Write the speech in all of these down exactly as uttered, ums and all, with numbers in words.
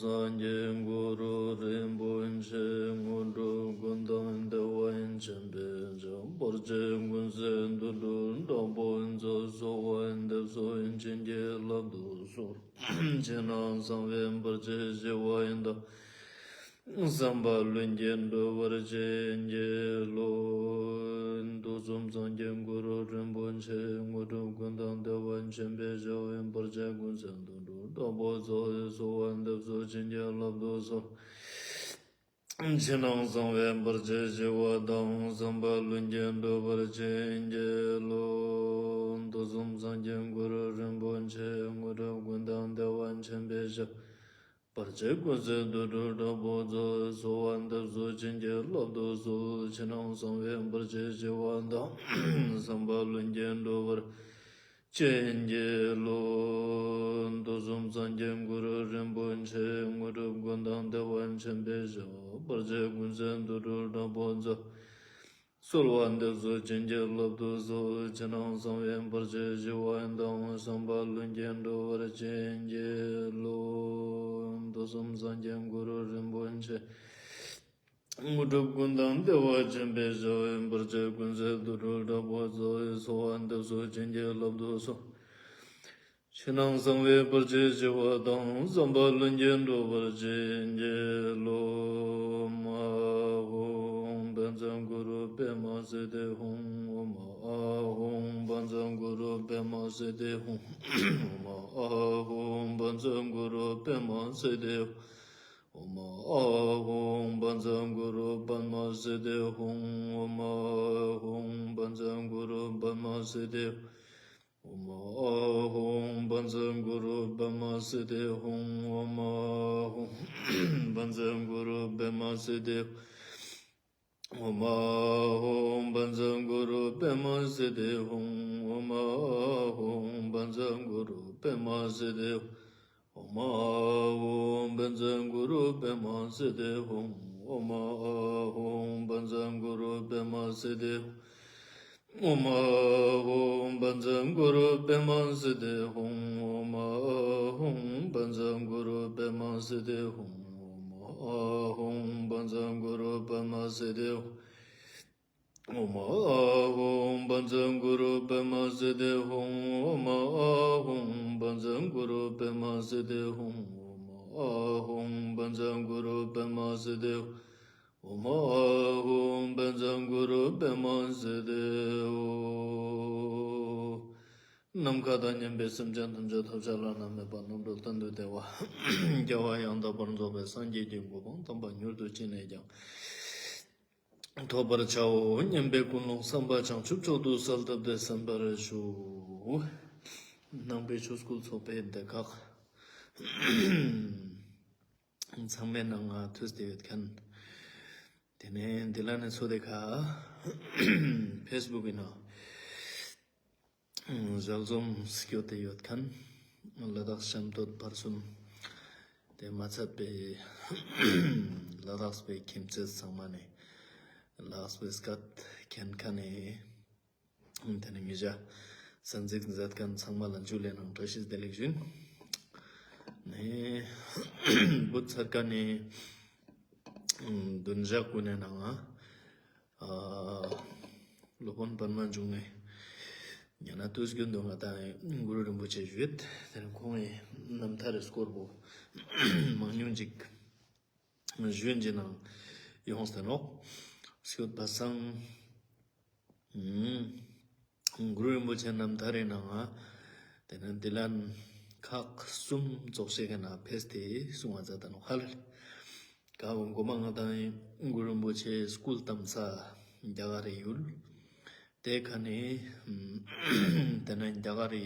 སངས་རྒྱས་གུ་རུ་རིན་པོ་ཆེ། དངོས་གྲུབ་ཀུན་བདག་བདེ་བ་ཆེན་པོའི་ཞབས། བར་ཆད་ཀུན་སེལ་དུད་འགྲོ་དྲག་པོ་མཛད། གསོལ་བ་འདེབས་སོ་བྱིན་གྱིས་བརླབ་ཏུ་གསོལ། ཕྱི་ནང་གསང་བའི་བར་ཆད་ཞི་བ་ཡི་མཐའ། བསམ་པ་ལྷུན་གྱིས་འགྲུབ་པར་བྱིན་གྱིས་རློབས། དུས་གསུམ་སངས་རྒྱས་གུ་རུ་རིན་པོ་ཆེ། དངོས་གྲུབ་ཀུན་བདག་བདེ་བ་ཆེན་པོའི་ཞབས། བར་ཆད་ཀུན་སེལ་དུད་འགྲོ་དྲག་པོ་མཛད། གསོལ་བ་འདེབས་སོ་བྱིན་གྱིས་བརླབ་ཏུ་གསོལ། ཕྱི་ནང་གསང་བའི་བར་ཆད་ཞི་བ་དང་། བསམ་པ་ལྷུན་གྱིས་འགྲུབ་པར་བྱིན་གྱིས་རློབས། དུས་གསུམ་སངས་རྒྱས་གུ་རུ་རིན་པོ་ཆེ། དངོས་གྲུབ་ཀུན་བདག་བདེ་བ་ཆེན་པོའི་ཞབས། བར་ཆད་ཀུན་སེལ་དུད་འགྲོ་དྲག་པོ་མཛད། གསོལ་བ་འདེབས་སོ་བྱིན་གྱིས་བརླབ་ཏུ་གསོལ། ཕྱི་ནང་གསང་བའི་བར་ཆད་ཞི་བ་དང་། བསམ་པ་ལྷུན་གྱིས་འགྲུབ་པར་བྱིན་གྱིས་རློབས། དུས་གསུམ་སངས་རྒྱས་གུ་རུ་རིན་པོ་ཆེ། དངོས་གྲུབ་ཀུན་བདག་བདེ་བ་ཆེན་པོའི་ཞབས། བར་ཆད་ཀུན་སེལ་དུད་འགྲོ་དྲག་པོ་མཛད། གསོལ་བ་འདེབས་སོ་བྱིན་གྱིས་བརླབ་ཏུ་གསོལ། ཕྱི་ནང་གསང་བའི་བར་ཆད་ཞི་བ་དང་། བསམ་པ་ལྷུན་གྱིས་འགྲུབ་པར་བྱིན་གྱིས་རློབས། དུས་གསུམ་སངས་རྒྱས་གུ་རུ་རིན་པོ་ཆེ། དངོས་གྲུབ་ཀུན་བདག་བདེ་བ་ཆེན་པོའི་ཞབས། བར་ཆད་ཀུན་སེལ་དུད་འགྲོ་དྲག་པོ་མཛད། གསོལ་བ་འདེབས་སོ་བྱིན་གྱིས་བརླབ་ཏུ་གསོལ། ཕྱི་ནང་གསང་བའི་བར་ཆད་ཞི་བ་དང་། བསམ་པ་ལྷུན་གྱིས་འགྲུབ་པར་བྱིན་གྱིས་རློབས། ཨོཾ་ཨཱཿཧཱུྃ་བཛྲ་གུ་རུ་པདྨ་སིདྡྷི་ཧཱུྃ། ཨོཾ་ཨཱཿཧཱུྃ་བཛྲ་གུ་རུ་པདྨ་སིདྡྷི་ཧཱུྃ། ཨོཾ་ཨཱཿཧཱུྃ་བཛྲ་གུ་རུ་པདྨ་སིདྡྷི་ཧཱུྃ། ཨོཾ་ཨཱཿཧཱུྃ་བཛྲ་གུ་རུ་པདྨ་སིདྡྷི་ཧཱུྃ། ཨོཾ་ཨཱཿཧཱུྃ་བཛྲ་གུ་རུ་པདྨ་སིདྡྷི་ཨོཾ་ཨཱཿཧཱུྃ་བཛྲ་གུ་རུ་པདྨ་སིདྡྷི་ཧཱུྃ། ཨོཾ་ཨཱཿཧཱུྃ་བཛྲ་གུ་རུ་པདྨ་སིདྡྷི་ཧཱུྃ། ཨོཾ་ཨཱཿཧཱུྃ་བཛྲ་གུ་རུ་པདྨ་སིདྡྷི་ཧཱུྃ། ཨོཾ་ཨཱཿཧཱུྃ་བཛྲ་གུ་རུ་པདྨ་སིདྡྷི་ཧཱུྃ། ཨོཾ་ཨཱཿཧཱུྃ་བཛྲ་གུ་རུ་པདྨ་སིདྡྷི་ཧཱུྃ། ཨོཾ་ཨཱཿཧཱུྃ་བཛྲ་གུ་རུ་པདྨ་སིདྡྷི་ཧཱུྃ། ཨོཾ་ཨཱཿཧཱུྃ་བཛྲ་གུ་རུ་པདྨ་སིདྡྷི་ཧཱུྃ། ཨོཾ་ཨཱཿཧཱུྃ་བཛྲ་གུ་རུ་པདྨ་སིདྡྷི་ཧཱུྃ། ཨོཾ་ཨཱཿཧཱུྃ་བཛྲ་གུ་རུ་པདྨ་སིདྡྷི་ཧཱུྃ། ཨོཾ་ཨཱཿཧཱུྃ་བཛྲ་གུ་རུ་པདྨ་སིདྡྷི་ཧཱུྃ། ཨོཾ་ཨཱཿཧཱུྃ་བཛྲ་གུ་རུ་པདྨ་སིདྡྷི་ཧཱུྃ། ཨོཾ་ཨཱཿཧཱུྃ་བཛྲ་གུ་རུ་པདྨ་སིདྡྷི་ཧཱུྃ། ཨོཾ་ཨཱཿཧཱུྃ་བཛྲ་གུ་རུ་པདྨ་སིདྡྷི་ཧཱུྃ། ནམ་མཁའ་དང་མཉམ་པའི་སེམས་ཅན་ཐམས་ཅད་ཐོབ་བྱ་བླ་ན་མེད་པ་རྣམ་གྲོལ་གཏན་དུ་བདེ་བ་རྒྱལ་བ་ཡང་དག་པར་རྫོགས་པའི་སངས་རྒྱས་ཀྱི་གོ་འཕང་དམ་པ་མྱུར་དུ་ཅི་ནས་ཀྱང་ཐོབ་པར་བྱའོ་སྙམ་པའི་ཀུན་སློང་བསམ་པ་བྱང་ཆུབ་མཆོག་ཏུ་གསལ་བཏབ་སྟེ་གསན་པར་ཞུ། ནང་པའི་ཆོས་སྐུལ་ཚོགས་པའི་སྡེ་ཁག་ཚང་མའི་ནང་ང་ཐུགས་བདེ་ཡོད་མཁན། དེ་ནས་འདི་ལ་ནས་ཚོ་དེ་ཁ་ཕེས་བུག་ཡིན་ནོ། ཞལ་འཛོམས་སྐྱོད་དེ་ཡོད་མཁན། ལ་དྭགས་གཤམ་སྟོད་བར་གསུམ། དེ་མ་ཚད་པའི་ལ་དྭགས་པའི་ཁྱིམ་མཚེས་ཚང་མ་ནས་ལ་དྭགས་པའི་སྐད་མཁྱེན་མཁན་ནས། དེ་ནས་ཉེ་ཞ་གསན་གཟིགས་མཛད་མཁན་ཚང་མ་ལ་འཇུ་ལེ་ནང་བཀྲ་ཤིས་བདེ་ལེགས་ཞུ། ནས་བུ་ཚར་ཀ་ནས་བདུན་ཞག་ཀུན་ནས་ནང་ང་ཨ་སློབ་དཔོན་པདྨ་འབྱུང་གནས་ཉན་ན་དུས་རྒྱུན་དུ་ང་དང་གུ་རུ་རིན་པོ་ཆེ་ཞུས། དེ་ནས་ཁོང་གི་རྣམ་ཐར་རི་སྐོར་པོ་མང་ཉུང་ཅིག་ཞུས་ཅི་ནང་ཡོངས་ཏེ་ནོག་སྐྱོད་པ་སང་། གུ་རུ་རིན་པོ་ཆེ་རྣམ་ཐར་རི་ནང་ང་དེ་ནས་འདི་ལན་ཁག་གསུམ་རྫོགས་ཤེས་ཀ་ན་ཕེས་ཏེ་གསུང་བ་མཛད་ད་ནོག་ཧ་ལ་ལེ། ཀ་བོ་མགོ་མ་ང་དང་གུ་རུ་རིན་པོ་ཆེ་སྐུ་བལྟམས་ས་རྒྱ་གར་རི་ཡུལ། དེ་ཁ་ནས་དེ་ནས་རྒྱ་གར་རི་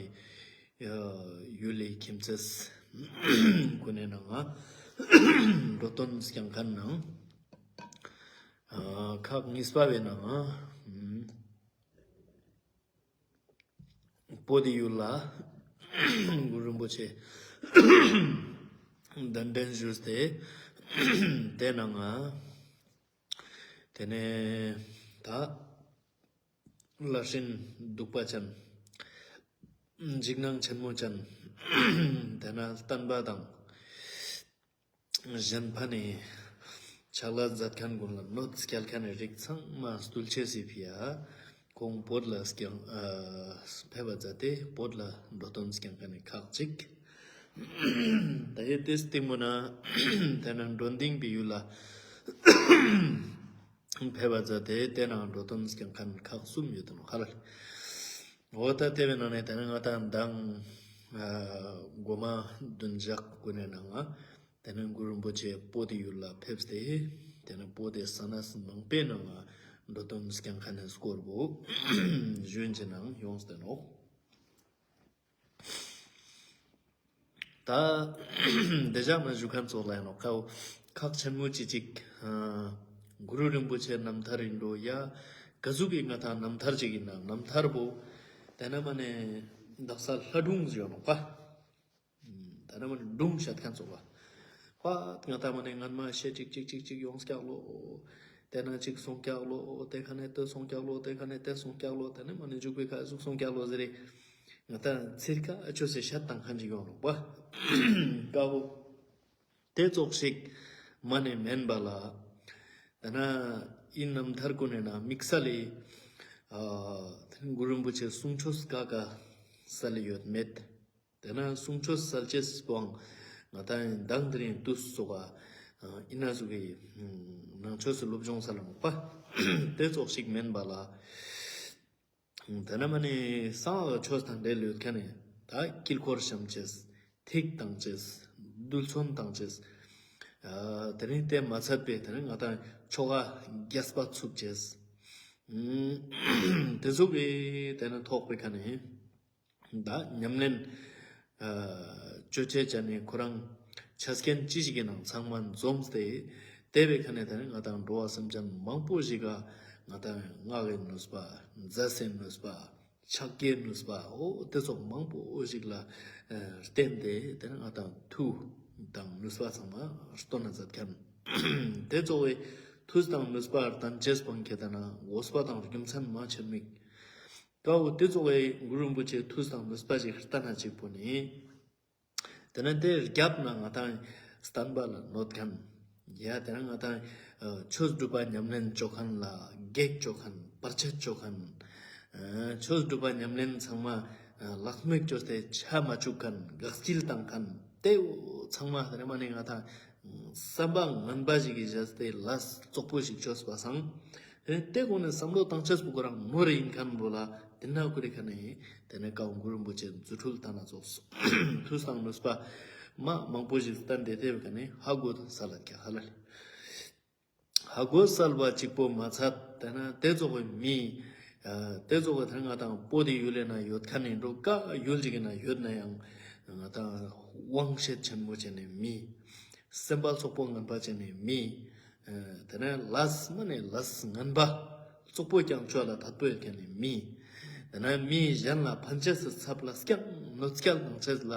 ཡུལ་ལི་ཁྱིམ་མཚེས་ཀུན་ནས་ནང་ང་འགྲོ་དོན་སྐྱང་མཁན་ནང་ཁག་གཉིས་པ་བའི་ནང་ང་བོད་དི་ཡུལ་ལ་གུ་རུ་རིན་པོ་ཆེ་གདན་འདྲེན་ཞུས་ཏེ་དེ་ནང་ང་དེ་ནས་ད་ལྷ་སྲིན་གདུག་པ་ཅན། འཇིགས་སྣང་ཆེན་མོ་ཅན། དེ་ནས་བསྟན་པ་དང་ གཞན་ཕན་ནི་ཕྱག་ལས་མཛད་མཁན་ཀུན་ལ་གནོད་སྐྱེལ་མཁན་ནི་རིགས་ཚང་མ་བཏུལ་ཅེས་སི་ཕི་ཡ་ཁོང་བོད་ལ་སྐྱང་ཨ་ཕེབས་པ་མཛད་དེ་བོད་ལ་འགྲོ་དོན་སྐྱང་མཁན་ནི་ཁག་ཅིག་ད་ཡེ་དེ་སྟིང་མོ་ན་དེ་ན་འགྲོ་འདིང་པའི་ཡུལ་ལ་ཕེབས་པ་མཛད་དེ་དེ་ན་འགྲོ་དོན་སྐྱང་མཁན་ཁག་གསུམ་ཡོད་དེ་ནོག་ཧ་ལ་ལེ། འོ་ད་དེ་བའི་ནང་ནས་དེ་ན་ང་དང་མདང་ཨ་གོ་མ་བདུན་ཞག་ཀུན་ནས་ནང་ང་དེ་ནས་གུ་རུ་རིན་པོ་ཆེ་བོད་དི་ཡུལ་ལ་ཕེབས་ཏེ་དེ་ནས་བོད་དི་ས་གནས་མང་པོའི་ནང་ང་འགྲོ་དོན་སྐྱང་མཁན་ནི་སྐོར་བོ་ཞུན་ཅི་ནང་ཡོངས་ཏེ་ནོག་ད་དེ་ཞག་ན་ཞུ་མཁན་ཚོགས་ལ་ཡིན་ནོག་ཁག་ཆེན་མོ་ཅི་ཅིག་ཨ་གུ་རུ་རིན་པོ་ཆེ་རྣམ་ཐར་ཡིན་འགྲོ་ཡ་ག་ཟུག་གི་ང་དང་རྣམ་ཐར་ཅིག་ཡིན་ན་རྣམ་ཐར་བོ་དེ་ན་མ་ནས་དག་ས་ལྷ་སྒྲུང་ཟེར་ཡོད་ནོག་པ། ད་ནི་མ་ནི་སྒྲུང་བཤད་མཁན་ཚོགས་པ། པ་ང་ད་མ་ནི་ངན་མ་ཤེས་ཅིག་ཅིག་ཅིག་ཅིག་ཡོང་སྐྱག་ལོ། དེ་ན་ཅིག་སོང་སྐྱག་ལོ། དེ་ཁ་ནས་དེ་སོང་སྐྱག་ལོ། དེ་ཁ་ནས་དེ་སོང་སྐྱག་ལོ། དེ་ནི་མ་ནི་འཇུག་པའི་ཁ་ཟུག་སོང་སྐྱག་ལོ་ཟེར་རེ། ང་ད་ཚིར་ཁ་ཨ་ཆོས་སེ་བཤད་བཏང་མཁན་ཅིག་ཡོང་ནོག་པ། ཀ་བོ། དེ་ཙོགས་ཤིག་མ་ནི་མེན་པ་ལ། དེ་ན་ཨིན་རྣམ་ཐར་ཀུན་ནས་ན་དམིགས་བསལ་ལི། ཨ་གུ་རུ་རིན་པོ་ཆེ་གསུང་ཆོས་ཀ་ཀ་སལ་ཡོད་མེད། དེ་ན་གསུང་ཆོས་སལ་ཅེས་པོའང་ང་དང་མདང་དེ་རིང་དུས་སོགས་ཨ་ཨིན་ན་ཟུག་གི་ནང་ཆོས་སུ་སློབ་སྦྱོང་སལ་ལ་མོག་པ། དེ་ཙོགས་ཤིག་མེན་པ་ལ། དེ་ན་མ་ནི་གསང་སྔགས་ཆོས་དང་འབྲེལ་ཡོད་མཁན་ནི་ད་དཀྱིལ་འཁོར་བཤམས་ཅེས། ཐིག་བཏང་ཅེས། རྡུལ་ཚོན་བཏང་ཅེས། ཨ་དེ་རིང་དེ་མ་ཚད་པའི་དེ་རིང་ང་དང་ཆོ་ག་རྒྱས་པ་ཚུགས་ཅེས། ཨུམ་དེ་ཟུག་གི་དེ་ན་ཐོག་པའི་ཁ་ནས་ད་ཉམས་ལེན་ཨ་ཅོ་ཅེས་ཅན་ནི་ཁོ་རང་ཆ་རྐྱེན་ཅི་ཞིག་གི་ནང་ཚང་མ་འཛོམས་ཏེ་དེ་བའི་ཁ་ནས་དེ་རིང་ང་དང་འགྲོ་བ་སེམས་ཅན་མང་པོ་ཞིག་ག་ང་དང་སྔགས་ཀྱི་ནུས་པ། རྫས་སི་ནུས་པ། ཕྱག་རྒྱའི་ནུས་པ། འོ་དེ་ཙོགས་མང་པོ་ཞིག་ལ་ཨ་བརྟེན་ཏེ་དེ་ནི་ང་དང་མཐུ་དང་ནུས་པ་ཚང་མ་སྟོན་ན་མཛད་མཁན། དེ་ཙོགས་སི་མཐུ་དང་ནུས་པ་བརྟན་ཅེས་པོ་ཁྱེད་ན་དགོས་པ་དང་རྒྱུ་མཚན་མ་ཆེན་མིག་ཀ་བོ་དེ་ཙོགས་སི་གུ་རུ་རིན་པོ་ཆེ་མཐུ་དང་ནུས་པ་ཞིག་བརྟན་ན་ཅིག་པོ་ནི། དེ་ནས་དེ་རྒྱབ་ན་ང་དང་བསྟན་པ་ལ་གནོད་མཁན། ཡ་དེ་ནས་ང་དང་ཆོས་སྒྲུབ་པ་ཉམས་ལེན་ཅོ་མཁན་ལ་གེགས་ཅོ་མཁན། བར་ཆད་ཅོ་མཁན། ཆོས་སྒྲུབ་པ་ཉམས་ལེན་ཚང་མ་ལྷག་མེད་ཅོས་ཏེ་ཆ་མ་བཅུག་མཁན། དགག་སྐྱིལ་བཏང་མཁན། དེ་ཚང་མ་དེ་ནས་མ་ནི་ང་དང་བསམ་པ་ངན་པ་ཞིག་གི་བཞག་སྟེ་ལས་བཙོག་པོ་ཞིག་ཅོས་པ་སང་། དེ་གོང་ནས་བསམ་བློ་བཏང་ཅེས་པོ་ཁོ་རང་ནོར་རེ་ཡིན་མཁན་བོ་ལ་དེ་ན་ཁོ་རེ་ཁ་ནས་དེ་ནས་ཀ་བོ་གུ་རུ་རིན་པོ་ཆེ་རྫུ་འཕྲུལ་བཏང་ན་ཙོགས། མཐུ་དང་ནུས་པ་མ་མང་པོ་ཞིག་བསྟན་ཏེ་དེ་བའི་ཁ་ནས་ཧ་གོ་ས་ལ་ཀྱ་ཧ་ལ་ལེ། ཧ་གོ་སལ་བ་གཅིག་པོ་མ་ཚད་དེ་ན་དེ་ཙོགས་པའི་མི་ཨ་དེ་ཙོགས་པའི་དེ་ང་དང་བོད་དི་ཡུལ་ལི་ན་ཡོད་མཁན་ནི་འགྲོ་ཀ་ཡུལ་ཅིག་གི་ན་ཡོད་ན་ཡང་ང་དང་དབང་ཤེད་ཆེན་མོ་ཅན་ནི་མི། སེམས་པ་བཙོག་པོ་ངན་པ་ཅན་ནི་མི། ཨ་དེ་ནས་ལས་མ་ནི་ལས་ངན་པ་བཙོག་པོ་རྐྱང་ཅོ་ལ་དད་པོ་ཡོད་མཁན་ནི་མི། དེ་ནས་མི་གཞན་ལ་ཕན་ཅེས་སི་ཚབ་ལ་རྐྱང་གནོད་སྐྱེལ་གནང་ཅེས་ལ་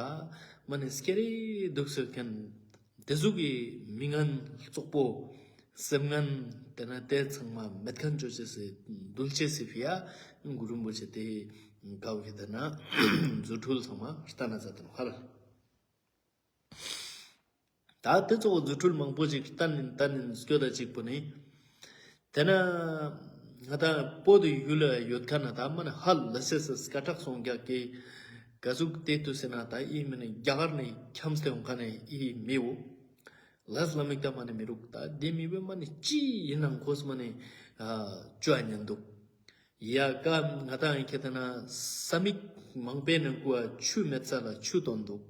མ་ནི་སྐྱེ་རེ་འདུག་ཟེར་མཁན། དེ་ཟུག་གི་མི་ངན་བཙོག་པོ་སེམས་ངན་དེ་ནས་དེ་ཚང་མ་མེད་མཁན་ཅོ་ཅེས་སི་འདུལ་ཅེས་སི་ཕི་ཡ་གུ་རུ་རིན་པོ་ཆེ་དེ་ཀ་བོ་གི་དེ་ན་རྫུ་འཕྲུལ་ཚང་མ་བསྟན་ན་མཛད་དེ་ནོག་ཧ་ལ་ལེ། ད་དེ་ཙོགས་རྫུ་འཕྲུལ་མང་པོ་ཞིག་བསྟན་ནིན་བསྟན་ནིན་སྐྱོད་ད་གཅིག་པོ་ནི། དེ་ན་ང་དང་བོད་དི་ཡུལ་ལ་ཡོད་མཁན་ན་ད་མ་ནི་ཧ་ལ་སེ་སེ་སྐད་གྲགས་སོང་རྒྱག་གི་ག་ཟུག་དེ་དུས་ཟེར་ན་ད་ཨི་མི་ནི་རྒྱ་གར་ནས་འཁྱམས་ཏེ་ཡོང་མཁན་ནི་ཨི་མི་བོ། ལས་སླ་མིག་ད་མ་ནི་མི་རུག་ད་དེ་མི་བོ་མ་ནི་ཅི་ཡིན་ནང་ཁོས་མ་ནི་ཨ་ཅོ་ཨ་ཉན་འདུག་ཡ་ཀ་ང་དང་ཁྱེད་ན་ས་མིག་མང་པོའི་ནང་གུ་ཨ་ཆུ་མེད་ས་ལ་ཆུ་བཏོན་འདུག་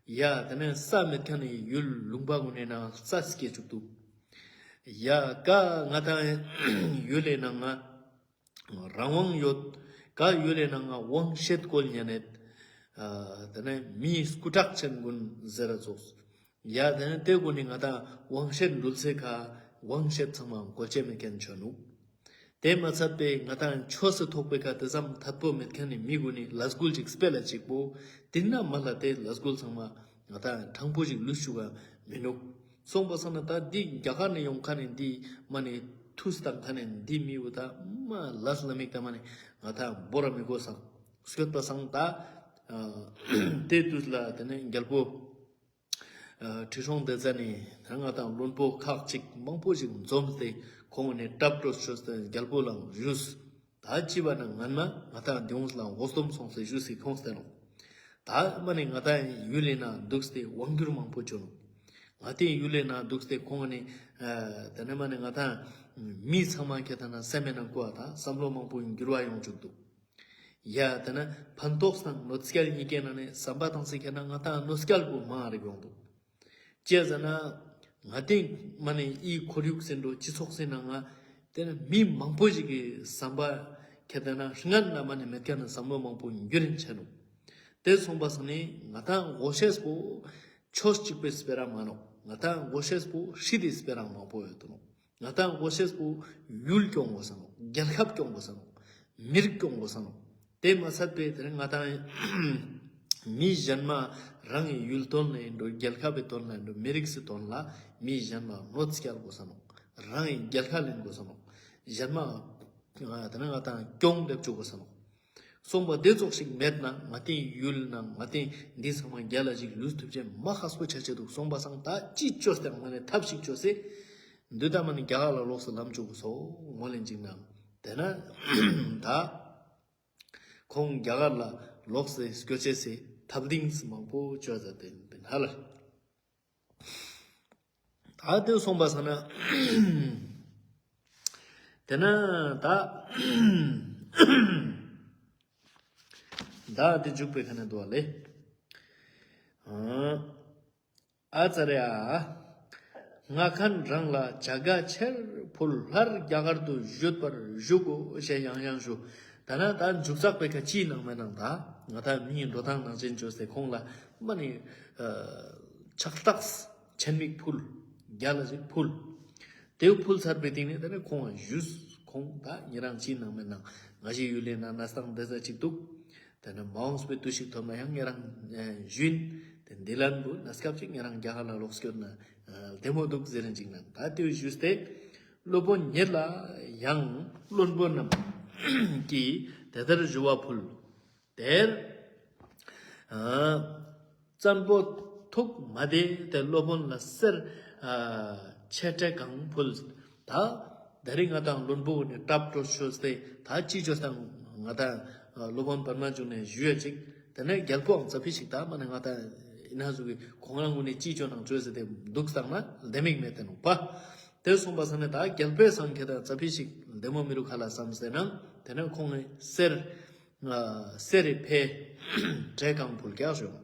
ཡ་དེ་ནས་ས་མེད་མཁན་ནི་ཡུལ་ལུང་པ་གུན་ནི་ནང་ས་སྐྱེ་བཅུག་འདུག་ཡ་ཀ་ང་དང་ཡུལ་ལི་ནང་ང་རང་དབང་ཡོད། ཀ་ཡུལ་ལི་ནང་ང་དབང་ཤེད་བཀོལ་ཉན་ནེད། ཨ་དེ་ནས་མི་སྐུ་དྲག་ཅན་གུན་ཟེར་ར་ཙོགས། ཡ་དེ་ནས་དེ་གུན་ནི་ང་དང་དབང་ཤེད་འགྲུལ་སའི་ཁ་དབང་ཤེད་ཚང་མ་བཀོལ་ཅེས་མེད་མཁན་ཆོ་ནུག་དེ་མ་ཚད་པའི་ང་དང་ཆོས་སི་ཐོག་པའི་ཁ་དེ་ཙམ་ཐད་པོ་མེད་མཁན་ནི་མི་གུན་ནི་ལས་འགུལ་ཅིག་སྤེལ་ལ་ཅིག་པོ། དེ་ན་མ་ལ་དེ་ལས་འགུལ་ཚང་མ་ང་དང་དྲང་པོ་ཅིག་ལུས་ཅུག་ག་མི་ནུག་སོང་པ་སང་ན་ད་འདི་རྒྱ་གར་ནས་ཡོང་མཁན་ནི་འདི་མ་ནི་ཐུགས་བཏང་མཁན་ནི་འདི་མི་བོ་ད་མ་ལས་སླ་མིག་ད་མ་ནི་ང་དང་བོར་ར་མི་དགོས་སང་སྐྱོད་པ་སང་ད་ཨ་དེ་དུས་ལ་དེ་ནས་རྒྱལ་པོ་ ཁྲི་སྲོང་ལྡེ་བཙན་ནི་ད་ང་དང་བློན་པོ་ཁག་ཅིག་མང་པོ་ཞིག་འཛོམས་ཏེ་ཁོང་ནི་གྲབས་སྤྲོད་ཅོས་ཏེ་རྒྱལ་པོ་ལ་ཞུས། ད་ཅི་བ་ན་ངན་མ་ང་དང་དེ་འོངས་ལ་འོ་སྟོམ་སོང་སྟེ་ཞུས་སི་ཁོང་སྟེ་ནོ། ད་མ་ནི་ང་དང་ཡུལ་ལི་ན་འདུག་སྟེ་དབང་སྒྱུར་མང་པོ་བྱུང་ནོ། ང་དང་ཡུལ་ལི་ན་འདུག་སྟེ་ཁོང་ནི་ཨ་ད་ནི་མ་ནི་ང་དང་མི་ཚང་མ་ཁྱེད་ད་ན་སེམས་མེད་ན་ཀོ་བ་ད་བསམ་བློ་མང་པོ་འགྱུར་བ་ཡོང་བཅུག་འདུག། ཡ་ད་ན་ཕན་ཐོགས་དང་གནོད་སྐྱེལ་གཉིས་ཀའི་ནང་ནས་བསམ་པ་བཏང་སྟེ་ཁྱེད་ན་ང་དང་གནོད་སྐྱེལ་པོ་མང་རིག་ཡོང་འདུག། ཅི་ཟེར་ན་ང་དང་མ་ནི་ཨི་ཁོར་ཡུག་ཟེར་འགྲོ་སྤྱི་ཚོགས་ཟེར་ན་ང་དེ་ན་མི་མང་པོ་ཞིག་གི་བསམ་པ་ཁྱེད་ད་ན་སྔན་ན་མ་ནི་མེད་ཁན་ན་བསམ་བློ་མང་པོ་འགྱུར་རིན་ཆེ་ནོ། དེ་སོང་པ་སང་ནི་ང་དང་ངོ་ཤེས་པོ་ཆོས་གཅིག་པའི་སྤེ་ར་མ་ནོ། ང་དང་ངོ་ཤེས་པོ་ཧྲི་དི་སྤེ་ར་མང་པོ་ཡོད་དོ་ནོ། ང་དང་ངོ་ཤེས་པོ་ཡུལ་སྐྱོང་དགོས་ས་ནོ། རྒྱལ་ཁབ་སྐྱོང་དགོས་ས་ནོ། མི་རིགས་སྐྱོང་དགོས་ས་ནོ། དེ་མ་ཚད་པའི་དེ་ང་དང་མི་གཞན་མ་རང་གི་ཡུལ་དོན་ལ་ཡིན་འགྲོ། རྒྱལ་ཁབ་པའི་དོན་ལ་ཡིན་འགྲོ། མི་རིགས་སི་དོན་ལ་མི་གཞན་མ་གནོད་སྐྱེལ་དགོས་ས་ནོ། རང་གི་རྒྱལ་ཁ་ལེན་དགོས་ས་ནོ། གཞན་མ་དེ་ན་ང་དང་སྐྱོང་འདེབས་བཅུག་དགོས་ས་ནོ། སོང་པ་དེ་ཙོགས་ཤིག་མེད་ན་ང་དང་ཡུལ་ན་ང་དང་འདི་ཚང་མ་རྒྱལ་ལ་ཞིག་ལུས་ཐུབ་ཅེས་མ་ཁག་པོ་ཆ་ཆེ་འདུག། སོང་པ་སང་ད་ཅི་བཅོས་ཏེ་ང་ནི་ཐབས་ཤིག་བཅོས་སེ་འདི་ད་མ་ནི་རྒྱ་གར་ལ་ལོགས་སུ་ལམ་བཅུག་སོ་ངོ་ལེན་ཅིག་ན། དེ་ན་ད་ཁོང་རྒྱ་གར་ལ་ལོགས་སེ་སྐྱོད་ཅེས་སི་ཐབས་ལྡིང་མང་པོ་བཅོས་ཟ་དེ་ཡིན་ཧ་ལ། ད་དེ་སོང་པ་ས་ན་དེ་ན་ད་ད་དེ་འཇུག་པའི་ཁ་ན་འདུག་ལེ། ཨ་ཙརྱ། སྔ་ཁན་རང་ལ་བྱ་དགའ་ཆེར་ཕུལ། སླར་རྒྱ་གར་དུ་བཞུད་པར་ཞུ་དགོས་ཞེས་ཡང་ཡང་ཞུ། ད་ན་ད་འཇུག་ཚག་པའི་ཁ་ཅིའི་ནང་མེད་ནང་ད་ང་ད་མིའི་འགྲོ་སྟངས་ནང་ཅན་བཅོས་ཏེ་ཁོང་ལ་མ་ནི་ཕྱག་རྟགས་ཆེན་མིག་ཕུལ། རྒྱ་ལ་ཞིག་ཕུལ། དེ་ཕུལ་ཚར་བའི་སྟེང་ནས་དེ་ནས་ཁོང་ལ་ཞུས། ཁོང་ད་ཉེ་རང་ཅིའི་ནང་མེད་ནང་ང་ཞིག་ཡུལ་ལས་ན་ན་སྟངས་དེ་ཟ་ཅིག་འདུག། དེ་ནས་མ་འོངས་པའི་དུས་ཤིག་ཐོབ་ན་ཡང་ཉེ་རང་ཞུ་ཡིན། དེ་འདི་ལན་བུ་ན་སྐབས་ཅིག་ཉེ་རང་རྒྱ་གར་ལ་ལོག་སྐྱོད་ན་བདེ་མོ་འདུག་ཟེར་རིན་ཅིག་ན་ད་དེ་ཞུས་ཏེ། སློབ་དཔོན་ཉིད་ལ་ཡང་བློན་པོ་རྣམས་ཀྱིས་དེ་ལྟར་ཞུ་བ་ཕུལ། དེར་ཨ་བཙན་པོ་ཐུགས་མ་བདེ་སྟེ་སློབ་དཔོན་ལ་གསེར་ཨ་ཆེ་ཏྲེ་གང་ཕུལ། ད་དེ་རིང་ང་དང་བློན་པོ་ནི་གྲབས་སྤྲོད་ཅོས་ཏེ་ད་ཅི་ཅོས་དང་ང་དང་ཨ་སློབ་དཔོན་པདྨ་འབྱུང་གནས་ཞུ་ཡ་ཅིག། དེ་ནས་རྒྱལ་པོའང་ཙ་ཕི་ཞིག་ད་མ་ནི་ང་དང་ཨི་ན་ཟུག་གི་ཁོང་རང་ངུ་ནི་ཅི་ཅོ་ནང་ཅོས་ཟེར་ཏེ་འདུག་སྟངས་ན་ལྡེ་མིག་མེད་དེ་ནོག་པ། དེ་སོང་པ་ས་ནས་ད་རྒྱལ་པོའི་སང་ཁྱེད་དང་ཙ་ཕི་ཞིག་ལྡེ་མོ་མི་རུ་ཁ་ལ་བསམ་སྟེ་ན་དེ་ནས་ཁོང་ངི་གསེར་ཨ་གསེར་རི་ཕེ་ཏྲེ་གང་ཕུལ་རྒྱག་ཞོག།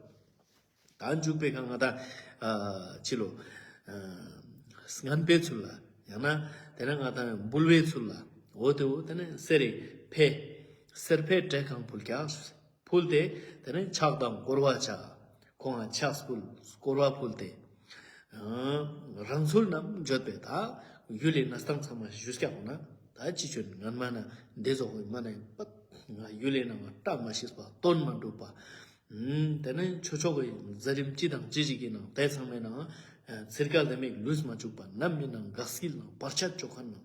ད་འཇུག་པའི་ཁ་ང་དང་ཨ་ཕྱི་ལོ་ཨ་སྔན་པའི་ཚུལ་ལ་ཡང་ན་དེ་ནས་ང་དང་འབུལ་བའི་ཚུལ་ལ་འོ་དེ་འོ་དེ་ནས་གསེར་རི་ཕེ་གསེར་ཕེ་ཏྲེ་གང་ཕུལ་རྒྱག། ཕུལ་ཏེ་དེ་ནས་ཕྱག་དང་བསྐོར་བ་བྱ། ཁོང་ང་ཕྱག་ཕུལ་བསྐོར་བ་ཕུལ་ཏེ། ཨ་རང་ཚུལ་རྣམས་བརྗོད་པས་ད་ཡུལ་ལི་གནས་སྟངས་ཚང་མ་ཞུས་ཀྱང་ན་ད་ཅི་ཅོ་ངན་མ་ན་འདི་ཟོག་གི་མ་ན་ཡིན་པ་ང་ཡུལ་ལི་ནང་ང་བཀྲ་མ་ཤིས་པ་དོན་མ་འགྲུབ་པ། ཨ་དེ་ནས་ཆོས་ཕྱོགས་ཀྱི་མཛད་རིམ་ཅི་དང་ཅི་ཞིག་གི་ནང་དེ་ཚང་མའི་ནང་ཨ་ཚིར་ཀ་ལྡེ་མིག་ལུས་མ་བཅུག་པ་ནམ་མི་ནང་དགའ་སྐྱིད་ནང་བར་ཆད་ཅོ་མཁན་ནང་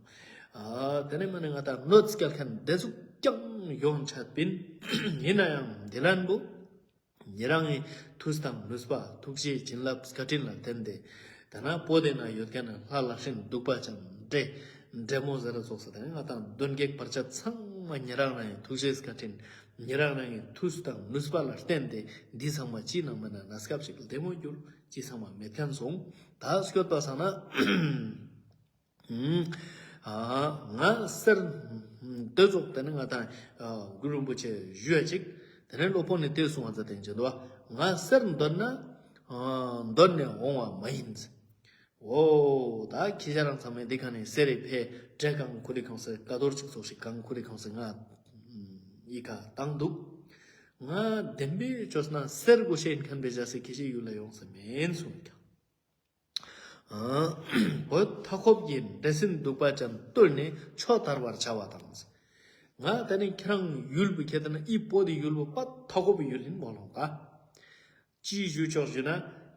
ཨ་དེ་ནས་མ་ནི་ང་དང་གནོད་སྐྱེལ་མཁན་དེ་ཚོ་ཀྱང་ཡོང་ཆད་པིན། ཡིན་ན་ཡང་འདི་ལན་བུ་ཉེ་རང་ངི་མཐུ་དང་ནུས་པ་ཐུགས་རྗེ་བྱིན་རླབས་བཀའ་དྲིན་ལ་བརྟེན་ཏེ་དེ་ན་བོད་དེ་ན་ཡོད་མཁན་ན་ལྷ་ལྷ་སྲིན་གདུག་པ་ཅན་འདྲེ་འདྲེ་མོ་ཟེར་ར་ཙོགས་ས་དེ་ནས་ང་དང་གདོན་བགེགས་བར་ཆད་ཚང་མ་ཉེ་རང་རང་ངི་ཐུགས་རྗེ་བཀའ་དྲིན་ཉེ་རང་རང་ངི་མཐུ་དང་ནུས་པ་ལ་བརྟེན་ཏེ་འདི་ཚང་མ་ཅི་ནང་མེད་ན་གནས་སྐབས་ཤིག་ལ་བདེ་མོ་གྱུར། ཅི་ཚང་མ་མེད་མཁན་སོང་། ད་སྐྱོད་པ་སང་ན་ཨ་ང་གསེར་འདོད་ཙོགས་དེ་ནི་ང་དང་ཨ་གུ་རུ་རིན་པོ་ཆེ་ཞུ་ཡ་ཅིག། དེ་ནས་སློབ་དཔོན་ནི་དེ་གསུང་བ་མཛད་དེ་འཇོན་དུ་བ། ང་གསེར་འདོད་ན་ཨ་འདོད་ནས་འོང་བ་མ་ཡིན། འོ་ད་ཁྱེད་ཅག་རང་ཚང་མས་འདི་ཁ་ནས་གསེར་རི་ཕེ་ཏྲེ་གང་ཁུ་རི་ཁང་སེ་ཀ་དོར་ཅིག་ཙོགས་ཤིག་གང་ཁུ་རི་ཁང་སེ་ང་ཨི་ཁ་བཏང་འདུག། ང་བདེན་པའི་ཆོས་ན་གསེར་གོ་ཤེས་ཡིན་མཁན་པའི་ཞག་སེ་ཁྱེད་ཅག་ཡུལ་ལ་ཡོང་ས་མེན་གསུངས་ཀྱང་། ཨ་བོད་མཐའ་འཁོབ་ཀྱི་འདྲེ་སྲིན་གདུག་པ་ཅན་བཏུལ་ནས་ཆོས་དར་བར་བྱ་བ་དང་། ང་ད་ནི་ཁྱེད་རང་ཡུལ་བུ་ཁྱེད་ད་ན་ཨི་བོད་དི་ཡུལ་བུ་པ་མཐའ་འཁོབ་ཡུལ་ཡིན་མོ་ལོང་ད། ཅི་ཞུ་ཆོག་ཞུ་ན་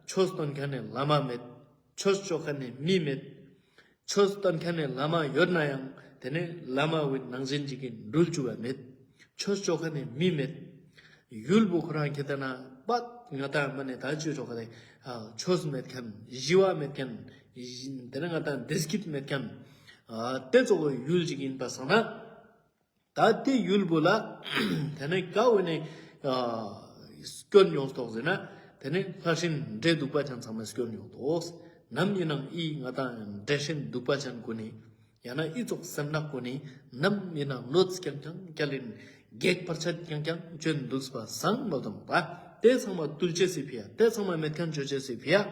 ཆོས་སྟོན་མཁན་ནི་བླ་མ་མེད། ཆོས་ཆོ་མཁན་ནི་མི་མེད། ཆོས་སྟོན་མཁན་ནི་བླ་མ་ཡོད་ན་ཡང་དེ་ནི་བླ་མ་བོའི་ནང་བཞིན་ཅིག་གི་འགྲུལ་བཅུག་པ་མེད། ཆོས་ཆོ་མཁན་ནི་མི་མེད། ཡུལ་བུ་ཁོ་རང་ཁྱེད་ད་ན་པ་ ང་ཏང་མ་ནེ་ད་ཅི་ཆོག་ག་ལེ། ཆོས་མེད་ཁན། ཞི་བ་མེད་ཁན། དེ་ནེ་ང་ཏང་བདེ་སྐྱིད་མེད་ཁན། དེ་ཙོགས་ཡུལ་ཅིག་ཨིན་པ་སང་ན། ད་དེ་ཡུལ་བོ་ལ་དེ་ནེ་ཀ་བོ་ནེ་སྐྱོན་ཡོང་ཏོག་ཟེར་ན། དེ་ནེ་ལྷ་སྲིན་འདྲེ་གདུག་པ་ཅན་ཚང་མ་སྐྱོན་ཡོང་ཏོག། ནམ་ཨིན་ནའང་འི་ང་ཏང་འདྲེ་སྲིན་གདུག་པ་ཅན་གུན་ནི་ཡང་ན་འི་ཙོགས་སེམས་ནག་གུན་ནི་ནམ་ཨིན་ནའང་གནོད་རྐྱང་རྐྱང་སྐྱལ་ཨིན། གེགས་བར་ཆད་རྐྱང་རྐྱང་ཅོན་དུག་པ་སང་མོལ་ཏོག་པ། དེ་ཚང་མ་ཏུལ་ཅེས་སི་ཕི་ཡ། དེ་ཚང་མ་མེད་ཁན་ཅོ་ཅེས་སི་ཕི་ཡ།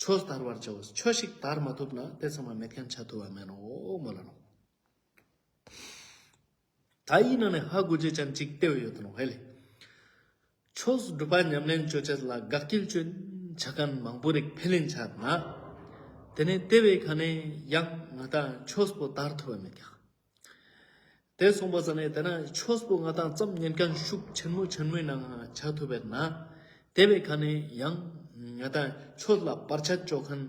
ཆོས་དར་བར་བྱའོ། ཆོས་ཤིག་དར་མ་ཐུབ་ན་དེ་ཚང་མ་མེད་ཁན་ཆ་ཐུབ་བ་མེན་ནོག་མོལ་ལ་ནོག། ད་འི་ནང་ནེ་ཧ་གོ་ཅེས་ཅན་ཅིག་དེ་བོ་ཡོད་ནོག་ཧེ་ལེ། ཆོས་སྒྲུབ་པ་ཉམས་ལེན་ཅོ་ཅེས་ལ་དགའ་སྐྱིད་ཅོ་ཨིན་ཆ་ཁན་མང་པོ་རིག་འཕེལ་ཨིན་ཆ་ན། དེ་ནེ་དེ་བའི་ཁ་ནེ་ཡང་ང་ཏང་ཆོས་པོ་དར་ཐུབ་བ་མེད་ཀྱག། དེ་སོང་པ་ས་ནེ་དེ་ན་ཆོས་པོ་ང་ཏང་ཙམ་ཉན་ཁན་ཤུགས་ཆེན་མོ་ཆེན་མོའི་ནང་ཆ་ཐུབ་བ་ན། དེ་བའི་ཁ་ནེ་ཡང་ང་ཏང་ཆོས་ལ་བར་ཆད་ཅོ་ཁན།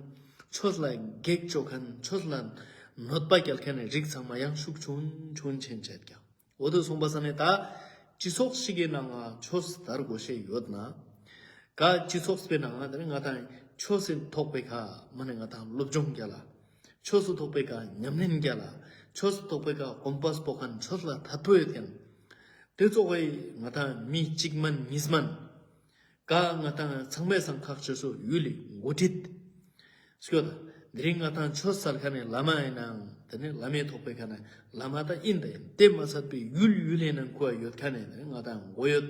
ཆོས་ལ་གེགས་ཅོ་ཁན། ཆོས་ལ་གནོད་པ་སྐྱལ་ཁན་རིགས་ཚང་མ་ཡང་ཤུགས་ཆུང་ཆུང་ཆེན་ཆེད་ཀྱག། འོ་དེ་སོང་པ་ས་ནེ་ད་སྤྱི་ཚོགས་ཤིག་གི་ནང་ང་ཆོས་དར་དགོས་ཤེས་ཡོད་ན། ཀ་སྤྱི་ཚོགས་པའི་ནང་ང་དེ་ནེ་ང་ཏང་ཆོས་སི་ཐོག་པའི་ཁ་མ་ནེ་ང་ཏང་སློབ་སྦྱོང་རྒྱལ་ལ། ཆོས་སི་ཐོག་པའི་ཁ་ཉམས་ལེན་རྒྱལ་ལ། ཆོས་སི་ཐོག་པའི་ཁ་གོམ་པ་སྤོ་ཁན་ཆོས་ལ་དད་པོ་ཡོད་ཁན། དེ་ཙོགས་སི་ང་ཏང་མི་གཅིག་མན་གཉིས་མན། ཀ་ང་ཏང་ཚང་མའི་སང་ཁག་ཆེ་ཤོས་ཡུལ་ལི་འགོ་ཁྲིད། སྐྱོད། དེ་རིང་ང་ཏང་ཆོས་སལ་ཁན་ནི་བླ་མ་ཨིན་ནའང་དེ་ནེ་བླ་མའི་ཐོག་པའི་ཁ་ནེ་བླ་མ་ད་ཨིན་ད་ཨིན། དེ་མ་ཚད་པའི་ཡུལ་ཡུལ་ལི་ནང་ཁུ་བ་ཡོད་ཁན་ནི་དེ་ནེ་ང་ཏང་མགོ་ཡོད།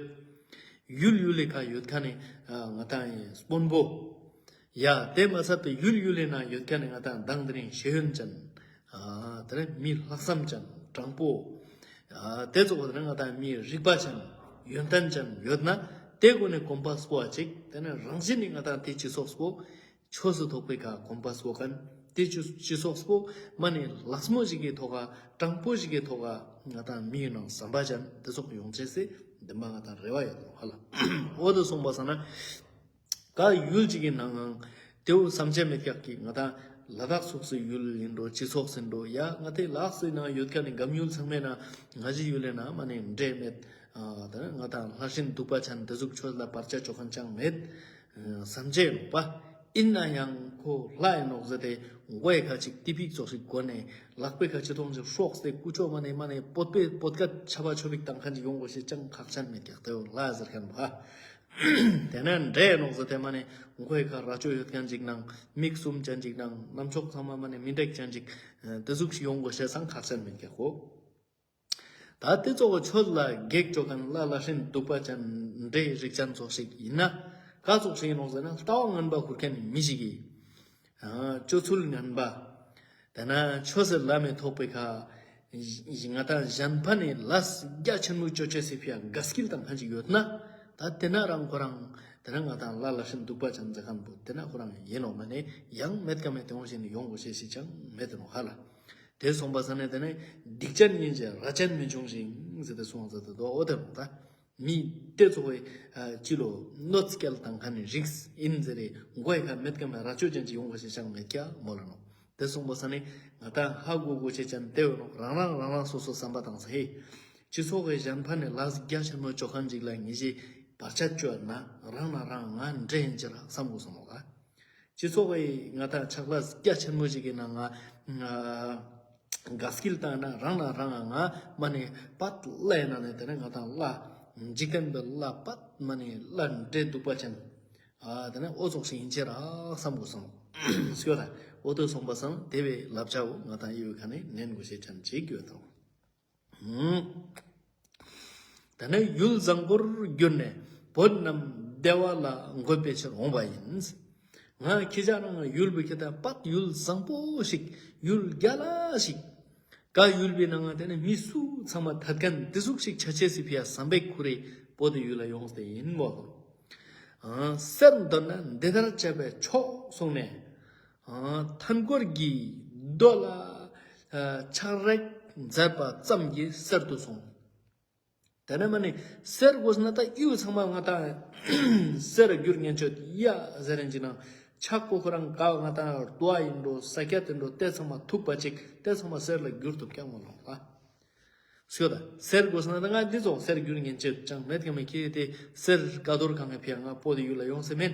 ཡུལ་ཡུལ་ལི་ཁ་ཡོད་ཁན་ནི་ང་ཏང་དཔོན་པོ། ཡ་དེ་མ་ཚད་པའི་ཡུལ་ཡུལ་ལི་ནང་ཡོད་ཁན་ནི་ང་ཏང་མདང་དེ་རིང་ཤེས་ཡོན་ཅན། དེ་ནེ་མི་ལྷག་བསམ་ཅན་དྲང་པོ། དེ་ཙོགས་དེ་ནེ་ང་ཏང་མི་རིག་པ་ཅན་ཡོན་ཏན་ཅན་ཡོད་ན། དེ་གུན་ནི་གོམ་པ་སྤོ་བ་ཅིག། དེ་ནེ་རང་བཞིན་ནི་ང་ཏང་དེ་སྤྱི་ཚོགས་པོ་ཆོས་སི་ཐོག་པའི་ཁ་གོམ་པ་སྤོ་ཁན། དེ་སྤྱི་སྤྱི་ཚོགས་པོ་མ་ནེ་ལེགས་མོ་ཞིག་གི་ཐོག་ཁ་དྲང་པོ་ཞིག་གི་ཐོག་ཁ་ང་ཏང་མི་ཡོང་ན་བསམ་པ་ཅན་དེ་ཙོགས་ཡོང་ཅེས་སི་དེ་མ་ང་ཏང་རེ་བ་ཡོད་ནོག་ཧ་ལ། འོ་དེ་སོང་པ་ས་ན། ཀ་ཡུལ་ཅིག་གི་ནང་ང་དེའུ་བསམ་ཆེ་མེད་ཀྱག་གི། ང་ཏང་ལ་དྭགས་ཙོགས་སི་ཡུལ་ཨིན་འགྲོ་སྤྱི་ཚོགས་ཨིན་འགྲོ། ཡ་ང་ཏེ་ལ་དྭགས་སི་ནང་ཡོད་ཁན་ནི་འགྲམ་ཡུལ་ཚང་མའི་ནང་ང་ཞི་ཡུལ་ལི་ནང་མ་ནེ་འདྲེ་མེད། ཨ་ད་ང་ཏང་ལྷ་སྲིན་གདུག་པ་ཅན་དེ་ཟུག་ཆོས་ལ་བར་ཆད་ཅོ་ཁན་ཅང་མེད། བསམ་ཆེ་ནོག་པ། ཨིན་ནའང་ཁོ་ལྷ་ཨིན་ནོག་ཟེར་ཏེ་མགོའི་ཁ་ཅིག་ཏི་ཕིག་ཙོགས་ཤིག་གོན་ནེ་ལག་པའི་ཁ་ཅིག་ཐོང་ཅིག་ཧྲོགས་ཏེ་ཀུ་ཅོ་མ་ནེ་མ་ནེ་པོད་པའི་པོད་ཀ་ཆ་བ་ཆོ་ཕིག་ཏང་ཁན་ཅིག་ཡོང་གོ་ཤེས་ཅང་ཁག་ཅན་མེད་ཀྱག། དེའུ་ལྷ་ཟེར་ཁན་པ། ཏེ་ནེ་འདྲེ་ནོག་ཟེར་ཏེ་མ་ནེ་མགོའི་ཁ་རྭ་ཅོ་ཡོད་ཁན་ཅིག་ནང་མིག་གསུམ་ཅན་ཅིག་ནང་ནམ་ཕྱོགས་ཚང་མ་མ་ནེ་མི་འདྲེག་ཅན་ཅིག་ཏེ་ཟུག་ཤིག་ཡོང་གོ་ཤེས་སང་ཁག་ཅན་མེད་ཀྱག་གོ། ད་ཏེ་ཙོགས་ཆོས་ལ་གེགས་ཅོ་ཁན་ལྷ་ལྷ་སྲིན་གདུག་པ་ཅན་འདྲེ་རིགས་ཅན་ཙོགས་ཤིག་ཨིན་ན་ཀ་ཙོགས་ཤིག་ཨིན་ནོག་ཟེར་ན་ལྟ་བ་ངན་པ་ཁུར་ཁན་ནི་མི་ཞིག་གི་ཨ་སྤྱོད་ཚུལ་ངན་པ། ཏེ་ནེ་ཆོས་སི་ལམ་མི་ཐོག་པའི་ཁ་ང་ཏང་གཞན་ཕན་ནི་ལས་རྒྱ་ཆེན་མོ་ཅོ་ཅེས་སི་ཕི་ཡ་དགའ་སྐྱིད་ཏང་ཁན་ཅིག་ཡོད་ན་ད་ཏེ་ནེ་རང་ཁོ་རང་ཏེ་ནེ་ང་ཏང་ལྷ་ལྷ་སྲིན་གདུག་པ་ཅན་ཟེར་ཁན་པོ་ཏེ་ནེ་ཁོ་རང་ཨིན་ནོག། མ་ནེ་ཡང་མེད་ཀ་མེད་ཏེ་འོང་ཞིག་ནི་ཡོང་གོ་ཤེས་ཤིག་ཅང་མེད་དེ་ནོག་ཧ་ལ། ཏེ་སོང་པ་ས་ནེ་ཏེ་ནེ་སྡིག་ཅན་ཡིན་ཅེས་རྭ་ཅན་མི་འབྱུང་ཞིང་ཟེར་ཏེ་སོང་ཟེར་ཏེ་དོ་འོ་ཏེ་ནོག་ད། མི་ཏེ་ཙོགས་སི་ཅི་ལོ་གནོད་སྐྱེལ་ཏང་ཁན་ནི་རིགས་ཨིན་ཟེར་རེ་མགོའི་ཁ་མེད་ཀ་མེད་རྭ་ཅོ་ཅན་ཅིག་ཡོང་གོ་ཤེས་ཅང་མེད་ཀྱག་མོལ་ལ་ནོག། ཏེ་སོང་པ་ས་ནེ་ང་ཏང་ཧ་གོ་གོ་ཤེས་ཅན་ཏེ་འོ་ནོག། རང་རང་རང་རང་སོ་སོ་བསམ་པ་ཏང་ས་ཧེ། སྤྱི་ཚོགས་སི་གཞན་ཕན་ནི་ལས་རྒྱ་ཆེན་མོ་ཅོ་ཁན་ཅིག་ལ་ངེས་ཤེས་བར་ཆད་ཅོ་ན་རང་ན་རང་ང་འདྲེ་ཡིན་ཅེས་ར་བསམ་གོས་སོང་ནོག་ལ། སྤྱི་ཚོགས་སི་ང་ཏང་ཕྱག་ལས་རྒྱ་ཆེན་མོ་ཞིག་གི་ནང་ང་དགའ་སྐྱིད་ཏང་ན་རང་ན་རང་ང་མ་ནེ་པད་ལྷའི་ནང་ནེ་ཏེ་ནེ་ང་ཏང་ལྷ་འཇིག་རྟེན་པའི་ལྷ་པད་མ་ནེ་ལྷ་འདྲེ་གདུག་པ་ཅན་ཨ་ཏེ་ནེ་འོ་ཙོགས་ཤིག་ཡིན་ཅེས་ར་བསམ་གོས་སོང་ནོག། སྐྱོ་ད་འོ་ཏེ་སོང་པ་སང་ཏེ་བའི་བསླབ་བྱ་བོ་ང་ཏང་ཡོད་ཁ་ནེ་ནན་གོ་ཤེས་ཅན་ཅིག་ཡོད་དོ། ཏེ་ནེ་ཡུལ་བཟང་པོར་གྱུར་ནས་བོད་རྣམས་བདེ་བ་ལ་འགོད་པའི་ཕྱིར་འོངས་པ་ཡིན། ང་ཁྱེ་ཞ་རང་ཡུལ་བོ་ཁྱེ་ད་པད་ཡུལ་བཟང་པོ་ཞིག་ཡུལ་རྒྱལ་ལ་ཞིག་ཀ་ཡུལ་བོའི་ནང་ང་ཏེ་ནེ་མི་སུ་ཚང་མ་ཐད་ཁན་ཏེ་ཟུག་ཞིག་ཆ་ཅེས་སི་ཕི་ཡ་བསམ་པའི་ཁུར་རེ་བོད་ཡུལ་ལ་ཡོངས་ཏེ་ཨིན་མོ། གསེར་འདོད་ན་འདི་ལྟར་བྱས་པས་ཆོག་གསུངས་ནས། མཐའ་འཁོར་གྱི་རྡོ་ལ་ཆག་རེག་མཛད་པ་ཙམ་གྱིས་གསེར་དུ་སོང་། ཏེ་ནེ་མ་ནེ་གསེར་གོས་ན་ད་ཡུལ་ཚང་མ་ང་ཏང་གསེར་གྱུར་ཉན་ཆོད་ཡ་ཟེར་རེན་ཅིག་ནང་ཆག་པོ་ཁོ་རང་ཀ་ང་ཏང་རྡོ་ཨིན་འགྲོ་ས་ཀྱད་ཨིན་འགྲོ་ཏེ་ཚང་མ་ཐུག་པ་ཅིག་ཏེ་ཚང་མ་གསེར་ལ་གྱུར་ཐུབ་ཀྱག་མོ་ལོང་ལ། སྐྱོ་ད། གསེར་དགོས་ན་ད་ང་འདི་ཙོགས་གསེར་རྒྱུ་ཉན་ཅེས་ཅང་མེད་ཀྱང་མེད། ཁྱེད་དེ་གསེར་ཀ་རྡོར་གང་ངེ་ཕིའ་ང་བོད་དི་ཡུལ་ལ་ཡོངས་ཏེ་མེན།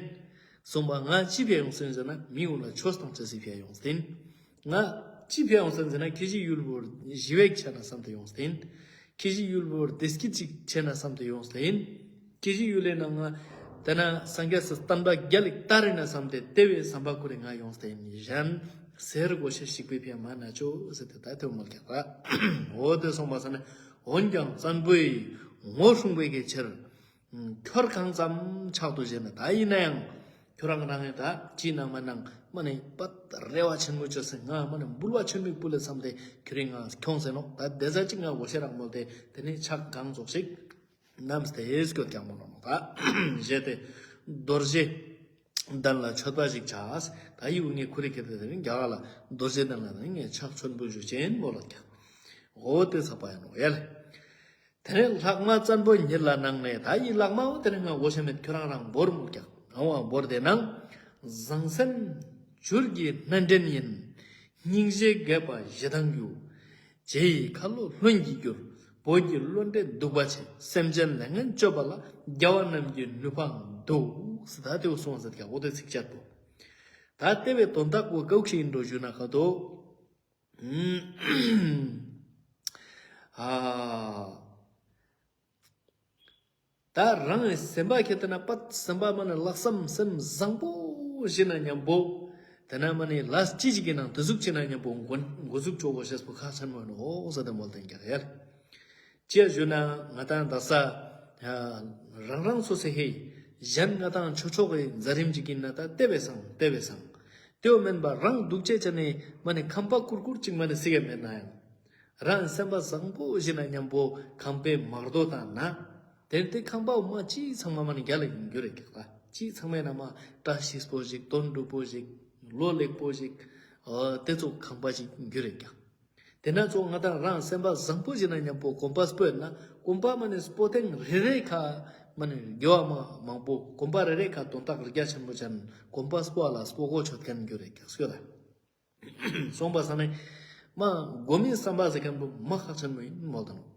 སོང་པ་ང་ཅི་ཕིའ་ཡོངས་ཏེ་ཟེར་ན་མི་ཡོངས་ལ་ཆོས་བཏང་ཅེས་སི་ཕིའ་ཡོངས་ཏེ་ཨིན། ང་ཅི་ཕིའ་ཡོངས་ཏེ་ཟེར་ན་ཁྱེད་ཀྱི་ཡུལ་བོར་ཞི་བའི་ཆ་ན་བསམ་སྟེ་ཡོངས་ཏེ་ཨིན། ཁྱེད་ཀྱི་ཡུལ་བོར་བདེ་སྐྱིད་ཅིག་ཆ་ན་བསམ་སྟེ་ཡོངས་ཏེ་ཨིན། ཁྱེད་ཀྱི་ཡུལ་ལི་ནང་ང་དེ་ན་སངས་རྒྱས་སི་བསྟན་པ་རྒྱལ་ལ་དར་ན་བསམ་སྟེ་དེ་བས་བསམ་པ་ཁུར་རེ་ང་ཡོངས་ཏེ་ཨིན། གཞན་གསེར་དགོས་ཤེས་ཤིག་པའི་ཕིའ་མ་ན་ཆོ་ཟེར་ཏེ་ད་དེ་མོལ་ཀྱག་ར། འོ་དེ་སོང་པ་ས་ནི་འོན་ཀྱང་བཙན་པོའི་ངོ་སྲུང་བའི་གི་ཕྱིར། ཁྱོད་གང་ཙམ་ཕྱག་ཏུ་བཞེས་ན་ད་ཡིན་ན་ཡང་ཁྱོད་རང་རང་ངི་ད་ཅི་ནང་མ་ནང་མ་ནི་པད་རེ་བ་ཆེན་མོ་ཅོས་སེ་ང་མ་ནི་འབུལ་བ་ཆེན་མོ་ཕུལ་ལེ་བསམ་སྟེ་ཁྱོད་རང་ང་ཁྱོངས་སེ་ནོག། ད་དེ་ཟ་ཅིག་ང་འོ་ཤེས་རག་མོལ་ཏེ་དེ་ནི་ཕྱག་གང་ཙོགས་ཤིག་བསྣམས་ཏེ་སྐྱོད་ཀྱག་མོལ་ལ་ནོག། ད་བཞེས་ཏེ་རྡོ་རྗེ་གདན་ལ་མཆོད་པ་ཞིག་བྱས། ད་ཡི་བོ་ངས་ཁུར་རེ་ཁྱེར་ཏེ་དེ་རིང་རྒྱ་གར་ལ་རྡོ་རྗེ་གདན་ལ་ངས་ཕྱག་མཆོད་འབུལ་ཞུ་ཅེས་ཨིན་མོལ་ལ་ཀྱག། འོ་དེ་ཚགས་པ་ཡིན་ནོག་ཡ་ལེ། དེ་ནས་ལྷག་མ་བཙན་པོ་ཉིད་ལ་གནང་ནས། ད་ཡི་ལྷག་མའོ་དེ་ནས་ང་འོ་ཤེས་མེད། ཁྱོད་རང་རང་བོར་མོལ་ཀྱག། ང་བོར་ཏེ་ན་བཟང་སེམས་བྱུར་གྱི་སྣ་འདྲེན་ཡིན། སྙིང་རྗེ་རྒྱས་པ་ཞེ་སྡང་རྒྱུ། རྗེ་ཡི་ཁ་ལོ་ལྷུན་གྱིས་གྱུར། བོད་ཀྱི་བློ་འདྲེ་གདུག་པ་ཆེ། སེམས་ཅན་ལས་ངན་སྤྱོད་པ་ལ། རྒྱལ་བ་རྣམས་ཀྱི་ནུས་པའང་འདུག། ཟེར་ད་དེ་བོ་གསུངས་ཟེར་ཀྱག། འོ་དེ་ཚིགས་བཅད་པོ། ད་དེ་བོའི་དོན་དག་པོ་ཀ་བོ་ཞིག་ཨིན་འགྲོ་ཞུ་ན་ཁ་ཏོ། ཨ། ད་རང་སེམས་པ་ཁྱེར་ཏེ་ན་པད་སེམས་པ་མ་ནི་ལྷག་བསམ་སེམས་བཟང་པོ་ཞིག་ན་མཉམ་པོ། དེ་ན་མ་ནི་ལས་ཅི་ཞིག་གི་ནང་དེ་ཟུག་ཅིག་ན་མཉམ་པོ་འགོ་འགོ་འཛུགས་ཆོག་གོ་ཤེས་པོ་ཁག་ཆེན་མོ་ནོག་ཟེར་ཏེ་མོལ་ཏེ་ཀྱག་ཡ། ཅི་ཞུ་ན་ང་དང་དག་ས་རང་རང་སོ་སོ་ཧེ་གཞན་ང་དང་ཆོས་ཕྱོགས་ཀྱི་མཛད་རིམ་ཅིག་ཨིན་ན་ད་དེ་བས་སང་དེ་བས་སང་། དེ་བོ་མེན་པ་རང་སྡུག་ཅེས་ཅན་ནི་མ་ནི་ཁམས་པ་ཀུར་ཀུར་ཅིག་མ་ནི་སི་གེ་མེད་ན་ཡང་། རང་སེམས་པ་བཟང་པོ་ཞིག་ན་མཉམ་པོ་ཁམས་པའི་མར་དོ་དང་ན། དེ་ནི་དེ་ཁམས་པའོ་མ་ཅི་ཚང་མ་མ་ནི་རྒྱལ་ལ་ཡིན་རྒྱུ་རེད་ཀྱག་ད། ཅི་ཚང་མའི་ནང་མ་བཀྲ་ཤིས་པོ་ཞིག་དོན་འགྲུབ་པོ་ཞིག་ལོ་ལེགས་པོ་ཞིག་ཨ་དེ་ཙོགས་ཁམས་པ་ཞིག་ཡིན་རྒྱུ་རེད་ཀྱག། དེ་ན་ཙོགས་ང་དང་རང་སེམས་པ་བཟང་པོ་ཞིག་ན་མཉམ་པོ་གོམ་པ་སྤོས་ན་གོམ་པ་མ་ནི་སྤོ་ཐེངས་རེ་རེ་ཁ་མ་ནི་དགེ་བ་མ་མང་པོ་གོམ་པ་རེ་རེ་ཁ་དོན་དག་རྒྱ་ཆེན་པོ་ཅན་གོམ་པ་སྤོ་ལ་སྤོ་གོ་ཆོད་མཁན་རྒྱུ་རེད་ཀྱག་སྐྱོ་ད། སོང་པ་ས་ནི་མ་གོ་མི་བསམ་པ་ཟེར་མཁན་པོ་མ་ཁག་ཆེན་མོ་ཡིན་མོལ་ཏེ་ནོག།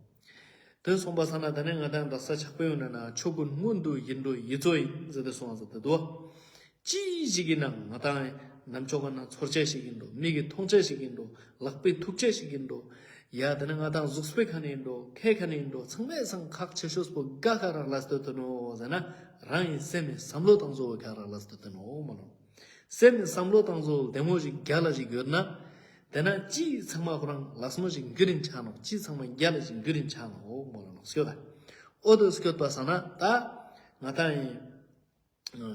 དེ་སོང་པ་ས་ན་ད་ནི་ང་དང་དག་ས་ཕྱག་དཔེ་ཡོང་ན་ན་ཆོས་ཀུན་སྔོན་དུ་ཡིད་འགྲོ་ཡིད་གཙོ་ཡིན་ཟེར་ཏེ་སོང་ཟེར་ཏེ་དུག། ཅི་ཞིག་གི་ནང་ང་དང་ནམ་ཆོག་ག་ན་ཚོར་ཅེས་ཤིག་ཡིན་འགྲོ། མིག་གི་མཐོང་ཅེས་ཤིག་ཡིན་འགྲོ། ལག་པའི་ཐུག་ཅེས་ཤིག་ཡིན་འགྲོ། ཡ་དེ་ནི་ང་དང་གཟུགས་པོའི་ཁ་ནས་ཡིན་འགྲོ། ཁའི་ཁ་ནས་ཡིན་འགྲོ། ཚང་མའི་སང་ཁག་ཆེ་ཤོས་པོ་ག་ཁ་རག་ལས་ཏེ་དུག་ནོག་ཟེར་ན་རང་གི་སེམས་ནི་བསམ་བློ་བཏང་ཚུལ་བོ་ག་རག་ལས་ཏེ་དུག་ནོག་མོལ་ལ་ནོག། སེམས་ནི་བསམ་བློ་བཏང་ཚུལ་བདེ་མོ་ཞིག་རྒྱལ་ལ་ཞིག་ཡོད་ན། དེ་ན་ཅི་ཚང་མ་ཁོ་རང་ལགས་མོ་ཞིག་འགྱུར་རིན་ཆ་ནོག། ཅི་ཚང་མ་རྒྱལ་ལ་ཞིག་འགྱུར་རིན་ཆ་ནོག་མོལ་ལ་ནོག་སྐྱོ་ད། འོ་དོ་སྐྱོད་པ་ས་ན་ད་ང་དང་ཡིན།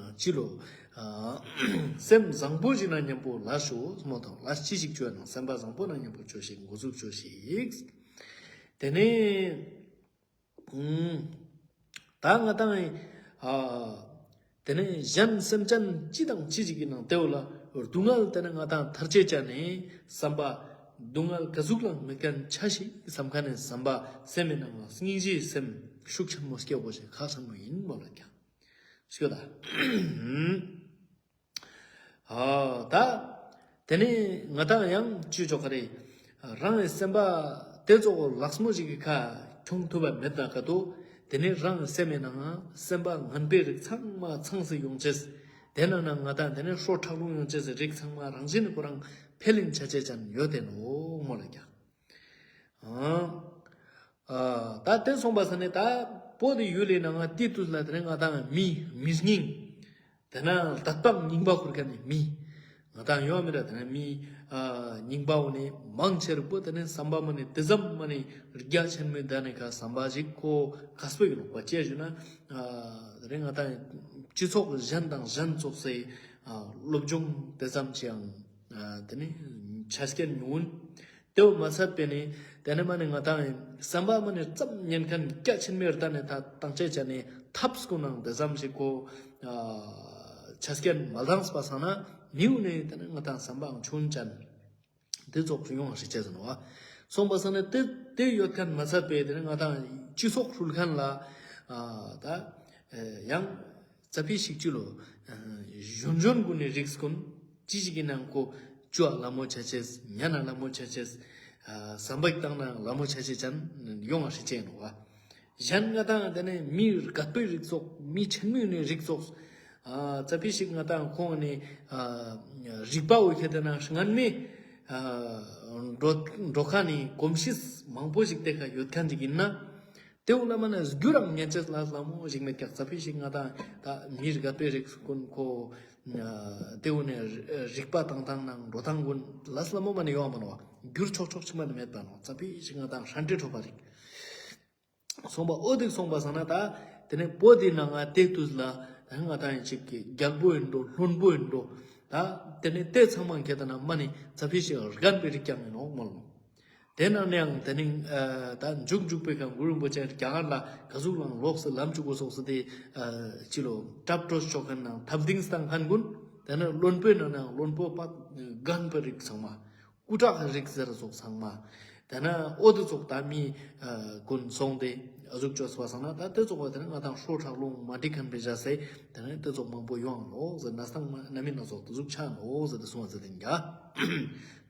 ཨ་ཅི་ལོ། ཨ་སེམས་བཟང་པོ་ཞིག་ན་མཉམ་པོ་ལ་ཞོ་མོ་དང་ལ་ཅི་ཞིག་ཅོ་ན་སེམས་པ་བཟང་པོ་ན་མཉམ་པོ་ཅོ་ཞིག་འགོ་འཛུགས་ཅོ་ཞིག། དེ་ནས། ཨུམ། ད་ང་དང་ཨ། དེ་ནས་གཞན་སེམས་ཅན་ཅི་དང་ཅི་ཞིག་གི་ནང་དེ་བོ་ལ་སྡུག་བསྔལ་དེ་ནས་ང་དང་ཐར་ཅེས་ཅན་ནི་བསམ་པ། སྡུག་བསྔལ་ག་ཟུག་ལ་མེད་མཁན་ཆ་ཞིག་བསམ་མཁན་ནི་བསམ་པ་སེམས་མི་ནང་ལ་སྙིང་རྗེའི་སེམས་ཤུགས་ཆེན་མོ་སྐྱེ་དགོས་ཤེས་ཁག་ཆེན་མོ་ཡིན་མོལ་ལ་ཀྱག། སྐྱོ་ད། ཨ་ད། དེ་ནས་ང་དང་ཡང་ཅི་ཅོ་ག་རེ། རང་གི་སེམས་པ་དེ་ཙོགས་ལགས་མོ་ཞིག་གི་ཁ་ཁྱོང་ཐུབ་པ་མེད་ན་ག་དོ། དེ་ནས་རང་གི་སེམས་མི་ནང་སེམས་པ་ངན་པའི་རིགས་ཚང་མ་ཚང་སེ་ཡོང་ཅེས། དེ་ན་ན་ང་དང་དེ་ནས་ཧྲོ་ཁྲག་རླུང་ཡོང་ཅེས་སི་རིགས་ཚང་མ་རང་བཞིན་ཁོ་རང་འཕེལ་ལིན་ཆ་ཅེས་ཅན་ཡོད་དེ་ནོག་མོལ་ལ་ཀྱག། ཨ། ཨ་ད་དེ་སོང་པ་ས་ནི་ད་བོད་དི་ཡུལ་ལི་ནང་ང་ཏི་ཏུས་ལ་དེ་ནས་ང་དང་མི་མི་སྙིང་། དེ་ན་ལྟ་སྟངས་རྙིང་པ་ཁུར་མཁན་ནི་མི། ང་དང་ཡོད་མི་ར་དེ་ནས་མི་ཨ་རྙིང་པ་འོ་ནི་མང་ཆེ་རིགས་པོ་དེ་ནས་བསམ་པ་མ་ནི་དེ་ཙམ་མ་ནི་རྒྱ་ཆེན་མོའི་ད་ནི་ཁ་བསམ་པ་ཞིག་ཁོ་ཁ་སྤོ་ཡིན་ནོག་པ་ཅི་ཞུ་ན། ཨ་དེ་ནས་ང་དང་སྤྱི་ཚོགས་གཞན་དང་གཞན་ཚོགས་སེ་ཨ་སློབ་སྦྱོང་དེ་ཙམ་ཅིག་ཡང་ཨ་དེ་ནས་ཆ་རྐྱེན་ཉུང་། དེ་བོ་མ་ཚད་པས་ནི་དེ་ནས་མ་ནི་ང་དང་བསམ་པ་མ་ནི་ཙམ་ཉན་མཁན་རྒྱ་ཆེན་མོའི་རྟ་ནས་ད་བཏང་ཆ་ཅན་ནི་ཐབས་སྐུ་ནང་དེ་ཙམ་ཞིག་གོ། ཨ་ཆ་རྐྱེན་མ་ལྡངས་པ་སང་ན་མི་འོ་ནི་དེ་ནས་ང་དང་བསམ་པའང་ཆུང་ཅན། དེ་ཙོགས་སུ་ཡོང་བ་ཞིག་བྱས་ཟིན་བ། སོང་པ་སང་ན་དེ་དེ་ཡོད་མཁན་མ་ཚད་པས་དེ་ནས་ང་དང་སྤྱི་ཚོགས་ཧྲུལ་མཁན་ལ་ཨ་ད་ཡང་ཙ་པི་ཞིག་ཅི་ལོ། གཞོན་གཞོན་ཀུན་ནི་རིགས་ཀུན་ཅི་ཞིག་གི་ནང་ཁོ་ཅོ་ལ་མོ་ཆ་ཅེས་ཉན་ལ་མོ་ཆ་ཅེས། ཨ་ཟམ་པ་ཞིག་བཏང་ན་ལ་མོ་ཆ་ཆེ་ཅན་ཡོང་ང་ཧྲི་ཅེ་ནོག་བ། གཞན་ང་དང་དེ་ནས་མི་རྒད་པོའི་རིགས་ཙོགས་མི་ཆེན་མོའི་ནས་རིགས་ཙོགས་ཨ་ཙ་པིག་ཞིག་ང་དང་ཁོང་ནས་ཨ་རིག་པ་འོ་ཁེ་དེ་ན་སྔན་མའི་ཨ་འགྲོ་འགྲོ་ཁ་ནས་གོམས་གཤིས་མང་པོ་ཞིག་དེ་ཁ་ཡོད་ཁན་ཅིག་ཡིན་ན། དེ་འོ་ལ་མ་ནས་རྒྱུ་རང་ཉན་ཅེས་ལ་ལ་མོ་ཞིག་མེད་ཀྱག་ཙ་པིག་ཞིག་ང་དང་ད་མི་རྒད་པའི་རིགས་ཀུན་ཁོ་ཨ་དེ་འོ་ནས་རིག་པ་བཏང་སྟངས་ནང་འགྲོ་སྟངས་ཀུན་ལ་ལ་མོ་མ་ནས་ཡོང་བ་མ་ནོག་བ། འགྱུར་ཆོག་ཆོག་ཅིག་མ་ནས་མེད་པ་ནོག་ཙ་པིག་ཞིག་ང་དང་ཧྲན་ཏེ་འཕྲོད་པ་རིགས། སོང་པ་འོ་དེ་སོང་པ་སང་ན་ད་དེ་ནས་བོད་དེ་ནང་ང་དེ་དུས་ལ་ང་དང་ཡིན་ཅིག་གི་རྒྱལ་པོ་ཡིན་འགྲོ་བློན་པོ་ཡིན་འགྲོ། ད་དེ་ནས་དེ་ཚང་མ་ཁེ་ད་ན་མ་ནི་ཙ་པིག་ཞིག་རྒན་པའི་རིགས་ཀྱང་ཡིན་ནོག་མོལ་ནོག། དེ་ནང་ནས་ཡང་དེ་ནས་ཨ་ད་མཇུག་མཇུག་པའི་ཁ་གུ་རུ་རིན་པོ་ཆེ་རྒྱ་གར་ལ་ག་ཟུག་ལང་ལོགས་སུ་ལམ་བཅུག་གོ་སོགས་སུ་དེ་ཨ་ཅི་ལོ་གྲབས་སྤྲོད་ཆོག་མཁན་ནང་ཐབས་སྡིངས་བཏང་མཁན་ཀུན། དེ་ནས་བློན་པོའི་ནང་ནས་བློན་པོ་པ་རྒན་པའི་རིགས་ཚང་མ། སྐུ་དྲག་རིགས་ཟེར་ཙོགས་ཚང་མ། དེ་ནས་འོ་དེ་ཙོགས་ད་མི་ཨ་ཀུན་སོང་སྟེ་ཨ་ཟུག་བཅོས་པ་སང་ན་ད་དེ་ཙོགས་པ་དེ་ནས་ང་དང་ཧྲོ་ཁྲག་རླུང་མ་འགྲིག་མཁན་པའི་བྱ་སེ་དེ་ནས་དེ་ཙོགས་མང་པོ་ཡོང་ལོག་ཟེར་ན་སྟངས་མ་ན་མི་ན་ཙོགས་དེ་ཟུག་ཆ་ནོག་ཟེར་ཏེ་གསུངས་པ་ཟེར་ཏེ་ཡིན་ཀྱག།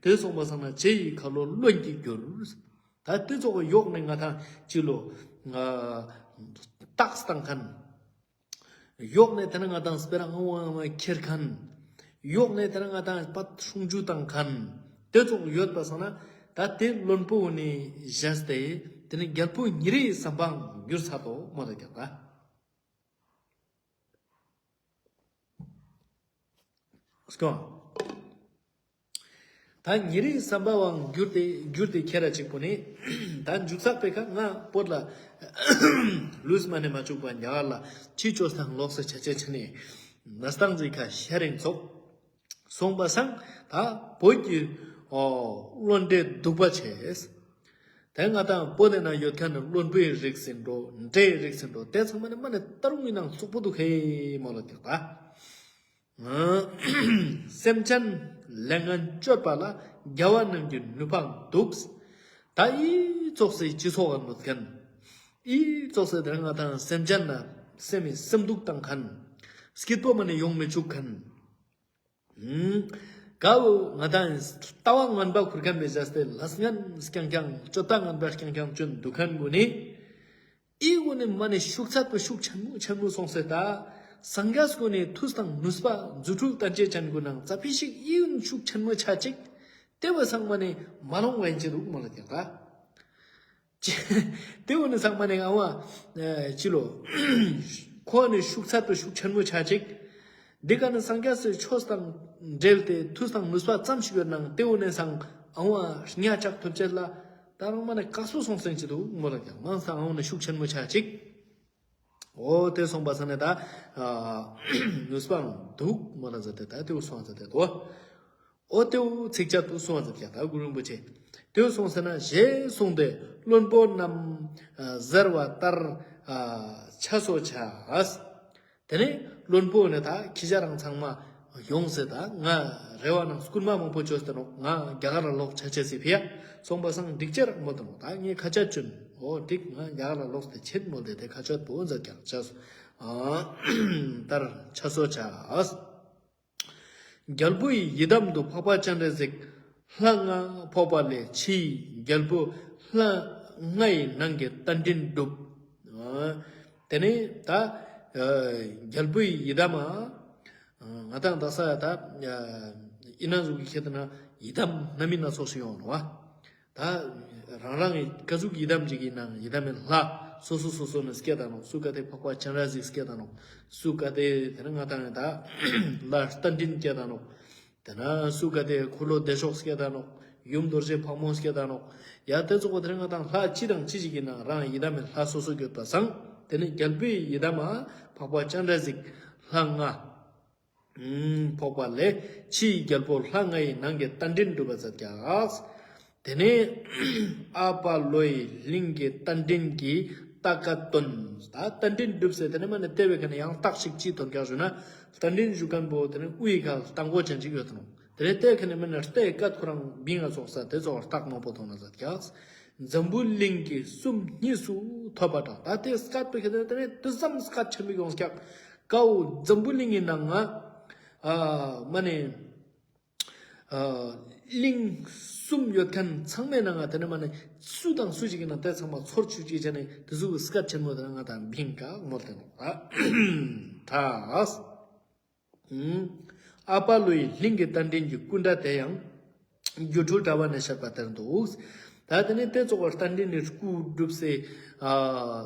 དེ་སོང་པ་སང་ན་ཅེ་ཡི་ཁ་ལོ་བློན་གྱི་འགྱུར། ད་དེ་ཙོགས་ཡོག་ནས་ང་དང་ཅི་ལོ་ང་རྟགས་བཏང་མཁན། ཡོག་ནས་དེ་ན་ང་དང་སྤེ་ར་ཨང་བ་ཨང་བ་ཁྱེར་མཁན། ཡོག་ནས་དེ་ན་ང་དང་པད་ཧྲུང་ཇུ་བཏང་མཁན། དེ་ཙོགས་ཡོད་པ་སང་ན་ད་དེ་བློན་པོ་ནས་བཞག་སྟེ་དེ་ནས་རྒྱལ་པོ་ཉེ་རིའི་ཟམ་པའང་འགྱུར་ཚར་ཏོ་མོལ་ལ་ཀྱག་ད། སྐྱོང་། ད་ཉེ་རིའི་ཟམ་པའང་འགྱུར་ཏེ་འགྱུར་ཏེ་ཁྱེར་ར་ཅིག་པོ་ནི། ད་མཇུག་ཚག་པའི་ཁ་ང་བོད་ལ་ལུས་མ་ནས་མ་བཅུག་པ་རྒྱ་གར་ལ་ཕྱི་བཅོས་དང་ལོགས་སུ་ཆ་ཆེ་ཆ་ནས་ན་སྟངས་ཟིག་ཁ་ཤ་རིང་ཚོགས། སོང་པ་སང་ད་བོད་ཀྱི་ཨོ་བློན་འདྲེ་གདུག་པ་ཆེ། དེ་ང་དང་བོད་དེ་ན་ཡོད་མཁན་ནི་བློན་པོའི་རིགས་ཟིན་འགྲོ་འདྲེའི་རིགས་ཟིན་འགྲོ་དེ་ཚང་མ་ནི་མ་ནི་ཏ་རུང་གི་ནང་བཙོག་པོ་འདུག་ཧེ་མོལ་ལ་ཀྱག་ད། སེམས་ཅན་ལས་ངན་སྤྱོད་པ་ལ་རྒྱལ་བ་རྣམས་ཀྱི་ནུས་པ་འདུག། ད་ཨི་ཙོགས་སི་སྤྱི་ཚོགས་ལ་གནོད་མཁན། ཨི་ཙོགས་སི་དེ་ང་དང་སེམས་ཅན་ལ་སེམས་མི་སེམས་སྡུག་བཏང་མཁན། སྐྱིད་པོ་མ་ནི་ཡོང་མི་བཅུག་མཁན། ཧུམ། ག་བོ་ང་དང་ལྟ་བ་ངན་པ་ཁུར་མཁན་པའི་བྱ་སྟེ་ལས་ངན་རྐྱང་རྐྱང་སྤྱོད་ལྟ་ངན་པ་རྐྱང་རྐྱང་སྤྱོད་འདུག་མཁན་གུན་ནི། ཨི་གུན་ནི་མ་ནི་ཤུགས་ཚད་པོ་ཤུགས་ཆེན་མོ་ཆེན་མོ་སོང་སེ་ད། སངས་རྒྱས་གུན་ནི་མཐུ་དང་ནུས་པ་རྫུ་འཕྲུལ་བསྟན་བྱེད་ཅན་གུན་ནང་ཙ་པིག་ཞིག་ཨི་གུན་ཤུགས་ཆེན་མོ་ཆ་ཅིག། དེ་བོ་ཚང་མ་ནི་མ་ལོང་བ་ཡིན་ཅི་འདུག་མོལ་ལ་ཀྱག་ད། དེ་བོ་ནི་ཚང་མ་ནི་ཨ་བ་ཅི་ལོ། ཁོ་ནི་ཤུགས་ཚད་པོ་ཤུགས་ཆེན་མོ་ཆ་ཅིག། འདི་ག་ནི་སངས་རྒྱས་སི་ཆོས་དང་འབྲེལ་ཏེ་མཐུ་དང་ནུས་པ་ཙམ་ཞིག་ཡོད་ནའང་དེ་བོ་ནི་སང་ཨ་བ་ཉ་ཅག་ཐོབ་ཅེས་ལ་ད་རང་མ་ནི་དཀགས་པོ་སོང་སེ་ཡིན་ཅི་འདུག་མོལ་ལ་ཀྱག། མང་སང་ཨ་བ་ནི་ཤུགས་ཆེན་མོ་ཆ་ཅིག། འོ་དེ་སོང་པ་སང་ནི་ད་ནུས་པའང་འདུག་མོལ་ལ་ཟེར་ཏེ་ད་དེ་བོ་སོང་ཟེར་ཏེ་དོ། འོ་དེ་བོ་ཚིགས་བཅད་དུ་སོང་བ་ཟེར་ཀྱག་ད་གུ་རུ་རིན་པོ་ཆེ། དེ་བོ་སོང་ཟེར་ན་ཞེས་གསུངས་ཏེ་བློན་པོ་རྣམས་ཨ་ཟེར་བ་ལྟར་ཨ་ཆས་སོ་ཆས། དེ་ནས་བློན་པོ་ནི་ད་ཁྱེ་རང་ཚང་མ་ཡོང་སེ་ད་ང་རེ་བ་ནང་སྐུལ་མ་མང་པོ་བཅོས་ཏེ་ནོག། ང་རྒྱ་གར་ལ་ལོག་ཆ་ཅེས་སི་ཕི་ཡ། སོང་པ་སང་འགྲིག་ཅེས་རག་མོལ་ཏེ་ནོག། ད་ངས་ཁ་ཆད་བཅོན། འོ་འགྲིག། ང་རྒྱ་གར་ལ་ལོག་སྟེ་ཆེན་མོལ་ཏེ་དེ་ཁ་ཆད་པོ་མཛད་ཀྱག་ཆས་སོ། ཨ་ལྟར་ཆས་སོ་ཆས། རྒྱལ་པོ་ཡི་ཡི་དམ་དུ་འཕགས་པ་སྤྱན་རས་གཟིགས། ལྷ་ལྔ་ཕོག་པ་ལས་ཕྱིའི་རྒྱལ་པོ་ལྷ་ལྔ་ཡི་ནང་གི་རྟ་མགྲིན་བསྒྲུབས། དེ་ནས་ད་རྒྱལ་པོ་ཡི་ཡི་དམ་ང་དང་ད་ས་ད་ཨི་ན་ཟུག་གི་ཁྱེད་ན་ཡི་དམ་སྣ་མིན་སྣ་ཚོགས་ཤིག་ཡོང་བ། ད་རང་རང་གི་ག་ཟུག་ཡི་དམ་ཅིག་ཡིན་ནའང་ཡི་དམ་མི་ལྷ་སོ་སོ་སོ་སོ་ནི་སྐད་དང་ནོག། སུ་ག་དེ་འཕགས་པ་སྤྱན་རས་གཟིགས་སྐད་དང་ནོག། སུ་ག་དེ་དེ་ན་ང་དང་ད་ལྷ་རྟ་མགྲིན་སྐད་དང་ནོག། དེ་ན་སུ་ག་དེ་འཁོར་ལོ་བདེ་མཆོག་སྐད་དང་ནོག། ཡུམ་རྡོ་རྗེ་ཕག་མོ་སྐད་དང་ནོག། ཡ་དེ་ཙོགས་པོ་དེ་ན་ང་དང་ལྷ་ཅི་དང་ཅི་ཞིག་ཡིན་ནའང་རང་ཡི་དམ་མི་ལྷ་སོ་སོ་ཡོད་པ་སང་དེ་ནི་རྒྱལ་པོའི་ཡི་དམ་འཕགས་པ་སྤྱན་རས་གཟིགས་ལྷ་ལྔ། ཕོག་པ་ལས་ཕྱིའི་རྒྱལ་པོ་ལྷ་ལྔ་ཡི་ནང་གི་རྟ་མགྲིན་བསྒྲུབས་པ་མཛད་ཀྱག། དེ་ནས་ཨ་པ་ལོའི་གླིང་གི་རྟ་མགྲིན་གྱི་རྟ་སྐད་ཐོས། ད་རྟ་མགྲིན་བསྒྲུབས་སེ་དེ་ནས་མ་ནི་དེ་བའི་ཁ་ནས་ཡང་རྟགས་ཤིག་ཅི་ཐོན་ཀྱག་ཞུ་ན། རྟ་མགྲིན་ཞུ་མཁན་པོ་དེ་ནས་དབུའི་ཁ་རྟ་མགོ་ཅན་ཅིག་ཡོད་དེ་ནོག། དེ་ནས་དེ་ཁ་ནས་མ་ནི་རྟའི་སྐད་ཁོ་རང་བིང་ང་ཙོགས་ས་དེ་ཙོགས་རྟགས་མང་པོ་ཐོན་ན་མཛད་ཀྱག། འཛམ་བུ་གླིང་གི་གསུམ་གཉིས་སུ་ཐོས་པ་དང་། ད་དེ་སྐད་པོ་ཁ་ནས་དེ་ནས་དེ་ཙམ་སྐད་ཆེན་མོ་ཡོང་ཀྱག། ཀ་བོ་འཛམ་བུ་གླིང་གི་ནང་ང་ཨ་མ་ནི་ ཨ་གླིང་གསུམ་ཡོད་ཁན་ཚང་མའི་ནང་ང་ཏེ་ནེ་མ་ནེ་སུ་དང་སུ་ཞིག་ཨིན་ན་ཏེ་ཚང་མ་ཚོར་ཆུག་ཅིག་ཅེས་ནེ་ཏེ་ཟུག་གི་སྐད་ཆེན་མོ་ཏེ་ནེ་ང་དང་བིང་ཀ་མོལ་ཏེ་ནོག་ད། ཨ་པ་ལོའི་གླིང་གི་རྟ་མགྲིན་གྱི་སྐུ་འདྲ་དེ་ཡང་སྒྱུ་འཕྲུལ་དྲ་བ་ནས་བཤད་པ་དེར་འདུག་ད་ཏེ་ནེ་ཏེ་ཙོགས་པ་རྟ་མགྲིན་ནི་སྐུ་སྒྲུབ་སེ་ཨ་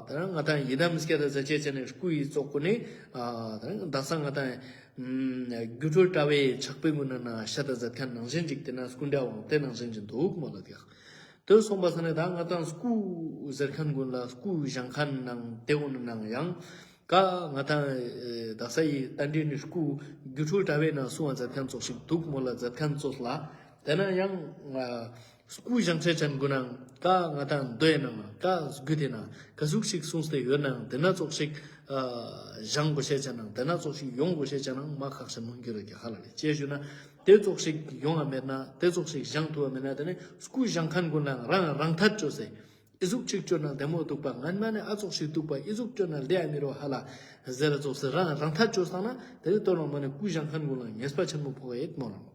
ད་ང་དང་ཡི་དམ་སྐྱེད་ད་ཟེར་ཅེས་ཅེས་ནེ་སྐུ་ཡི་ཙོགས་གུན་ནི་ཨ་ད་དག་ས་ང་དང་སྒྱུ་འཕྲུལ་དྲ་བའི་ཕྱག་དཔེ་གུན་ན་བཤད་ད་ཟེར་ཁན་ནང་བཞིན་ཅིག་ཏེ་ན་སྐུ་འདྲ་བའང་ཏེ་ནང་བཞིན་ཅིག་འདུག་མོལ་ལ་དེ་ཡང་། ཏེ་སོང་པ་ས་ནེ་ད་ང་དང་སྐུ་ཟེར་ཁན་གུན་ལ་སྐུ་བཞེངས་ཁན་ནང་ཏེ་གུན་ནང་ཡང་ཀ་ང་དང་ཨེ་དག་ས་ཡི་རྟ་མགྲིན་ནི་སྐུ་སྒྱུ་འཕྲུལ་དྲ་བའི་ནང་གསུང་བ་མཛད་ཁན་ཙོགས་ཤིག་འདུག་མོལ་ལ་མཛད་ཁན་ཙོགས་ལ་ཏེ་ན་ཡང་ཨ་སྐུ་བཞེངས་ཅེས་ཅན་གུན་ནང་ཀ་ང་དང་མདོའི་ནང་ཀ་རྒྱུད་དེ་ན་ཀ་ཟུག་ཤིག་གསུངས་ཏེ་ཡོད་ནའང་ཏེ་ན་ཙོགས་ཤིག་ཨ་བཞེངས་དགོས་ཤེས་ཅན་ནང་ཏེ་ན་ཙོགས་ཤིག་ཡོང་དགོས་ཤེས་ཅན་ནང་མ་ཁག་ཆེན་མོ་གྱུར་རེ་ཀ་ཧ་ལ་ལེ་ཅེས་ཞུ་ན། ཏེ་ཙོགས་ཤིག་ཡོང་བ་མེད་ན་ཏེ་ཙོགས་ཤིག་བཞེངས་ཐུབ་བ་མེད་ན་ཏེ་ནེ་སྐུ་བཞེངས་ཁན་གུན་ལ་རང་རང་ཐད་ཅོས་སེ་ཨི་ཟུག་ཅིག་ཅོས་ན་བདེ་མོ་འདུག་པ་ངན་མ་ནེ་ཨ་ཙོགས་ཤིག་འདུག་པ་ཨི་ཟུག་ཅོས་ན་བདེ་ཡ་མི་རོ་ཧ་ལ་ཟེར་ཙོགས་སེ་རང་རང་ཐད་ཅོས་སང་ན་ཏེ་ནེ་ཏོ་ལོ་མ་ནེ་སྐུ་བཞེངས་ཁན་གུན་ལ་ཉེས་པ་ཆེན་མོ་ཕོག་ཡེད་མོ་རང་།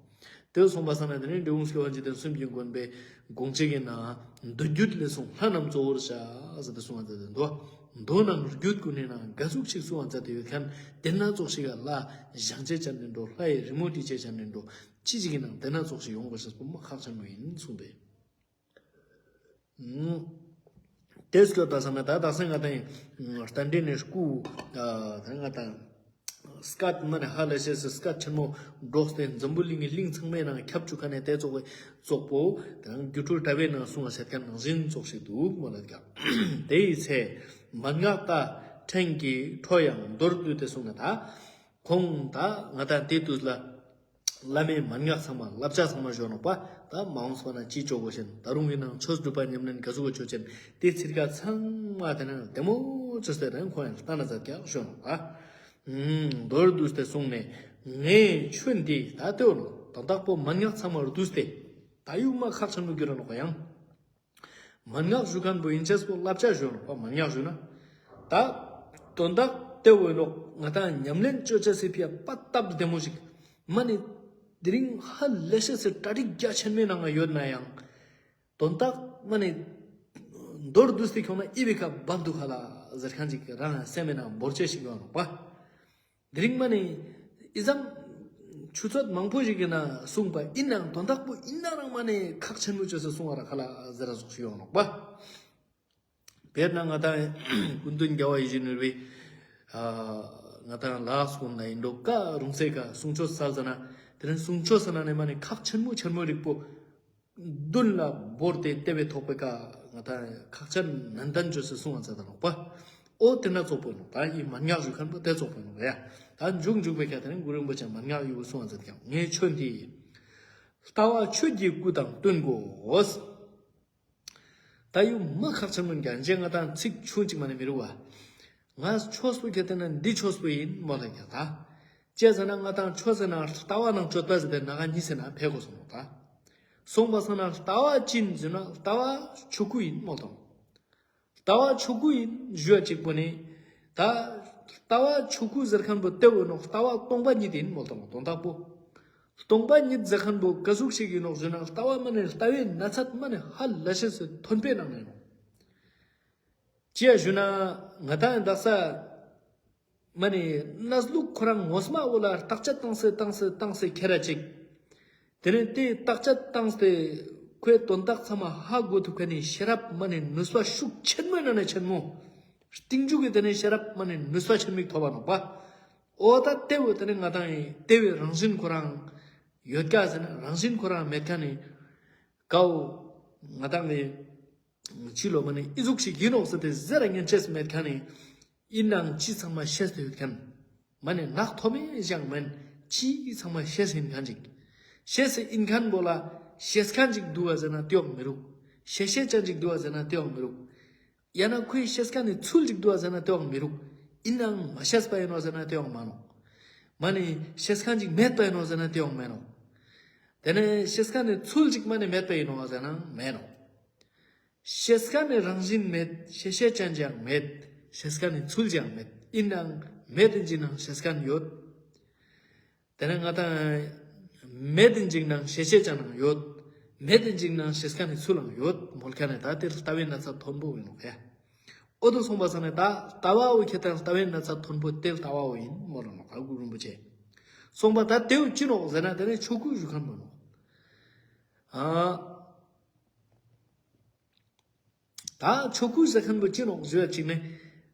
ཏེ་སོང་པ་སང་ན་ཏེ་ནེ་འབྲི་གུང་སྐྱོབ་པ་འཇིག་རྟེན་གསུམ་གྱི་མགོན་པོའི་དགོངས་གཅིག་གི་ནང་མདོ་རྒྱུད་ལས་གསུངས་ལྷ་རྣམས་གཙོ་བོར་བྱ་ཟེར་ཏེ་གསུང་བ་མཛད་དེ་འདུག་མདོ་ནང་རྒྱུད་གུན་ནི་ནང་ཀ་ཟུག་ཅིག་གསུང་བ་མཛད་དེ་ཡོད་ཁན་ཏེ་ན་ཙོགས་ཤིག་ག་ལྷ་བཞེངས་ཅེས་ཅན་ནི་འགྲོ་ལྷ་ཡི་རི་མོ་བྲིས་ཅེས་ཅན་ནི་འགྲོ་ཅི་ཞིག་གི་ནང་ཏེ་ན་ཙོགས་ཤིག་ཡོང་དགོས་ཤེས་པོ་མ་ཁག་ཆེན་མོ་ཨིན་གསུངས་པས། ཏེ་སྐྱོད་ད་ས་ན་ད་དག་ས་ང་དང་རྟ་མགྲིན་ནི་སྐུ་ད་ང་དང་སྐད་མ་ནེ་ཧ་ལས་ཤེས་སི་སྐད་ཆེན་མོ་སྒྲོགས་ཏེ་འཛམ་བུ་གླིང་གི་གླིང་ཚང་མའི་ནང་ཁྱབ་ཅུག་ཁན་ནི་ཏེ་ཙོགས་པོ་ཏེ་ནང་སྒྱུ་འཕྲུལ་དྲ་བའི་ནང་གསུང་བ་ཟེར་ཁན་ནང་བཞིན་ཙོགས་ཤིག་འདུག་མོལ་ལ་ཀ་ཏེ་ཡི་ཚེ་མན་ངག་ཀ་ཕྲེང་གི་འཕྲོ་ཡང་མདོར་བསྡུས་ཏེ་གསུངས་ན་ད་ཁོང་ད་ང་དང་ཏེ་དུས་ལ་བླ་མའི་མན་ངག་ཚང་མ་བསླབ་བྱ་ཚང་མ་ཞུ་ནོག་པ། ད་མ་འོངས་པ་ན་ཅི་ཅོ་དགོས་ཤེས་ད་རུང་གི་ནང་ཆོས་སྒྲུབ་པ་ཉམས་ལེན་ཀ་ཟུག་ག་ཅོ་ཅེས་ཏེ་ཚིར་ཀ་ཚང་མ་ཏེ་ནེ་བདེ་མོ་ཅོས་ཏེ་རང་ཁོང་ཡང་ལྟ་ན་མཛད་ཀྱག་ཞུ་ནོག་པ། མདོར་བསྡུས་ཏེ་གསུངས་ནས་ངས་ཆོས་འདི་ད་ལྟོས་ནོ་དོན་དག་པོ་མན་ངག་ཚང་མ་བསྡུས་ཏེ་ད་ཡུག་མ་ཁག་ཆེན་མོ་གྱུར་ར་ནོག་ཡང་། མན་ངག་ཞུ་ཁན་པོ་ཨིན་ཅེས་པོ་བསླབ་བྱ་ཞུ་ནོག་པ་མན་ངག་ཞུ་ན། ད་དོན་དག་ཏེ་བོ་ནོག་ང་དང་ཉམས་ལེན་ཅོ་ཅེས་སི་ཕི་ཡ་པ་སྟབས་བདེ་མོ་ཞིག་མ་ནེ་དེ་རིང་ཧ་ལས་ཤེས་སི་གྲ་སྒྲིག་རྒྱ་ཆེན་མོའི་ནང་ང་ཡོད་ན་ཡང་། དོན་དག་མ་ནེ་མདོར་བསྡུས་ཏེ་ཁྱོང་ན་ཨི་བི་ཀ་བབ་འདུག་ཧ་ལ་ཟེར་ཁན་ཅིག་རང་སེམས་ནང་བོར་ཅེས་ཤིག་ཡོང་ནོག་པ། དེ་རིང་མ་ནེ་ཨི་ཙམ་ཆུ་ཚོད་མང་པོ་ཞིག་གི་ནང་གསུངས་པ་ཨིན་ནའང་དོན་དག་པོ་ཨིན་ན་རང་མ་ནེ་ཁག་ཆེན་མོ་ཅོས་སེ་གསུང་བ་ར་ཧ་ལ་ཟེར་ར་ཟུག་ཤིག་ཡོང་ནོག་པ། དཔེར་ན་ང་དང་སྐུ་མདུན་རྒྱལ་བ་ཡིད་བཞིན་ནོར་བུའི་ཨ་ང་དང་ལ་སོང་ན་ཨིན་འགྲོ་ཀ་རུང་སེ་ཀ་གསུང་ཆོས་སལ་ཟ་ན་དེ་རིང་གསུང་ཆོས་ཟ་ན་ནི་མ་ནེ་ཁག་ཆེན་མོ་ཆེན་མོ་རིག་པོ་མདུན་ལ་བོར་ཏེ་ཏེ་བའི་ཐོག་པའི་ཀ་ང་དང་ཁག་ཆེན་ནན་ཏན་ཅོས་སེ་གསུང་བ་མཛད་ད་ནོག་པ། འོ་ཏེ་ན་ཙོགས་པོ་ནོག་ད་ཨི་མན་ངག་ཞུ་ཁན་པོ་ཏེ་ཙོགས་པོ་ནོག་ཡ། ད་མཇུག་མཇུག་པའི་ཀ་དེ་རིང་གུ་རུ་རིན་པོ་ཆེ་མན་ངག་ཡི་བོ་གསུང་བ་མཛད་ཀྱག་ངས་ཆོས་འདི་ལྟ་བ་ཆོས་ཀྱི་སྐུ་དང་བསྟུན་དགོས། ད་ཡུ་མ་ཁག་ཆེན་མོ་ཀྱང་རྗེ་ང་དང་ཚིག་ཆུང་ཅིག་མ་ནེ་མི་རུ་བ། ང་ཆོས་པོ་ཁྱེར་ཏེ་ན་འདི་ཆོས་པོ་ཨིན་མོལ་ལ་ཀྱག་ད། ཅི་ཟེར་ན་ང་དང་ཆོས་ཟེར་ན་ལྟ་བ་ནང་སྤྱོད་པ་ཟེར་ཏེ་ན་ག་གཉིས་ཟེར་ན་ཕེ་གོས་སོང་ད། སོང་པ་སང་ན་ལྟ་བ་ཅི་ཨིན་ཟེར་ན་ལྟ་བ་ཆོས་སྐུ་ཨིན་མོལ་དང་། ལྟ་བ་ཆོས་སྐུ་ཨིན་ཞུ་བ་ཅིག་པོ་ནི། ད་ལྟ་བ་ཆོས་སྐུ་ཟེར་ཁན་པོ་ཏེ་བོ་ནོག་ལྟ་བ་སྟོང་པ་ཉིད་ཨིན་མོལ་དང་དོན་དག་པོ། སྟོང་པ་ཉིད་ཟེར་ཁན་པོ་ཀ་ཟུག་ཞིག་ཨིན་ནོག་ཞུ་ན་ལྟ་བ་མ་ནེ་ལྟ་བའི་ན་ཚད་མ་ནེ་ཧ་ལས་ཤེས་སི་ཐོན་པའི་ནང་ནེ་ནོག་ཅི་ཡ་ཞུ་ན་ང་དང་དག་ས་མ་ནེ་གནས་ལུགས་ཁོ་རང་ངོ་མ་བོ་ལ་བརྟག་དཔྱད་བཏང་སེ་བཏང་སེ་བཏང་སེ་ཁྱེར་ར་ཅིག་དེ་ནེ་དེ་བརྟག་དཔྱད་བཏང་སྟེ་ཁོའི་དོན་དག་ཚང་མ་ཧ་གོ་ཐུབ་ཁན་ནི་ཤེས་རབ་མ་ནེ་ནུས་པ་ཤུགས་ཆེན་མོའི་ནང་ནེ་ཆེན་མོ། རྟིང་མཇུག་གི་དེ་ནེ་ཤེས་རབ་མ་ནེ་ནུས་པ་ཆེན་མོ་ཐོབ་པ་ནོག་པ། འོ་ད་ཏེ་བོ་དེ་ནེ་ང་དང་ཡིན་ཏེ་བོའི་རང་བཞིན་ཁོ་རང་ཡོད་ཀ་ཟེར་ན་རང་བཞིན་ཁོ་རང་མེད་ཁན་ནི་ཀའོ་ང་དང་ནི་ཕྱི་ལོ་མ་ནེ་ཨི་ཟུག་ཞིག་ཨིན་ནོག་ཟེར་ཏེ་ཟེར་ར་ཉན་ཅེས་མེད་ཁན་ནི། ཨིན་ནའང་ཅི་ཚང་མ་ཤེས་ཏེ་ཡོད་ཁན། མ་ནེ་ནག་ཐོམ་མེ་ཞིག་མན། ཅི་ཚང་མ་ཤེས་ཨིན་ཁན་ཅིག་ཤེས་ཨིན་ཁན་བོ་ལ་ཤེས་ཁན་ཅིག་འདུག་ག་ཟེར་ན་ཏེའང་མི་རུག་ཤེས་ཤེས་ཅན་ཅིག་འདུག་ག་ཟེར་ན་ཏེའང་མི་རུག་ཡང་ན་ཁོའི་ཤེས་ཁན་ནི་ཚུལ་ཅིག་འདུག་ག་ཟེར་ན་ཏེའང་མི་རུག་ཨིན་ནའང་མ་ཤེས་པ་ཨིན་ནོག་ཟེར་ན་ཏེའང་མན་ནོག་མ་ནེ་ཤེས་ཁན་ཅིག་མེད་པ་ཨིན་ནོག་ཟེར་ན་ཏེའང་མན་ནོག་དེ་ནེ་ཤེས་ཁན་ནི་ཚུལ་ཅིག་མ་ནེ་མེད་པ་ཨིན་ནོག་ཟེར་ན་མན་ནོག་ཤེས་ཁན་ནི་རང་བཞིན་མེད། ཤེས་ཤེས་ཅན་ཅིའང་མེད། ཤེས་ཁན་ནི་ཚུལ་ཅིའང་མེད། ཨིན་ནའང་མེད་ཨིན་ཅི་ནང་ཤེས་ཁན་ཡོད། དེ་ནེ་ང་དང་ མེད་དེ་འཇིག་ནང་ཤེས་ཤེས་ཅན་ནང་ཡོད། མེད་དེ་འཇིག་ནང་ཤེས་མཁན་ནི་ཚུལ་ལའང་ཡོད་མོལ་མཁན་ནི་ད་དེ་ལྟ་བའི་ན་ཚ་མཐོན་པོ་ཡིན་ནོག་ཡ། འོ་དོ་སོང་པ་ས་ནི་ད་ལྟ་བའོ་ཁྱད་དང་ལྟ་བའི་ན་ཚ་མཐོན་པོ་དེ་ལྟ་བའོ་ཡིན་མོལ་ལ་ནོག་ད་གུ་རུ་རིན་པོ་ཆེ། སོང་པ་ད་དེའུ་ཅི་ནོག་ཟེར་ན་དེ་ནི་ཆོས་སྐུ་ཞུ་མཁན་མོ་ནོག་ཨ། ད་ཆོས་སྐུ་ཟེར་མཁན་པོ་ཅི་ནོག་ཞུ་ཡ་ཅིག་ནི།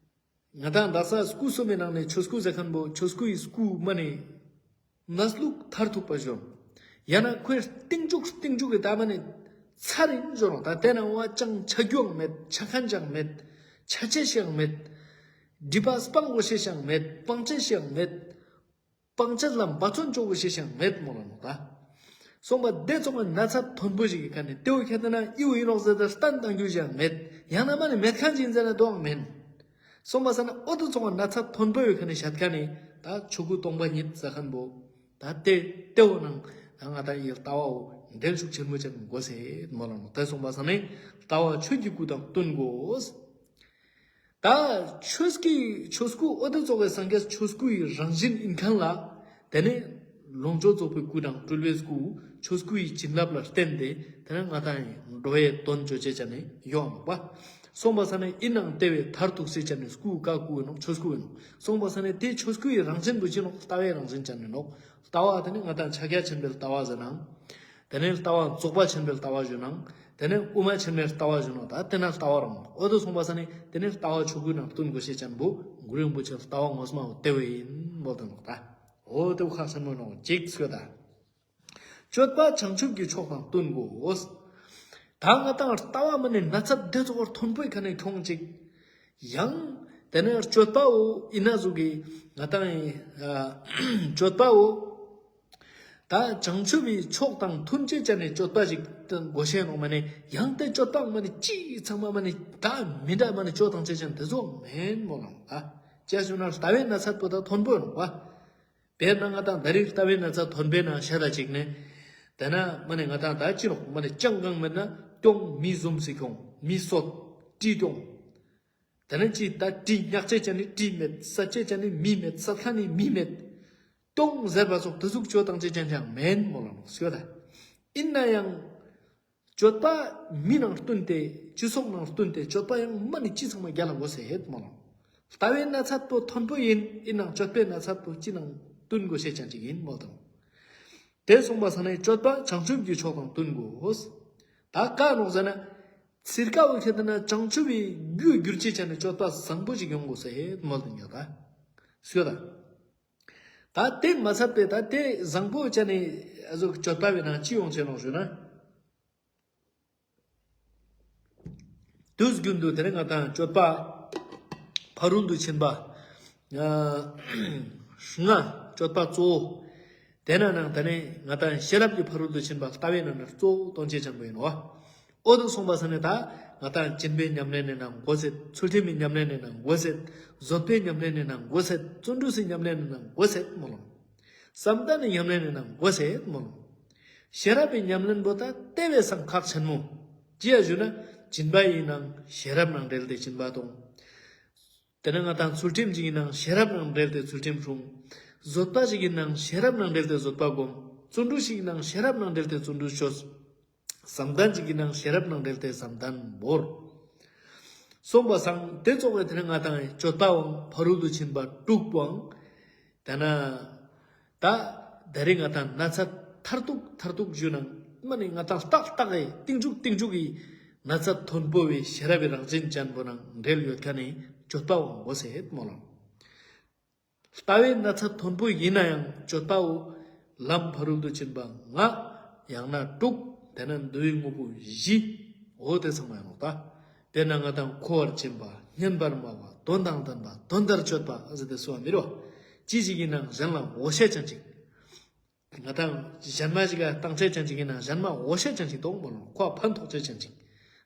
ང་དང་དག་ས་སྐུ་གསུམ་མི་ནང་ནས་ཆོས་སྐུ་ཟེར་མཁན་པོ་ཆོས་སྐུ་ཡི་སྐུ་མ་ནི་གནས་ལུགས་མཐར་ཐུག་པ་ཞོན། ཡང་ན་ཁོའི་རྟིང་མཇུག་རྟིང་མཇུག་གི་ད་མ་ནི་ཚར་ཡིན་ཞོན་ནོག་ད་དེ་ནང་བ་ཅང་ཆ་རྒྱུའང་མེད། ཆ་མཁན་ཅང་མེད། ཆ་ཅེས་ཤིག་ཡང་མེད། སྒྲིབ་པ་སྤང་དགོས་ཤེས་ཤིག་ཡང་མེད། སྤང་ཅེས་ཤིག་ཡང་མེད། སྤང་བྱ་ལ་འབད་བརྩོན་ཅོ་དགོས་ཤེས་ཤིག་ཡང་མེད་མོལ་ལ་ནོག་ད། སོང་པ་དེ་ཚོགས་ན་ཚ་མཐོན་པོ་ཞིག་གི་ཁ་ནས་དེའུ་ཁྱད་དེ་ན་ཨི་བོ་ཡིན་ནོག་ཟེར་ཏེ་སྟན་བཏང་རྒྱུ་ཞིག་ཡང་མེད། ཡང་ན་མ་ནི་མེད་མཁན་ཞིག་ཡིན་ཟེར་ན་དོའང་མེན། སོང་པ་ས་ན་འོ་དེ་ཚོགས་ན་ཚ་མཐོན་པོ་ཡོད་ཁ་ནས་བཤད་མཁན་ནི་ད་ཆོས་སྐུ་སྟོང་པ་ཉིད་ཟེར་མཁན་པོ། ད་དེ་དེའུ་ནང་ད་ང་དང་ཡི་ལྟ་བའོ་འབྲེལ་ཤུགས་ཆེན་མོ་ཅན་དགོས་ཟེར་མོལ་ལ་ནོག་ད་སོང་པ་ས་ནི་ལྟ་བ་ཆོས་ཀྱི་སྐུ་དང་བསྟུན་དགོས། ད་ཆོས་ཀྱི་ཆོས་སྐུ་འོ་དེ་ཚོགས་པའི་སངས་རྒྱས་ཆོས་སྐུ་ཡི་རང་བཞིན་ཡིན་མཁན་ལ། དེ་ནས་ལོངས་སྤྱོད་རྫོགས་པའི་སྐུ་དང་སྤྲུལ་པའི་སྐུ་ཆོས་སྐུ་ཡི་བྱིན་རླབས་ལ་བརྟེན་ཏེ་དེ་ནས་ང་དང་ཡི་འགྲོ་བའི་དོན་ཅོ་ཅེས་ཅན་ནི་ཡོང་བ། སོང་པ་ས་ནི་ཡིན་ནང་དེ་བས་མཐར་ཐུག་སེ་ཅན་ནི་སྐུ་ཀ་སྐུ་ཡིན་ནོག་ཆོས་སྐུ་ཡིན་ནོག་སོང་པ་ས་ནི་དེ་ཆོས་སྐུ་ཡི་རང་བཞིན་པོ་ཅི་ནོག་ལྟ་བའི་རང་བཞིན་ཅན་ནི་ནོག་ལྟ་བ་དེ་ནི་ང་དང་ཕྱག་རྒྱ་ཆེན་པོའི་ལྟ་བ་ཟེར་ནང་། དེ་ནས་ལྟ་བ་རྫོགས་པ་ཆེན་པོའི་ལྟ་བ་ཞུ་ནང་། དེ་ནས་དབུ་མ་ཆེན་པོའི་ལྟ་བ་ཞུ་ནོག་ད་དེ་ན་ལྟ་བ་རང་འོ་དོ་སོང་པ་ས་ནི་དེ་ནས་ལྟ་བ་ཆོས་སྐུ་ནང་བསྟུན་དགོས་ཤེས་ཅན་པོ་གུ་རུ་རིན་པོ་ཆེ་ལྟ་བ་ངོ་མ་འོ་དེ་བོ་ཡིན་མོལ་དུ་ནོག་ད། འོ་དེ་བོ་ཁག་ཆེན་མོ་ནོག་ཅིག་སྐྱོད་ད། སྤྱོད་པ་བྱང་ཆུབ་ཀྱི་ཕྱོགས་དང་བསྟུན་དགོས། ད་ང་དང་ལྟ་བ་མ་ནི་ན་ཚ་དེ་ཚོགས་མཐོན་པོའི་ཁ་ནས་ཁྱོང་ཅིག་ཡང་དེ་ནས་སྤྱོད་པའོ་ཡིན་ན་ཟུག་གི་ང་དང་ཡི་ཨ་སྤྱོད་པའོ། ད་བྱང་ཆུབ་པའི་ཕྱོགས་དང་མཐུན་ཅེས་ཅན་ནི་སྤྱོད་པ་ཞིག་དགོས་ཤེས་ནོག་མ་ནི་ཡང་དེ་སྤྱོད་པའང་མ་ནི་ཅི་ཚང་མ་མ་ནི་ད་མི་འདྲ་མ་ནི་སྤྱོད་དང་ཅེས་ཅན་དེ་ཚོ་མེན་མོལ་ལ་ནོག་ད། ཅི་ཞུ་ན་ལྟ་བའི་ན་ཚ་པོ་ད་མཐོན་པོ་ནོག་པ། དཔེར་ན་ང་དང་ད་རིག་ལྟ་བའི་ན་ཚ་མཐོན་པོའི་ནང་བཤད་ལ་ཅིག་ནས། དེ་ན་མ་ནི་ང་དང་ད་ཅི་ནོག་མ་ནི་ཅང་གང་མེད་ན་ཏོང་མི་བཟུམ་སི་ཁྱོང་མི་སོད་དྲི་ཏོང་། དེ་ནས་ཅི་ད་དྲི་ཉག་ཅེས་ཅན་ནི་དྲི་མེད། སད་ཅེས་ཅན་ནི་མི་མེད། སད་ཁན་ནི་མི་མེད། ཏོང་ཟེར་བ་སོགས་དེ་ཟུག་ཅོ་དང་ཅེས་ཅན་ཅང་མེན་མོལ་ལ་ནོག་སྐྱོད་ད། ཡིན་ན་ཡང་སྤྱོད་པ་མི་ནང་བསྟུན་ཏེ་སྤྱི་ཚོགས་ནང་བསྟུན་ཏེ་སྤྱོད་པ་ཡང་མ་ནི་ཅི་ཚང་མ་རྒྱལ་ལ་དགོས་ཟེར་ཧེད་མོལ་ལ་ནོག་ལྟ་བའི་ན་ཚ་པོ་མཐོན་པོ་ཡིན། ཡིན་ནང་སྤྱོད་པའི་ན་ཚ་པོ་ཅི་ནང་བསྟུན་དགོས་ཤེས་ཅན་ཅིག་ཡིན་མོལ་དང་། དེ་སོང་པ་ས་ནས་སྤྱོད་པ་བྱང་ཆུབ་ཀྱི་ཕྱོགས་དང་བསྟུན་དགོས། ད་ཀ་ནོག་ཟེར་ན། ཚིར་ཀ་བོ་ཁྱེད་ན་བྱང་ཆུབ་པའི་རྒྱུ་གྱུར་ཅེས་ཅན་ནི་སྤྱོད་པ་བཟང་པོ་ཞིག་ཡོང་དགོས་ཟེར་མོལ་དུ་ཉོ་ད། སྐྱོད་ད། ད་དེ་མ་ཚད་པའི་ད་དེ་བཟང་པོ་ཅན་ནི་ཨ་ཟུག་སྤྱོད་པ་བས་ན་ཅི་ཡོང་ཆེ་ནོག་ཞུ་ན། དུས་རྒྱུན་དུ་དེ་ནས་ང་དང་སྤྱོད་པ་ཕ་རོལ་ཏུ་ཕྱིན་པ། ལྔ། སྤྱོད་པ་གཙོ་བོ། དེ་ན་ནང་དེ་ནས་ང་དང་ཤེས་རབ་ཀྱི་ཕ་རོལ་ཏུ་ཕྱིན་པ་ལྟ་བའི་ནང་ནས་གཙོ་བོ་སྟོན་ཅེས་ཅན་པོ་ཡིན་ནོག་འོ་དུ་སོང་པ་ས་ནས་ད་ང་དང་སྦྱིན་པའི་ཉམས་ལེན་ནི་ནང་དགོས་ཟེར། ཚུལ་ཁྲིམས་ཀྱི་ཉམས་ལེན་ནི་ནང་དགོས་ཟེར། བཟོད་པའི་ཉམས་ལེན་ནི་ནང་དགོས་ཟེར། བརྩོན་འགྲུས་སི་ཉམས་ལེན་ནི་ནང་དགོས་ཟེར་མོལ་ལ་ནོག་བསམ་གཏན་ནི་ཉམས་ལེན་ནི་ནང་དགོས་ཟེར་མོལ་ལ་ནོག་ཤེས་རབ་པའི་ཉམས་ལེན་པོ་ད་དེ་བས་སང་ཁག་ཆེན་མོ། ཅི་ཡ་ཞུ་ན་སྦྱིན་པ་ཡིན་ནང་ཤེས་རབ་ནང་འབྲེལ་ཏེ་སྦྱིན་པ་གཏོང་། དེ་ནས་ང་དང་ཚུལ་ཁྲིམས་ཅིག་ཡིན་ནང་ཤེས་རབ་ནང་འབྲེལ་ཏེ་ཚུལ་ཁྲིམས་སྲུང་། བཟོད་པ་ཞིག་ཡིན་ནང་ཤེས་རབ་ནང་འབྲེལ་ཏེ་བཟོད་པ་སྒོམ། བརྩོན་འགྲུས་ཤིག་ཡིན་ནང་ཤེས་རབ་ནང་འབྲེལ་ཏེ་བརྩོན་འགྲུས་ཅོས། བསམ་གཏན་ཅིག་ཡིན་ནང་ཤེས་རབ་ནང་འབྲེལ་ཏེ་བསམ་གཏན་བོར། སོང་པ་སང་དེ་ཚོགས་པའི་དེ་ནས་ང་དང་སྤྱོད་པའང་ཕ་རོལ་ཏུ་ཕྱིན་པ་དྲུག་པོའང་། དེ་ན། ད་ད་རེས་ང་དང་ན་ཚ་མཐར་ཐུག་མཐར་ཐུག་ཞུ་ནང་མ་ནི་ང་དང་ཏག་ཏག་གི་རྟིང་མཇུག་རྟིང་མཇུག་གི་ན་ཚ་མཐོན་པོ་བའི་ཤེས་རབ་པའི་རང་བཞིན་ཅན་པོ་ནང་འབྲེལ་ཡོད་ཁན་ནི་སྤྱོད་པའང་དགོས་ཟེར་མོལ་ལ་ནོག་ལྟ་བའི་ན་ཚ་མཐོན་པོ་ཡིན་ན་ཡང་སྤྱོད་པའོ་ལམ་ཕ་རོལ་ཏུ་ཕྱིན་པ་ལྔ། ཡང་ན་དྲུག་དེ་ན་འདུལ་བའི་དངོས་པོ་བཞི། འོ་དེ་ཚང་མ་ཡིན་ནོག་ད། དཔེར་ན་ང་དང་མཁོ་བར་སྦྱིན་པ། སྙན་པར་སྨྲ་བ། དོན་དང་ལྡན་པ། དོན་དག་སྤྱོད་པ་ཟེར་ཏེ་སོ་མི་རོ། ཅི་ཞིག་ཡིན་ནང་གཞན་ལ་འོ་ཤེས་ཅན་ཅིག་ང་དང་གཞན་མ་ཞིག་ག་བཏང་ཅེས་ཅན་ཅིག་ཡིན་ནང་གཞན་མ་འོ་ཤེས་ཅན་ཅིག་གཏོང་མོལ་ལ་ནོག་ཁོ་ཕན་ཐོགས་ཅེས་ཅན་ཅིག་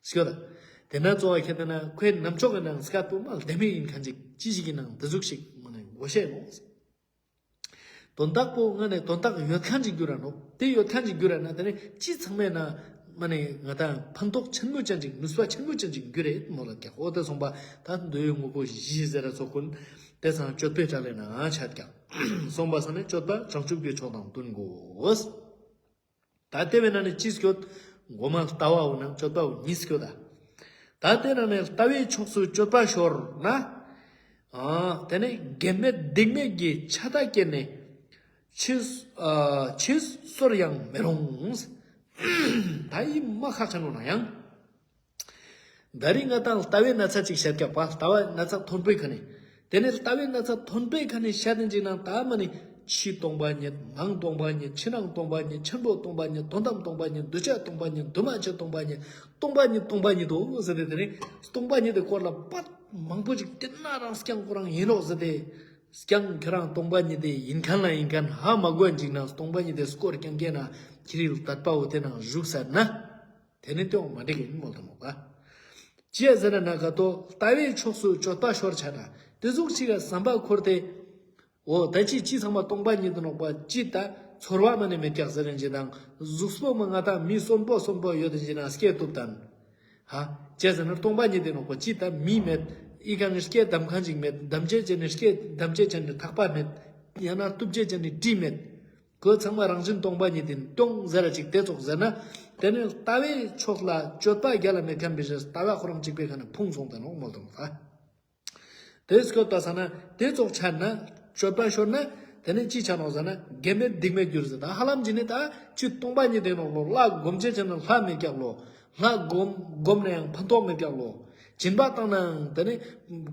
སྐྱོད་ད། དེ་ན་གཙོ་བོ་ཁྱེད་དེ་ན་ཁོའི་རྣམ་ཅོག་གི་ནང་སྐད་པོ་མ་ལྡེ་མིག་ཡིན་ཁན་ཅིག་ཅི་ཞིག་ཡིན་ནང་དེ་ཟུག་ཞིག་མ་ནི་འོ་ཤེས་ནོག་དོན་དག་པོ་ང་ནི་དོན་དག་ཡོད་ཁན་ཅིག་གྱུར་ར་ནོག་དེ་ཡོད་ཁན་ཅིག་གྱུར་ར་ན་དེ་ནི་ཅི་ཚང་མའི་ན་མ་ནི་ང་དང་ཕན་ཐོགས་ཆེན་མོ་ཅན་ཅིག་ནུས་པ་ཆེན་མོ་ཅན་ཅིག་གྱུར་རེད་མོལ་ལ་ཀྱག་འོ་དེ་སོང་པ་ད་འདུལ་བའི་དངོས་པོ་བཞི་ཟེར་ར་ཚོགས་ཀུན་དེ་ཚང་སྤྱོད་པའི་གྲལ་ལས་ན་ཆད་ཀྱག་སོང་པ་ས་ནི་སྤྱོད་པ་བྱང་ཆུབ་ཀྱི་ཕྱོགས་དང་བསྟུན་དགོས། ད་དེ་བས་ན་ནི་ཅི་སྐྱོད། མགོ་མ་ལྟ་བའོ་ནང་སྤྱོད་པའོ་གཉིས་སྐྱོད་ད། ད་དེ་ན་ནི་ལྟ་བའི་ཕྱོགས་སུ་སྤྱོད་པ་ཤོར་ན། ཨ་དེ་ནི་དགེ་མེད་སྡིག་མེད་ཀྱི་ཆ་ད་སྐྱེས་ནས། ཕྱིས་ཨ་ཕྱིས་སོར་ཡང་མི་རུང་། ད་ཡི་མ་ཁག་ཆེན་ནོ་ན་ཡང་། ད་རིང་ང་ཏང་ལྟ་བའི་ན་ཚ་ཅིག་བཤད་ཀྱག་པ། ལྟ་བའི་ན་ཚ་མཐོན་པོའི་ཁ་ནས། དེ་ནས་ལྟ་བའི་ན་ཚ་མཐོན་པོའི་ཁ་ནས་བཤད་དེ་ཅིག་ནང་ད་མ་ནི་ཕྱི་སྟོང་པ་ཉིད། ནང་སྟོང་པ་ཉིད། ཕྱི་ནང་སྟོང་པ་ཉིད། ཆེན་པོ་སྟོང་པ་ཉིད། དོན་དམ་སྟོང་པ་ཉིད། གདུལ་བྱ་སྟོང་པ་ཉིད། འདུས་མ་བྱས་སྟོང་པ་ཉིད། སྟོང་པ་ཉིད་སྟོང་པ་ཉིད་དོ་ཟེར་ཏེ། དེ་ནས་སྟོང་པ་ཉིད་དེ་སྐོར་ལ་པད་མང་པོ་ཅིག་དེ་ན་རང་རྐྱང་ཁོ་རང་ཡིན་ནོག་ཟེར་ཏེ། རྐྱང་ཁྱེད་རང་སྟོང་པ་ཉིད་དེ་ཡིན་མཁན་ལ་ཡིན་མཁན་ཧ་མ་གོ་ཡིན་ཅིག་ན་སྟོང་པ་ཉིད་དེ་སྐོར་རྐྱང་རྐྱང་ན་ཁྱེད་རིགས་དད་པ་བོ་དེ་ནང་བཞུགས་ཟེར་ན། དེ་ནི་དེའང་མ་འགྲིག་ཡིན་མོལ་དུ་མོ་ག། ཅི་ཡ་ཟེར་ན་ག་ཏོ་ལྟ་བའི་ཕྱོགས་སུ་སྤྱོད་པ་ཤོར་ཆ་ན་དེ་ཟུག་ཅིག་ག་བསམ་པ་འཁོར་ཏེ། འོ་ད་ཅི་ཅི་ཚང་མ་སྟོང་པ་ཉིད་དུ་ནོག་པ། ཅི་ད་ཚོར་བ་མ་ནི་མེད་ཀྱག་ཟེར་རན་ཅིག་དང་། གཟུགས་པོ་མ་ང་ད་མི་གསོན་པོ་གསོན་པོ་ཡོད་དེ་ཅིག་ན་སྐྱེ་ཐུབ་དང་། ཧ། ཅི་ཟེར་ན་སྟོང་པ་ཉིད་དུ་ནོག་པ། ཅི་ད་མི་མེད། ཨི་ཀ་ནི་སྐྱེ་གདམ་མཁན་ཅིག་མེད། གདམ་བྱེད་ཅན་ནི་སྐྱེ་གདམ་བྱེད་ཅན་ནི་ཐག་པ་མེད། ཡང་ན་གཏུབ་བྱེད་ཅན་ནི་གྲི་མེད། ཁོ་ཚང་མ་རང་བཞིན་སྟོང་པ་ཉིད་ཡིན་སྟོང་ཟེར་ར་ཅིག་དེ་ཙོགས་ཟེར་ན། དེ་ནི་ལྟ་བའི་ཕྱོགས་ལ་སྤྱོད་པ་རྒྱ་ལ་མེད་མཁན་པའི་ཕྱིར་ལྟ་བ་ཁོ་རང་གཅིག་པའི་ཁ་ནས་ཕུང་སོང་དེ་ནོག་མོལ་དུ་མོ་ད། དེ་སྐྱོད་པ་ས་ན་དེ་ཙོགས་ཆ་ན་སྤྱོད་པ་ཤོར་ན་དེ་ནི་ཅི་ཆ་ནོག་ཟེར་ན་དགེ་མེད་སྡིག་མེད་འགྱུར་ཟེར། ད་ཧ་ལམ་ཅི་ནི་ད་ཅི་སྟོང་པ་ཉིད་དེ་ནོག་ལོ། ལྷ་སྒོམ་བྱེད་ཅན་ནི་ལྷ་མེད་ཀྱག་ལོ། ལྷ་སྒོམ་སྒོམ་ནའང་ཕན་ཐོགས་མེད་ཀྱག་ལོ། སྦྱིན་པ་བཏང་ནའང་དེ་ནི་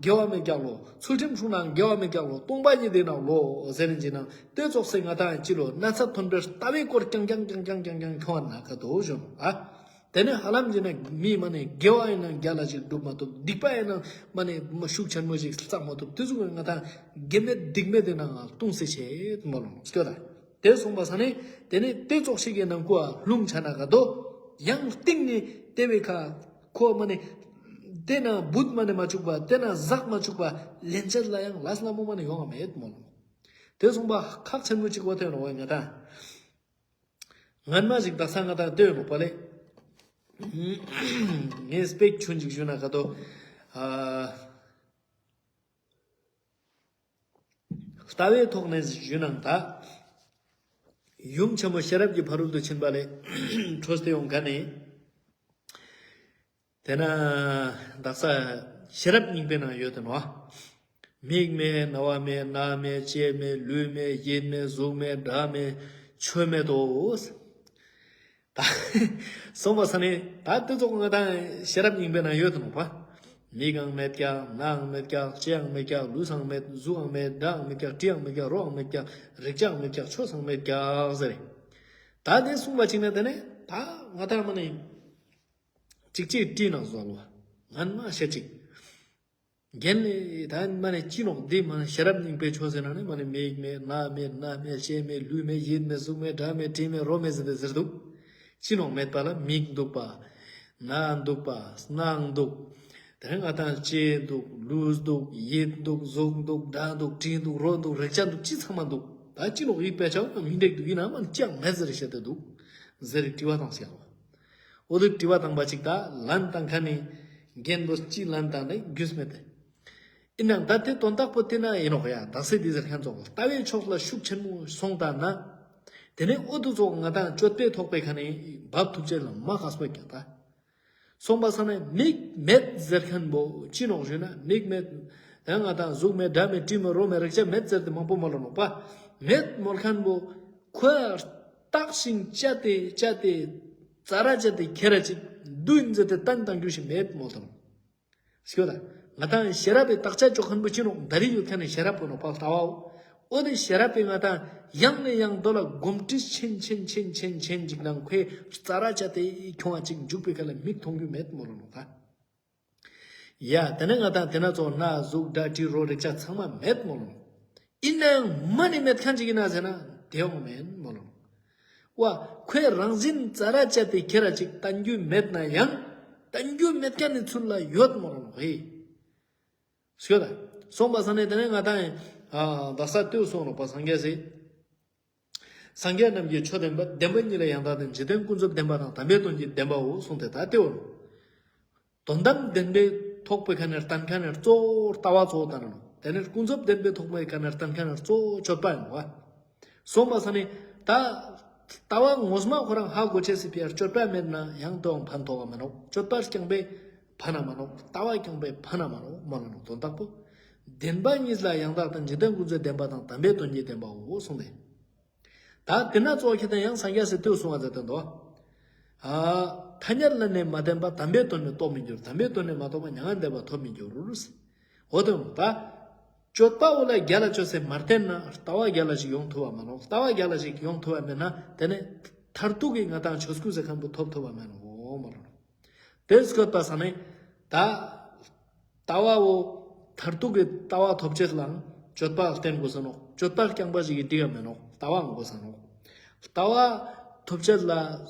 དགེ་བ་མེད་ཀྱག་ལོ། ཚུལ་ཁྲིམས་སྲུང་ནའང་དགེ་བ་མེད་ཀྱག་ལོ། སྟོང་པ་ཉིད་དེ་ནོག་ལོ་ཟེར་ནི་ཅིག་ན་དེ་ཙོགས་སེ་ང་ཏང་ཅི་ལོ་ན་ཚ་མཐོན་པོའི་ལྟ་བའི་སྐོར་རྐྱང་རྐྱང་ཁྱོང་བ་ན་ག་དོ་བྱུང་ཨ། དེ་ནི་ཧ་ལམ་ཅི་ན་མི་མ་ནི་དགེ་བ་ཡིན་ན་རྒྱ་ལ་ཅིག་སྒྲུབ་མ་ཐུབ། སྡིག་པ་ཡིན་ན་མ་ནི་མ་ཤུགས་ཆེན་མོ་ཅིག་བསགས་མ་ཐུབ། དེ་ཟུག་ང་ཏང་དགེ་མེད་སྡིག་མེད་དེ་ནང་ལྟུང་སེ་ཆེ་མོ་ལོ་སྐྱོ་ད། དེ་སོང་པ་ས་ནི་དེ་ནི་དེ་ཙོགས་ཤིག་གི་ནང་ཁུ་ལྷུང་ཆ་ན་ག་དོ། ཡང་སྟིང་ནི་དེ་བའི་ཁ་ཁོ་མ་ནི་དེ་ན་བུད་མ་ནི་མ་བཅུག་པ། དེ་ན་ཟག་མ་བཅུག་པ། ལན་ཆད་ལ་ཡང་ལས་སླ་མོ་མ་ནི་ཡོང་ང་མེད་མོ་ལོ། དེ་སོང་པ་ཁག་ཆེན་མོ་ཅིག་བོ་དེ་ནོ་བ་ང་ཏང་། སྔན་མ་ཞིག་དག་ས་ང་ཏང་དེ་ཡོད་ནོ་པ་ལེ། ངས་སྤེ་ར་ཆུང་ཅིག་ཞུ་ན་ག་དོ། ཨ། ལྟ་བའི་ཐོག་ནས་ཞུ་ན་ད། ཡུམ་ཆེན་མོ་ཤེས་རབ་ཀྱི་ཕ་རོལ་ཏུ་ཕྱིན་པ་ལས་འཕྲོས་ཏེ་ཡོང་མཁན་ནི། དེ་ན་དག་ས་ཤེས་རབ་སྙིང་པོའི་ནང་ཡོད་དེ་ནོ། མིག་མེད་རྣ་བ་མེད་སྣ་མེད་ལྕེ་མེད་ལུས་མེད་ཡིད་མེད་གཟུགས་མེད་སྒྲ་མེད་ཆོས་མེད་དོ། ད་སོང་པ་ས་ནི་ད་དེ་ཙོགས་ང་ཏང་ཤེས་རབ་སྙིང་པོའི་ནང་ཡོད་དེ་ནོ་པ། མིག་འང་མེད་ཀྱག་རྣའང་མེད་ཀྱག་ལྕེའང་མེད་ཀྱག་ལུས་འང་མེད་གཟུགས་འང་མེད་སྒྲའང་མེད་ཀྱག་དྲིའང་མེད་ཀྱག་རོའང་མེད་ཀྱག་རེག་བྱའང་མེད་ཀྱག་ཆོས་འང་མེད་ཀྱག་ཟེར། ད་དེ་གསུངས་པ་ཅིག་ན་དེ་ནི་ད་ང་ཏང་མ་ནི་ཅིག་ཅིག་བྲིས་ནང་བཟོ་ལོ། ངན་མ་བཤད་ཅིག་རྒན་ལེ་ད་མ་ནི་ཅི་ནོག་འདི་མ་ནི་ཤེས་རབ་སྙིང་པོའི་ཆོས་ཟེར་ན་ནི་མ་ནི་མིག་མེད་རྣ་མེད་སྣ་མེད་ལྕེ་མེད་ལུས་མེད་ཡིད་མེད་གཟུགས་མེད་སྒྲ་མེད་དྲི་མེད་རོ་མེད་ཟེར་ཏེ་ཟེར་འདུག་ཅི་ནོག་མེད་པ་ལ་མིག་འདུག་པ། རྣ་འདུག་པ། སྣའང་འདུག་དེ་ང་ཏང་ལྕེ་འདུག་ལུས་འདུག་ཡིད་འདུག་གཟུགས་འདུག་སྒྲ་འདུག་དྲི་འདུག་རོ་འདུག་རེག་བྱ་འདུག་ཅི་ཚང་མ་འདུག་ད་ཅི་ནོག་ཡིད་པའི་ཆ་མི་འགྲིག་འདུག་ཡིན་ན་མ་ནི་ཅང་མེད་ཟེར་བཤད་དེ་འདུག་ཟེར་དྲི་བ་བཏང་ཟེར་བ། འོ་དེ་དྲི་བ་བཏང་པ་ཅིག་ད་ལན་བཏང་མཁན་ནི་རྒན་པོ་ཅི་ལན་བཏང་ནི་རྒྱུས་མེད་དེ། ཡིན་ནའང་ད་དེ་དོན་དག་པོ་དེ་ན་ཡིན་ནོག་ཡ། དག་ས་འདི་ཟེར་མཁན་ཙོགས་ལྟ་བའི་ཕྱོགས་ལ་ཤུགས་ཆེན་མོ་སོང་ད་ན། དེ་ནས་འོ་དེ་ཙོགས་ང་ཏང་སྤྱོད་པའི་ཐོག་པའི་ཁ་ནས་བབ་ཐུབ་ཅེས་ལ་མ་ཁག་པོ་ཀྱང་ད། སོང་པ་ས་ནས་མིག་མེད་ཟེར་མཁན་པོ་ཅི་ནོག་ཞུས་ན་མིག་མེད། ད་ང་ཏང་གཟུགས་མེད་སྒྲ་མེད་དྲི་མེད་རོ་མེད་རེག་བྱ་མེད་ཟེར་ཏེ་མང་པོ་མོལ་ལ་ནོག་པ། མེད་མོལ་མཁན་པོ་ཁོ་བརྟགས་ཤིང་དཔྱད་དེ་དཔྱད་དེ་ཙ་ར་དཔྱད་དེ་ཁྱེར་ར་ཅིག་འདུག་ཡིན་ཟེར་ཏེ་བསྟན་བཏང་རྒྱུ་ཞིག་མེད་མོལ་དང་། སྐྱོ་ད། ང་ཏང་ཤེས་རབ་པའི་བརྟག་དཔྱད་ཅོ་མཁན་པོ་ཅི་ནོག་ད་རེས་ཡོད་མཁན་ནི་ཤེས་རབ་པོ་ནོག་པ་ལྟ་བའོ། འོ་དེ་ཤེས་རབ་པའི་ང་ཏང་ཡང་ནས་ཡང་དུ་ལ་གོམས་འདྲིས་ཆེན་ཆེན་ཅིག་ནང་ཁོའི་རྩ་ར་ཅ་དེ་ཁྱོང་བ་ཅིག་འཇུག་པའི་ཁ་ལ་མིག་མཐོང་རྒྱུ་མེད་མོལ་ལ་ནོག་ད། ཡ་དེ་ནས་ང་ཏང་དེ་ན་ཚོ་སྣ་གཟུགས་སྒྲ་དྲི་རོ་རེག་བྱ་ཚང་མ་མེད་མོལ་ལ་ནོག་ཡིན་ནའང་མ་ནི་མེད་མཁན་ཅིག་ཡིན་ན་ཟེར་ན་དེའང་མེད་མོལ་ལ་ནོག་བ། ཁོའི་རང་བཞིན་རྩ་ར་ཅ་དེ་ཁྱེར་ར་ཅིག་བསྟན་རྒྱུ་མེད་ན་ཡང་བསྟན་རྒྱུ་མེད་མཁན་ནི་ཚུལ་ལ་ཡོད་མོལ་ལ་ནོག་ཧེ། སྐྱོ་ད། སོང་པ་ས་ནས་དེ་ནས་ང་ཏང་ཨ་དག་ས་ལྟོས་སོང་ནོག་པ་སངས་རྒྱས་སི། སངས་རྒྱས་རྣམས་ཀྱི་ཆོས་བདེན་པ་བདེན་པ་ཉིད་ལ་ཡང་དག་བརྟེན་འཇིག་རྟེན་ཀུན་རྫོབ་བདེན་པ་དང་དམ་པའི་དོན་གྱི་བདེན་པའོ་གསུངས་ཏེ་ད་ལྟོས། དོན་དམ་བདེན་པའི་ཐོག་པའི་ཁ་ནས་བསྟན་མཁན་ནི་གཙོ་བོ་ལྟ་བ་གཙོ་བོ་བསྟན་ནོག་དེ་ནས་ཀུན་རྫོབ་བདེན་པའི་ཐོག་པའི་ཁ་ནས་བསྟན་མཁན་ནི་གཙོ་བོ་སྤྱོད་པ་ཡིན་ནོག་པ། སོང་པ་ས་ནས་ད་ ལྟ་བ་ངོ་མ་ཁོ་རང་ཧ་གོ་ཅེས་སི་ཕི་ཡ་སྤྱོད་པ་མེད་ན་ཡང་དོའང་ཕན་ཐོགས་པ་མ་ནོག། སྤྱོད་པ་རྐྱང་པའི་ཕན་ན་མ་ནོག། ལྟ་བ་རྐྱང་པའི་ཕན་ན་མ་ནོག་མོལ་ལ་ནོག། དོན་དག་པོ། བདེན་པ་གཉིས་ལ་ཡང་དག་དང་། འཇིག་རྟེན་ཀུན་རྫོབ་བདེན་པ་དང་། དམ་པའི་དོན་གྱི་བདེན་པའོ་གསུངས་ཏེ། ད་དེ་ན་གཙོ་བོ་ཁྱེད་དང་ཡང་སངས་རྒྱས་སི་ལྟོས་གསུང་བ་མཛད་དོ། ཨ། ཐ་སྙད་ལ་ནི་མ་བརྟེན་པ། དམ་པའི་དོན་ནི་རྟོགས་མི་འགྱུར། དམ་པའི་དོན་ནི་མ་རྟོགས་པ། མྱ་ངན་འདས་པ་ཐོབ་མི་འགྱུར། འོ་དོ་ད། སྤྱོད་པ་བོ་ལ་རྒྱལ་ལ་ཅོས་སེ་མ་བརྟེན་ན་ལྟ་བ་རྒྱལ་ལ་ཞིག་ཡོང་ཐུབ་བ་མ་ནོག། ལྟ་བ་རྒྱལ་ལ་ཞིག་ཡོང་ཐུབ་བ་མེད་ན་དེ་ནི་མཐར་ཐུག་གི་ང་དང་ཆོས་སྐུ་ཟེར་ཁན་པོ་ཐོབ་ཐུབ་བ་མ་ནོག་མོལ་ལ་ནོག། དེ་སྐོར་པ་ས་ནི་ད་ལྟ་བ་བོ་མཐར་ཐུག་གི་ལྟ་བ་ཐོབ་ཅེས་ལའང་སྤྱོད་པ་བརྟེན་དགོས་ས་ནོག། སྤྱོད་པ་རྐྱང་པ་ཞིག་གི་འགྲིག་ག་མེད་ནོག། ལྟ་བའང་དགོས་ས་ནོག། ལྟ་བ་ཐོབ་ཅེས་ལ་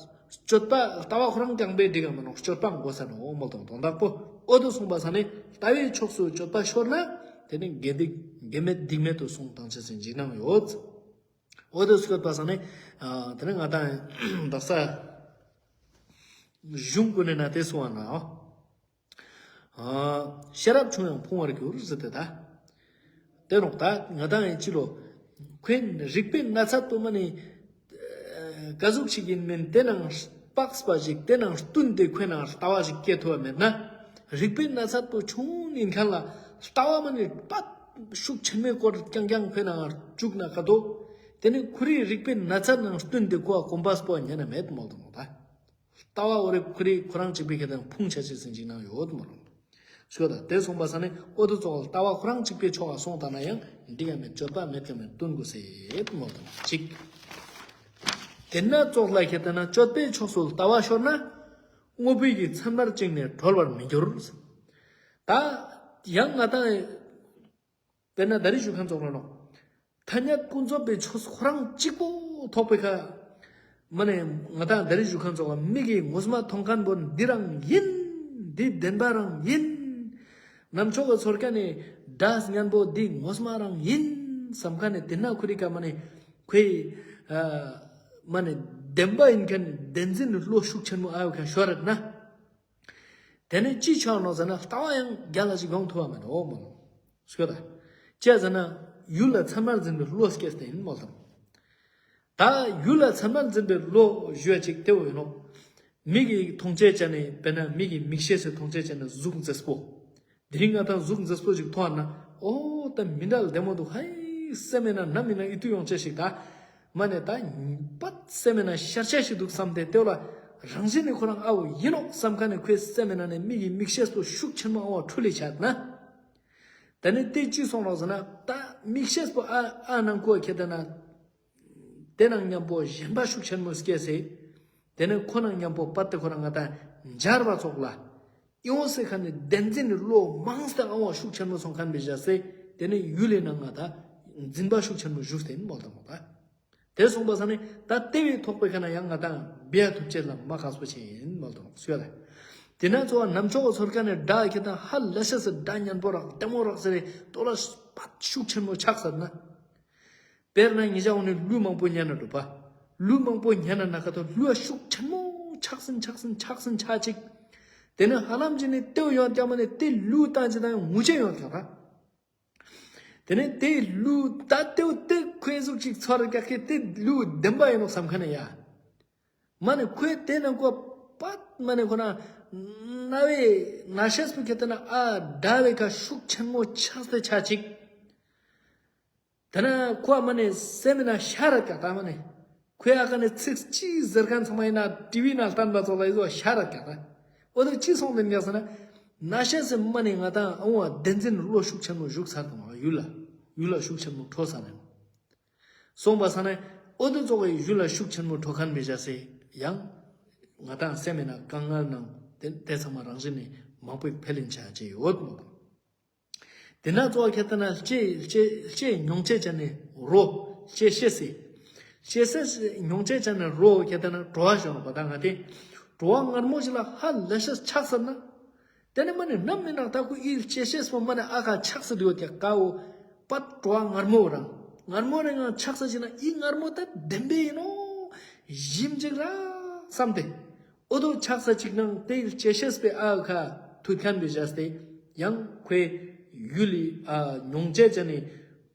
སྤྱོད་པ་ལྟ་བ་ཁོ་རང་རྐྱང་པའི་འགྲིག་ག་མེད་ནོག། སྤྱོད་པའང་དགོས་ས་ནོག་མོལ་དང་དོན་དག་པོ། འོ་དོ་གསུངས་པ་ས་ནི་ལྟ་བའི་ཕྱོགས་སུ་སྤྱོད་པ་ཤོར་ན་དེ་ནི་དགེ་སྡིག་དགེ་མེད་སྡིག་མེད་དུ་སོང་ཏང་ཅེས་སི་འཇིགས་སྣང་ཡོད། འོ་དོ་སྐོར་པ་ས་ནི་ཨ་དེ་ནི་ང་དང་དག་ས་གཞུང་ཀུན་ནས་ན་དེ་གསུང་བ་ན། ཨ། ཤེས་རབ་ཆུང་ཡང་ཕུང་བར་འགྱུར་ཟེར་ཏེ་ད། དེ་ནོག་ད་ང་དང་ཡིན་ཅི་ལོ། ཁོའི་རིག་པའི་ན་ཚད་པོ་མ་ནི། ཨ་ག་ཟུག་ཞིག་ཡིན་མིན་དེ་ནང་དཔགས་པ་ཞིག་དེ་ནང་བསྟུན་ཏེ་ཁོའི་ནང་ལྟ་བ་ཞིག་སྐྱེ་ཐུབ་བ་མེད་ན། རིག་པའི་ན་ཚད་པོ་ཆུང་ཡིན་ཁན་ལ་ལྟ་བ་མ་ནི་པད་ཤུགས་ཆེན་མོའི་སྐོར་རྐྱང་རྐྱང་ཁོའི་ནང་བཅུག་ན་ག་དོ། དེ་ནི་ཁོ་རའི་རིག་པའི་ན་ཚད་ནང་བསྟུན་ཏེ་ཁོ་བ་གོམ་པ་སྤོ་ཉན་ན་མེད་མོལ་དུ་ནོག་ད། ལྟ་བ་འོ་རེ་ཁོ་རེ་ཁོ་རང་གཅིག་པའི་ཁེ་དང་ཕུང་ཆ་ཆེས་སི་འཇིགས་སྣང་ཡོད་མོ་རུང་། ཞུ་ད་དེ་སོང་པ་ས་ནི་འོ་དུ་ཙོགས་ལྟ་བ་ཁོ་རང་གཅིག་པའི་ཕྱོགས་ལ་སོང་ད་ན་ཡང་འགྲིག་ག་མེད་སྤྱོད་པ་མེད་ག་མེད་བསྟུན་དགོས་སེད་མོ་དུ་ཅིག། དེ་ན་ཙོགས་ལ་ཁེ་དང་ན་སྤྱོད་པའི་ཕྱོགས་སུ་ལྟ་བ་ཤོར་ན་དངོས་པོའི་གི་མཚན་མར་བཅིངས་ནས་གྲོལ་བར་མི་འགྱུར། ད་ཡང་ང་དང་དཔེར་ན་ད་རི་ཞུ་ཁན་ཙོགས་ལ་ནོ། ཐ་སྙད་ཀུན་རྫོབ་པའི་ཆོས་ཁོ་རང་གཅིག་པོ་ཐོག་པའི་ཁ། མ་ནེ་ང་དང་ད་རི་ཞུ་ཁན་ཙོགས་ལ་མིག་གི་ངོས་མ་མཐོང་ཁན་པོ་འདི་རང་ཡིན། འདི་བདེན་པ་རང་ཡིན། ནམ་ཆོག་གི་ཚོར་ཁན་ནི་སྒྲ་སྙན་པོ་འདི་ངོས་མ་རང་ཡིན་བསམ་ཁན་ནི་དེ་ན་ཁོ་རི་ཀ་མ་ནེ་ཁོའི་ཨ་མ་ནེ་བདེན་པ་ཡིན་ཁན་བདེན་འཛིན་བློ་ཤུགས་ཆེན་མོ་ཨ་ཡོད་ཁན་ཤོར་རེད་ན། དེ་ནས་ཅི་ཆགས་ནོག་ཟེར་ན་ལྟ་བ་ཡང་རྒྱལ་ལ་ཞིག་ཡོང་ཐུབ་བ་མེད་འོ་མོ། སྐྱོ་ད། ཅི་ཟེར་ན་ཡུལ་ལ་མཚན་མར་འཛིན་པའི་བློ་སྐྱེས་ཏེ་ཡིན་མོ་དང་། ད་ཡུལ་ལ་མཚན་མར་འཛིན་པའི་བློ་ཞུ་བ་ཅིག་དེ་འོ་ཡིན་ནོག། མིག་གི་མཐོང་ཆ་ཅན་ནི་དཔེར་ན་མིག་གི་མིག་ཤེས་སི་མཐོང་ཆ་ཅན་ནི་གཟུགས་མཛེས་པོ། དེ་རིང་ང་དང་གཟུགས་མཛེས་པོ་ཞིག་མཐོང་ན་འོ་ད་མི་འདྲ་ལྡེ་མོ་འདུག་ཧའི་སེམས་མེད་ན་ནམ་མིན་ན་ཨི་ཏུ་ཡོང་ཆ་ཞིག་ད། མ་ནེ་ད་པད་སེམས་མེད་ན་ཤར་ཆ་ཞིག་འདུག་བསམ་སྟེ་དེ་ལ་རང་བཞིན་ནི་ཁོ་རང་ཨ་བོ་ཡིན་ནོག་བསམ་ཁན་ནི་ཁོའི་སེམས་མེད་ན་ནི་མིག་གི་མིག་ཤེས་པོ་ཤུགས་ཆེན་མོ་ཨ་བོ་འཁྲུལ་ལེ་ཆ་ན། ད་ནི་དེ་ཅི་སོང་ནོག་ཟེར་ན་ད་མིག་ཤེས་པོ་ཨ་ཨ་ནང་ཁོ་ཁེ་ད་ན་དེ་ནང་མཉམ་པོ་ཞེན་པ་ཤུགས་ཆེན་མོ་སྐྱེས་སེ། དེ་ནི་ཁོ་ནང་མཉམ་པོ་པད་དེ་ཁོ་རང་ང་ད་འབྱར་བ་ཙོགས་ལ། ཨི་འོ་སེ་ཁ་ནི་བདེན་འཛིན་ནི་བློ་མང་སྟེ་ཨ་བ་ཤུགས་ཆེན་མོ་སོང་ཁན་བེ་བཞག་སེ་དེ་ནི་ཡུལ་ལི་ནང་ང་ད་འཛིན་པ་ཤུགས་ཆེན་མོ་བཞུགས་ཏེ་ཡིན་མོལ་དང་མོ་ད། དེ་སོང་པ་ས་ནི་ད་དེ་བའི་ཐོག་པའི་ཁ་ན་ཡང་ང་དང་བེ་ཐུབ་ཆེ་ལ་མ་ཁག་སོ་ཆེ་ཡིན་མོལ་དང་སུ་ཡ་ལ། དེ་ན་ཚོ་བ་ནམ་ཆོག་གི་ཚོར་ཁན་ནི་སྒྲ་ཁེ་དང་ཧ་ལས་ཤ་སི་སྒྲ་སྙན་པོ་རག་ལྡེ་མོ་རག་ཟེར་རེ་ཏོ་ལ་པད་ཤུགས་ཆེན་མོ་ཆགས་ཟེར་ན། དཔེར་ན་ཉེ་ཞ་འོ་ནི་གླུ་མང་པོ་ཉན་ན་འགྲོ་པ། གླུ་མང་པོ་ཉན་ན་ན་ཁ་ཐོ་གླུ་ཤུགས་ཆེན་མོ་ཆགས་སིན་ཆགས་སིན་ཆགས་སིན་ཆ་ཅིག། དེ་ནས་ཧ་ལམ་ཅི་ནི་ཏེའུ་ཡོང་ཀྱང་མ་ནི་ཏེ་གླུ་བཏང་ཅི་དང་ཡང་ངུ་ཆ་ཡོང་ཀྱང་ར། དེ་ནས་ཏེ་གླུ་ད་ཏེའུ་ཏེ་ཁོའི་གཟུགས་ཅིག་ཚོར་ཀྱག་ཁེ་ཏེ་གླུ་བདེན་པ་ཡིན་ནོག་བསམ་ཁན་ཡ། མ་ནི་ཁོའི་དེ་ནང་ཁོ་པད་མ་ནི་ཁོ་ན་རྣ་བའི་ན་ཤེས་པོ་ཁེ་ཏེ་ན་ཨ་སྒྲ་བའི་ཁ་ཤུགས་ཆེན་མོ་ཆགས་ཏེ་ཆ་ཅིག། དེ་ན་ཁོ་མ་ནེ་སེམས་ན་ཤར་ཀྱག་ད་མ་ནེ། ཁོའི་ཨ་ཁ་ནེ་ཚིག་ཅི་ཟེར་ཁན་ཚང་མ་ཡིན་ན་ཊི་ཝི་ན་ལྟན་པ་ཚོ་ལ་ཡིན་ཟོ་ཤར་ཀྱག་ད། འོ་དེ་ཅི་སོང་དེ་ཉག་ཟེར་ན། ན་ཤེས་སི་མ་ནེ་ང་དང་ཨ་བ་བདེན་འཛིན་བློ་ཤུགས་ཆེན་མོ་བཞུགས་ཚར་དང་ཡུལ་ལ། ཡུལ་ལ་ཤུགས་ཆེན་མོ་འཕྲོ་ས་ནེ། སོང་པ་ས་ནེ་འོ་དེ་ཙོགས་ཡུལ་ལ་ཤུགས་ཆེན་མོ་འཕྲོ་ཁན་མི་བྱ་སེ་ཡང་། ང་དང་སེམས་ན་དཀའ་ངལ་ནང་དེ་དེ་ཚང་མ་རང་བཞིན་ནི་མང་པོ་འཕེལ་ལེན་ཆ་ཅེས་ཡོད་མོད། དེ་ན་གཙོ་བོ་ཁེ་ཏེ་ན་ལྕེ་ལྕེ་ལྕེ་མྱོང་ཆ་ཅན་ནི་རོ། ལྕེ་ཤེས་སི། ལྕེ་ཤེས་མྱོང་ཆ་ཅན་ནི་རོ་ཁེ་ཏེ་ན་བྲོ་བ་ཞོན་པ་ད་ང་དེ། བྲོ་བ་མངར་མོ་ཞིག་ལ་ཧ་ལས་ཤེས་ཆགས་ཟེར་ན། དེ་ནི་མ་ནི་ནམ་མི་ནག་ད་ཁོ་ཨི་ལྕེ་ཤེས་པོ་མ་ནི་ཨ་ཁ་ཆགས་སེ་དུ་ཡོད་ཀྱག་ཀ་བོ། པད་བྲོ་བ་མངར་མོ་རང་མངར་མོ་རེ་ང་ཆགས་ས་ཅིག་ན་ཨི་མངར་མོ་ད་བདེན་པའི་ཡིན་ནོ། ཞིམ་ཅིག་ར་བསམ་སྟེ། འོ་དོ་ཆགས་ས་ཅིག་ནང་དེ་ལྕེ་ཤེས་པའི་ཨ་ཁ་ཐུད་ཁན་བེ་བྱས་ཏེ་ཡང་ཁོའི་ཡུལ་ལི་ཨ་མྱོང་ཆ་ཅན་ནི་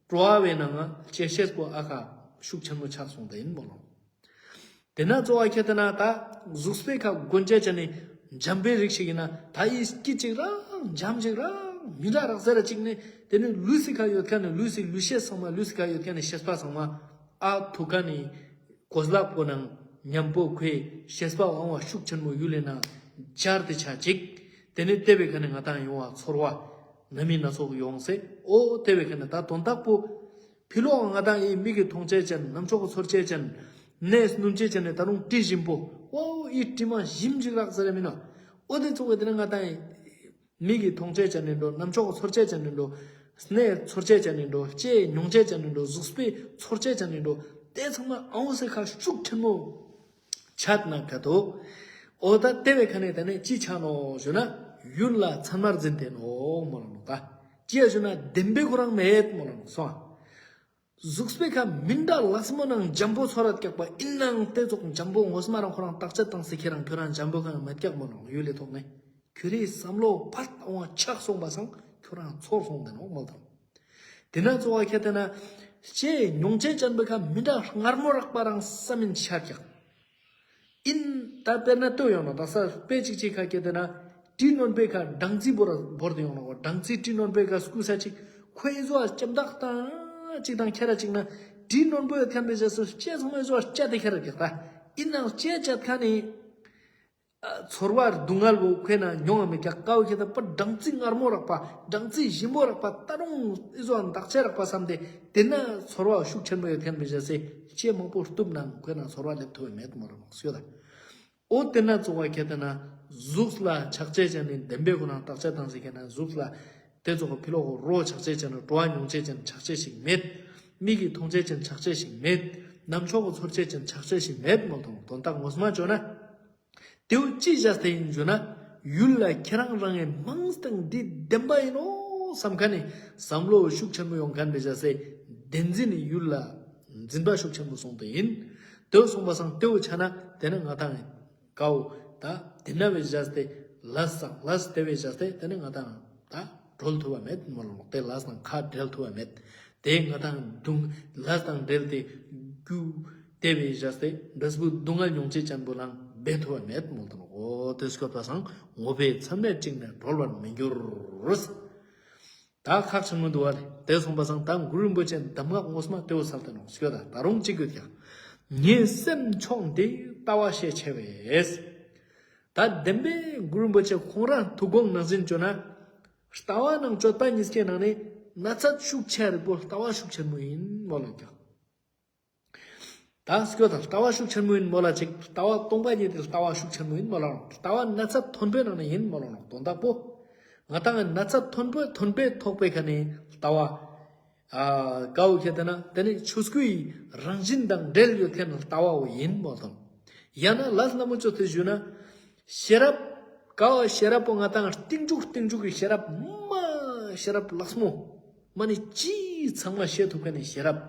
བྲོ་བའི་ནང་ང་ལྕེ་ཤེས་པོ་ཨ་ཁ་ཤུགས་ཆེན་མོ་ཆགས་སོང་ད་ཡིན་མོ་ལོ། དེ་ན་གཙོ་བོ་ཁྱེད་དེ་ན་ད་གཟུགས་པོའི་ཁ་གོན་ཆ་ཅན་ནི་འཇམ་པའི་རིགས་ཤིག་ཡིན་ན་ད་ཡི་སྐྱིད་ཅིག་རང་འཇམ་ཅིག་རང་མི་འདྲ་རག་ཟེར་ར་ཅིག་ནི་དེ་ནི་ལུས་སི་ཁ་ཡོད་མཁན་ནི་ལུས་སི་ལུས་ཤེས་ཚང་མ་ལུས་སི་ཁ་ཡོད་མཁན་ནི་ཤེས་པ་ཚང་མ་ཨ་ཐུག་མཁན་ནི་གོས་ལག་པོ་ནང་མཉམ་པོ་ཁོའི་ཤེས་པ་དབང་བ་ཤུགས་ཆེན་མོ་ཡུལ་ལས་ན་འབྱར་ཏེ་ཆ་ཅིག་དེ་ནི་དེ་བའི་ཁ་ནི་ང་དང་ཡོང་བ་ཚོར་བ་སྣ་མིན་སྣ་ཚོགས་ཡོང་སེ་འོ་དེ་བའི་ཁ་ནི་ད་དོན་དག་པོ་ཕི་ལོག་ང་དང་ཡི་མིག་གི་མཐོང་ཆ་ཅན་རྣམ་ཅོག་གི་ཚོར་ཆ་ཅན་སྣའི་སྣུམ་ཆ་ཅན་ནི་ད་རུང་དྲི་ཞིམ་པོ་ཨོ་ཡི་དྲི་མ་ཞིམ་ཅིག་རག་ཟེར་ར་མིན་ནོ། ཨོ་དེ་ཚོགས་པའི་དེ་ནི་ང་དང་ཡི་མིག་གི་མཐོང་ཆ་ཅན་ནི་འགྲོ་རྣམ་ཅོག་གི་ཚོར་ཆ་ཅན་ནི་འགྲོ་སྣའི་ཚོར་ཆ་ཅན་ནི་འགྲོ་ལྕེ་མྱོང་ཆ་ཅན་ནི་འགྲོ་གཟུགས་པོའི་ཚོར་ཆ་ཅན་ནི་འགྲོ་དེ་ཚང་མ་ཨང་སེ་ཁ་ཤུགས་ཆེན་མོ་ཆད་ན་ཁ་ཐོ། ཨོ་ད་དེ་བའི་ཁ་ནས་ད་ནི་ཅི་ཆ་ནོ་ཞུ་ན་ཡུལ་ལ་མཚན་མར་འཛིན་ཏེ་ནོ་མོལ་ནོ། ད་ཅི་ཡ་ཞུ་ན་བདེན་པའི་ཁོ་རང་མེད་མོལ་ནོ་སོང་། གཟུགས་པོའི་ཁ་མི་འདྲ་ལགས་མོ་ནང་འཇམ་པོ་ཚོར་ར་ཀྱག་པ་ཡིན་ནའང་དེ་ཚོགས་འཇམ་པོ་ངོ་མ་རང་ཁོ་རང་བརྟག་དཔྱད་བཏང་སེ་ཁྱེད་རང་ཁྱོད་རང་འཇམ་པོ་གང་མེད་ཀྱག་མོལ་ནོ་ཡུལ་ལས་ཐོག་ནས། ཁྱོད་རའི་བསམ་བློ་ཕར་ལྟ་བ་ཆགས་སོང་པ་སང་ཁྱོད་རང་ཚོར་སོང་དེ་ནོ་མོལ་དང་། དེ་ན་གཙོ་བོ་ཁྱེད་དེ་ན་ལྕེ་མྱོང་ཆ་ཅན་པའི་ཁ་མི་འདྲ་མངར་མོ་རག་པ་རང་བསམ་མིན་ཆ་ཀྱག་ཨིན་ད་དཔེར་ན་ལྟོས་ཡོང་ནོ་ད་ས་དཔེ་ཅིག་ཅིག་ཁ་ཁྱེད་དེ་ན་དྲི་རྣོན་པོའི་ཁ་སྦྲང་རྩི་བོར་བོར་ཏེ་ཡོང་ནོ་སྦྲང་རྩི་དྲི་རྣོན་པོའི་ཁ་སྐུ་ས་ཅིག་ཁོའི་བཟོ་བ་ལྕམ་དག་དང་ཅིག་དང་ཁྱེར་ར་ཅིག་ན་དྲི་རྣོན་པོ་ཡོད་མཁན་པའི་རྗེས་སུ་ལྕེ་ཚང་མའི་བཟོ་བ་ལྕེ་དེ་ཁྱེར་ར་ཀྱག་ད་ཨིན་ནའང་ལྕེ་བཅད་མཁན་ནི། ཚོར་བ་སྡུག་བསྔལ་བོ་ཁོ་ན་མྱོང་བ་མེད་ཀྱག་ཀ་བོ་ཁྱེད་ད་པ་སྦྲང་རྩི་མངར་མོ་རག་པ་སྦྲང་རྩི་ཞིམ་པོ་རག་པ་ད་རུང་ཨི་ཟོ་འདག་ཆ་རག་པ་བསམ་སྟེ་དེ་ན་ཚོར་བ་ཤུགས་ཆེན་པོ་ཡོད་མཁན་པའི་རྗེས་སེ་ལྕེ་མང་པོ་གཏུབ་ནང་ཁོ་ན་ཚོར་བ་སླེབས་ཐུབ་མེད་མོལ་ནོ་སྐྱོ་ད། ཨོ་དེ་ན་གཙོ་བོ་ཁྱེད་དེ་ན་གཟུགས་ལ་ཆགས་ཆ་ཅན་ནི་བདེན་པའི་ཁོ་ན་བརྟག་དཔྱད་བཏང་ཟེར་མཁན་ན་གཟུགས་ལ་དེ་ཚོགས་ཕི་ལོག་རོ་ཆགས་ཆ་ཅན་རོ་མྱོང་ཆ་ཅན་ཆགས་ཆ་ཞིག་མེད། མིག་གི་མཐོང་ཆ་ཅན་ཆགས་ཆ་ཞིག་མེད། རྣམ་ཅོག་གི་ཚོར་ཆ་ཅན་ཆགས་ཆ་ཞིག་མེད་མོལ་དང་དོན་དག་ངོ་མ་བརྗོད་ན། དེའུ་ཅི་བྱས་ཏེ་ཡིན་ཞུ་ན། ཡུལ་ལ་ཁྱེད་རང་རང་ངི་མིང་སྟེང་འདི་བདེན་པ་ཡིན་ནོ་བསམ་མཁན་ནི་བསམ་བློ་ཤུགས་ཆེན་པོ་ཡོང་མཁན་པའི་བྱས་སེ་བདེན་འཛིན་ནི་ཡུལ་ལ་འཛིན་པ་ཤུགས་ཆེན་པོ་སོང་སྟེ་ཡིན། དེའུ་སོང་པ་སང་དེའུ་ཆ་ན་དེ་ནི་ང་དང་ཡིན། ཀའོ། ད་དེ་ན་བའི་བྱས་ཏེ་ལས་སང་ལས་དེ་བའི་བྱས་ཏེ་དེ་ནི་ང་དང་ད་གྲོལ་ཐུབ་པ་མེད་མོལ་ནོ། དེ་ལས་དང་ཁ་འབྲལ་ཐུབ་པ་མེད། དེ་ང་དང་སྡུག་ལས་དང་འབྲེལ་ཏེ་རྒྱུ་དེ་བའི་བྱས་ཏེ་འབྲས་བུ་སྡུག་བསྔལ་མྱོང་ཆ་ཅན་པོ་ལའང་འབད་ཐུབ་པ་མེད་མོལ་དུ་ནོ། འོ་དེ་སྐྱོད་པ་སང་ངོ་བོའི་མཚམས་མེད་ཅིག་ནས་གྲོལ་བར་མི་འགྱུར། ད་ཁག་ཆེན་མོ་འདུག་བ་ལེ། དེ་སོང་པ་སང་ད་གུ་རུ་རིན་པོ་ཆེ་གདམས་ངག་ངོ་མ་དེའུ་སལ་ཏེ་ནོ་སྐྱོད་ད། ད་རུང་ཅིག་གུ་ཀྱང་ངའི་སེམས་མཆོག་འདི་ལྟ་བ་ཤས་ཆེ་བས། ད་བདེན་པའི་གུ་རུ་རིན་པོ་ཆེ་ཁོང་རང་ཐུགས་དགོངས་ནང་བཞིན་བཅོས་ན། ལྟ་བ་ནང་སྤྱོད་པ་གཉིས་ཀའི་ནང་ནས་ན་ཚ་ཤུགས་ཆེ་རིག་པོ་ལྟ་བ་ཤུགས་ཆེན་མོ་ཡིན་མོལ་ལ་ཀྱང་། ད་སྐྱོ་དང་ལྟ་བ་ཤུགས་ཆེན་མོ་ཡིན་མོལ་ལ་ཅིག་ལྟ་བ་སྟོང་པ་ཉིད་དེ་ལྟ་བ་ཤུགས་ཆེན་མོ་ཡིན་མོལ་ལ་ནོ། ལྟ་བ་ན་ཚ་མཐོན་པོའི་ནང་ནས་ཡིན་མོལ་ལ་ནོ། དོན་དག་པོ། ང་དང་ན་ཚ་མཐོན་པོ་མཐོན་པོའི་ཐོག་པའི་ཁ་ནས་ལྟ་བ། ཨ་ཀའོ་ཁྱེད་དེ་ན་དེ་ནི་ཆོས་སྐུའི་རང་བཞིན་དང་འབྲེལ་ཡོད་མཁན་ལྟ་བའོ་ཡིན་མོལ་དང་། ཡང་ན་ལས་སླ་མོ་ཅོ་ཐུ་ཞུ་ན། ཤེས་རབ། ཀའོ་ཤེས་རབ་པོ་ང་དང་རྟིང་འཇུག་རྟིང་འཇུག་གི་ཤེས་རབ་མ་ཤེས་རབ་ལགས་མོ། མ་ནི་ཅི་ཚང་མ་ཤེས་ཐུབ་མཁན་ནི་ཤེས་རབ།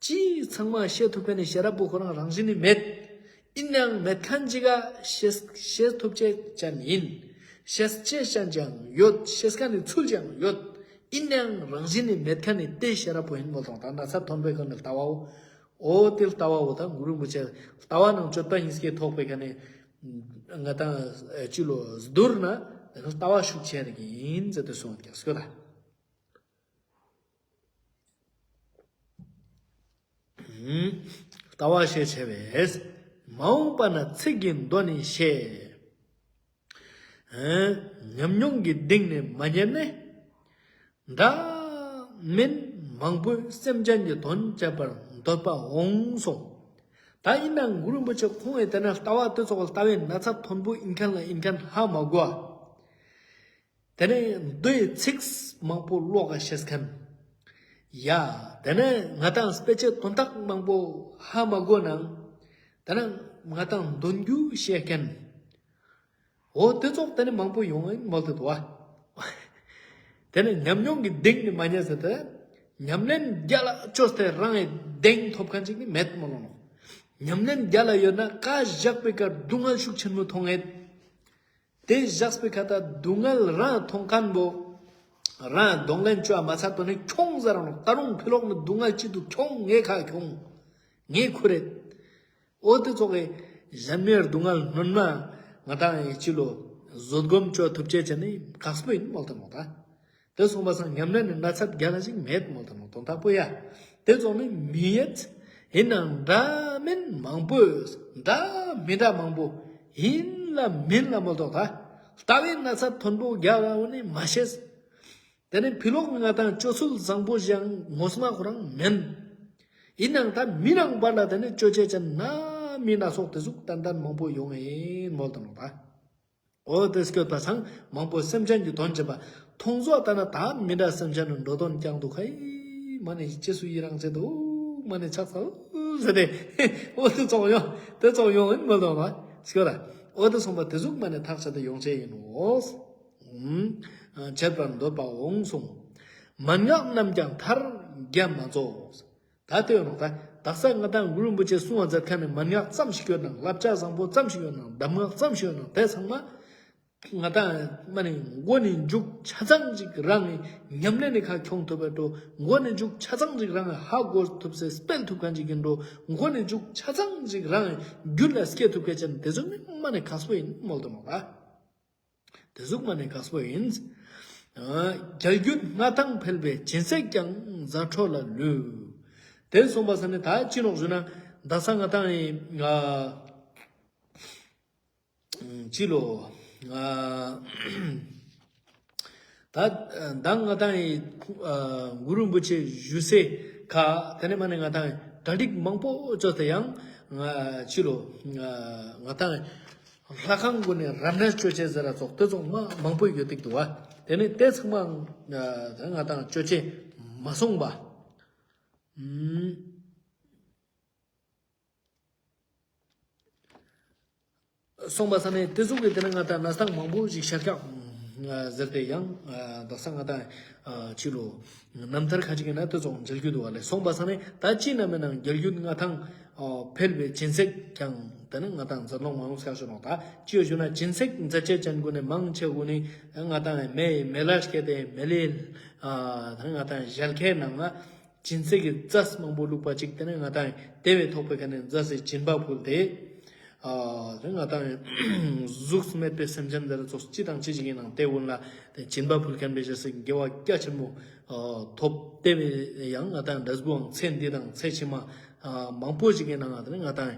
ཅི་ཚང་མ་ཤེས་ཐུབ་མཁན་ནི་ཤེས་རབ་པོ་ཁོ་རང་རང་བཞིན་ནི་མེད། ཡིན་ནའང་མེད་མཁན་ཅིག་ག་ཤེས་ཤེས་ཐུབ་ཅེས་ཅན་ཡིན། ཤེས་ཅེས་ཅན་ཅང་ཡོད། ཤེས་མཁན་ནི་ཚུལ་ཅང་ཡོད། ཡིན་ནའང་རང་བཞིན་ནི་མེད་མཁན་ནི་དེ་ཤེས་རབ་པོ་ཡིན་མོལ་དང་། ད་ན་ཚ་མཐོན་པོའི་ཁ་ནས་ལྟ་བའོ། འོ་དེ་ལྟ་བའོ་ད་གུ་རུ་རིན་པོ་ཆེ་ལྟ་བ་ནང་སྤྱོད་པ་གཉིས་ཀའི་ཐོག་པའི་ཁ་ནས་ང་དང་ཅི་ལོ་བསྡུར་ན་ལྟ་བ་ཤུགས་ཆེ་རིག་ཡིན་ཟེར་ཏེ་གསུངས་ཀྱང་སྐྱོ་ད། ལྟ་བ་ཤས་ཆེ་བས། མ་འོངས་པ་ན་ཚིག་གི་མདོ་ནི་ཤེས། ཉམས་མྱོང་གི་གཏིང་ནས་མ་རྙེད་ནས། འདྲ་མིན་མང་པོས་སེམས་ཅན་གྱི་དོན་བྱེད་པར་འདོད་པ་འོང་སོང་། ད་ཡིན་ནའང་གུ་རུ་རིན་པོ་ཆེ་ཁོང་ངི་དེ་ན་ལྟ་བ་དེ་ཚོགས་ལྟ་བའི་ན་ཚ་མཐོན་པོ་ཡིན་མཁན་ལ་ཡིན་མཁན་ཧ་མ་གོ་ཨ། དེ་ནས་མདོའི་ཚིག་མང་པོ་ཀློག་ག་ཤེས་མཁན། ཡ། དེ་ནས་ང་དང་དཔེ་ཆའི་དོན་དག་མང་པོ་ཧ་མ་གོ་ནའང་། དེ་ནས་ང་དང་འདོན་རྒྱུ་ཤེས་མཁན། འོ་དེ་ཚོགས་དེ་ནས་མང་པོ་ཡོང་ཡིན་མོལ་ཏེ་འདུག་བ། དེ་ནས་ཉམས་མྱོང་གི་གཏིང་ནས་མ་རྙེད་ཟེར་ཏེ། ཉམས་ལེན་རྒྱལ་ལ་བཅོས་ཏེ་རང་གི་གདེང་ཐོབ་མཁན་ཅིག་ནི་མེད་མོལ་ལ་ནོ། ཉམས་ལེན་རྒྱལ་ལ་ཡོད་ན་ཀ་བཞག་པའི་ཀ་སྡུག་བསྔལ་ཤུགས་ཆེན་མོ་མཐོང་ངེད། དེ་བཞག་པའི་ཁ་ད་སྡུག་བསྔལ་རང་མཐོང་མཁན་པོ། རང་གདོང་ལེན་བཅོ་བ་མ་ཚར་དོ་ནི་ཁྱོང་ཟེར་ར་ནོ། ད་རུང་ཕི་ལོག་ནི་སྡུག་བསྔལ་ཅི་འདུག་ཁྱོང་ངའི་ཁ་ཁྱོང་། ངའི་ཁུ་རེད། འོ་དེ་ཙོགས་སི་གཞན་མའི་སྡུག་བསྔལ་སྣོན་མ་ང་ཏང་ངི་ཅི་ལོ་བཟོད་སྒོམ་ཅོ་ཐུབ་ཅེས་ཅན་ནི་ཁག་པོ་ཨིན་མོལ་ཏེ་ནོག་ད། དེ་སོང་པ་སང་ཉམས་ལེན་ནི་ན་ཚད་རྒྱལ་ལ་ཞིག་མེད་མོལ་ཏེ་ནོག་དོན་དག་པོ་ཡ། དེ་ཙོགས་ནི་མི་ཡོད། ཨིན་ནའང་འདྲ་མིན་མང་པོ་ཡོད། འདྲ་མི་འདྲ་མང་པོ་ཨིན་ལ་མིན་ལ་མོལ་ཏེ་ནོག་ད། ལྟ་བའི་ན་ཚད་མཐོན་པོ་རྒྱལ་བ་བོ་ནི་མ་ཤེས། དེ་ནི་ཕི་ལོག་ནི་ང་ཏང་སྤྱོད་ཚུལ་བཟང་པོ་ཞིག་ངོ་མ་ཁོ་རང་མེན། ཨིན་ནའང་ད་མི་རང་བར་ལ་དེ་ནི་ཅོ་ཅེས་ཅན་ན་མི་སྣ་ཚོགས་དེ་ཟུག་ཏན་ཏན་མང་པོ་ཡོང་ངེ་ཨིན་མོལ་ཏེ་ནོག་ད། འོ་དེ་སྐྱོད་པ་སང་མང་པོ་སེམས་ཅན་གྱི་དོན་བྱེད་པ། མཐོང་ཟོ་ལྟ་ན་ད་མི་འདྲ་སེམས་ཅན་ནི་འགྲོ་དོན་རྐྱང་འདུག་ཧེ། མ་ནི་ཅི་སུ་ཡི་རང་བྱེད་དུ་མ་ནི་ཆགས་ཚར་ཟེར་ཏེ། འོ་དེ་ཙོགས་ཡོང་། དེ་ཙོགས་ཡོང་ཨིན་མོལ་ཏེ་ནོག་ད་སྐྱོད་ད། འོ་དེ་སོང་པ་དེ་ཟུག་མ་ནི་ཐག་ཆད་དེ་ཡོང་ཅེས་ཨིན་ནོག། ཨུམ། བྱེད་པར་འདོད་པ་འོང་གསུངས། མན་ངག་རྣམས་ཀྱང་མཐར་རྒྱ་མ་རྫོགས། ད་དེ་ཡོང་ནོག་ད། དག་ས་ང་ཏང་གུ་རུ་རིན་པོ་ཆེ་གསུང་བ་མཛད་མཁན་ནི་མན་ངག་ཙམ་ཞིག་ཡོད་ནང་བསླབ་བྱ་བཟང་པོ་ཙམ་ཞིག་ཡོད་ནང་གདམས་ངག་ཙམ་ཞིག་ཡོད་ནང་དེ་ཚང་མ་ང་ཏང་མ་ནི་མགོ་ནས་མཇུག་ཆ་ཚང་ཅིག་རང་ངི་ཉམས་ལེན་ནི་ཁ་ཁྱོང་ཐུབ་པའི་འགྲོ། མགོ་ནས་མཇུག་ཆ་ཚང་ཅིག་རང་ངི་ཧ་གོ་ཐུབ་སེ་སྤེལ་ཐུབ་མཁན་ཅིག་ཨིན་འགྲོ། མགོ་ནས་མཇུག་ཆ་ཚང་ཅིག་རང་ངི་རྒྱུད་ལ་སྐྱེ་ཐུབ་མཁན་ཅན་དེ་ཚོ་ནི་མ་ནི་ཁག་པོ་ཨིན་མོལ་ཏེ་ནོག་ད། དེ་ཟུག་མ་ནི་ཁག་པོ་ཨིན། རྒྱལ་རྒྱུད་མངའ་ཐང་འཕེལ་བའི་སྦྱིན་སྲེག་ཀྱང་། མཛའ་འཕྲོ་ལ་ལུས། དེ་སོང་པ་སང་ནི་ད་ཅི་ནོག་ཞུ་ན་དག་ས་ང་ཏང་ངི་ང་ཅི་ལོ་ང་ད་ད་ང་ཏང་ངི་གུ་རུ་རིན་པོ་ཆེ་བཞུགས་སའི་ཁ་དེ་ནི་མ་ནི་ང་ཏང་ངི་གྲ་སྒྲིག་མང་པོ་ཅོས་ཏེ་ཡང་ང་ཅི་ལོ་ང་ཏང་ངི་ལྷ་ཁང་གུན་ནི་རབ་གནས་ཅོ་ཅེས་ཟེར་ར་ཙོགས་དེ་ཙོགས་མ་མང་པོ་ཡོད་དེ་འདུག་བ། དེ་ནི་དེ་ཚང་མ་ང་ཏང་ཅོ་ཅེས་མ་སོང་བ། ཨུམ། སོང་པ་སང་ནི་དེ་ཙོགས་ཀྱི་དེ་ནི་ང་ཏང་གནས་སྟངས་མང་པོ་ཞིག་ཤར་ཀྱག་ཟེར་ཏེ་ཡང་དག་ས་ང་ཏང་ཅི་ལོ་རྣམ་ཐར་ཁ་ཅིག་གི་ནང་དེ་ཙོགས་མཇལ་རྒྱུ་འདུག་བ་ལེ། སོང་པ་སང་ནི་ད་ཅི་ན་མེད་ནང་རྒྱལ་རྒྱུད་མངའ་ཐང་འཕེལ་བའི་སྦྱིན་སྲེག་ཀྱང་དེ་ནི་ང་ཏང་མཛད་ལོང་མང་པོ་ཤར་ཞུ་ནོག་ད། ཅི་ཡོད་ཞུ་ན་སྦྱིན་སྲེག་མཛད་ཅེས་ཅན་གུན་ནི་མང་ཆེ་གུན་ནི་ང་ཏང་མེ་མེ་ལ་སྐྱེས་ཏེ་མེ་ལེ་ང་ཏང་ཞལ་ཁའི་ནང་ང་སྦྱིན་སྲེག་གི་རྫས་མང་པོ་བླུགས་པ་ཅིག་དེ་ནི་ང་ཏང་དེ་བོའི་ཐོག་པའི་ཁ་ནས་རྫས་སི་སྦྱིན་པ་ཕུལ་ཏེ། ཨ་དེ་ང་ཏང་གཟུགས་མེད་པའི་སེམས་ཅན་དེ་ལ་ཙོགས་ཅི་དང་ཅི་ཞིག་ཨིན་ནང་དེ་གུན་ལ་དེ་སྦྱིན་པ་ཕུལ་མཁན་པའི་ཞེས་སི་དགེ་བ་རྒྱ་ཆེན་མོ་ཐོབ། དེ་བོའི་ཡང་ང་ཏང་འབྲས་བུའང་ཚེ་འདི་དང་ཚེ་ཕྱི་མ་མང་པོ་ཞིག་གི་ནང་ང་དེ་ནི་ང་ཏང་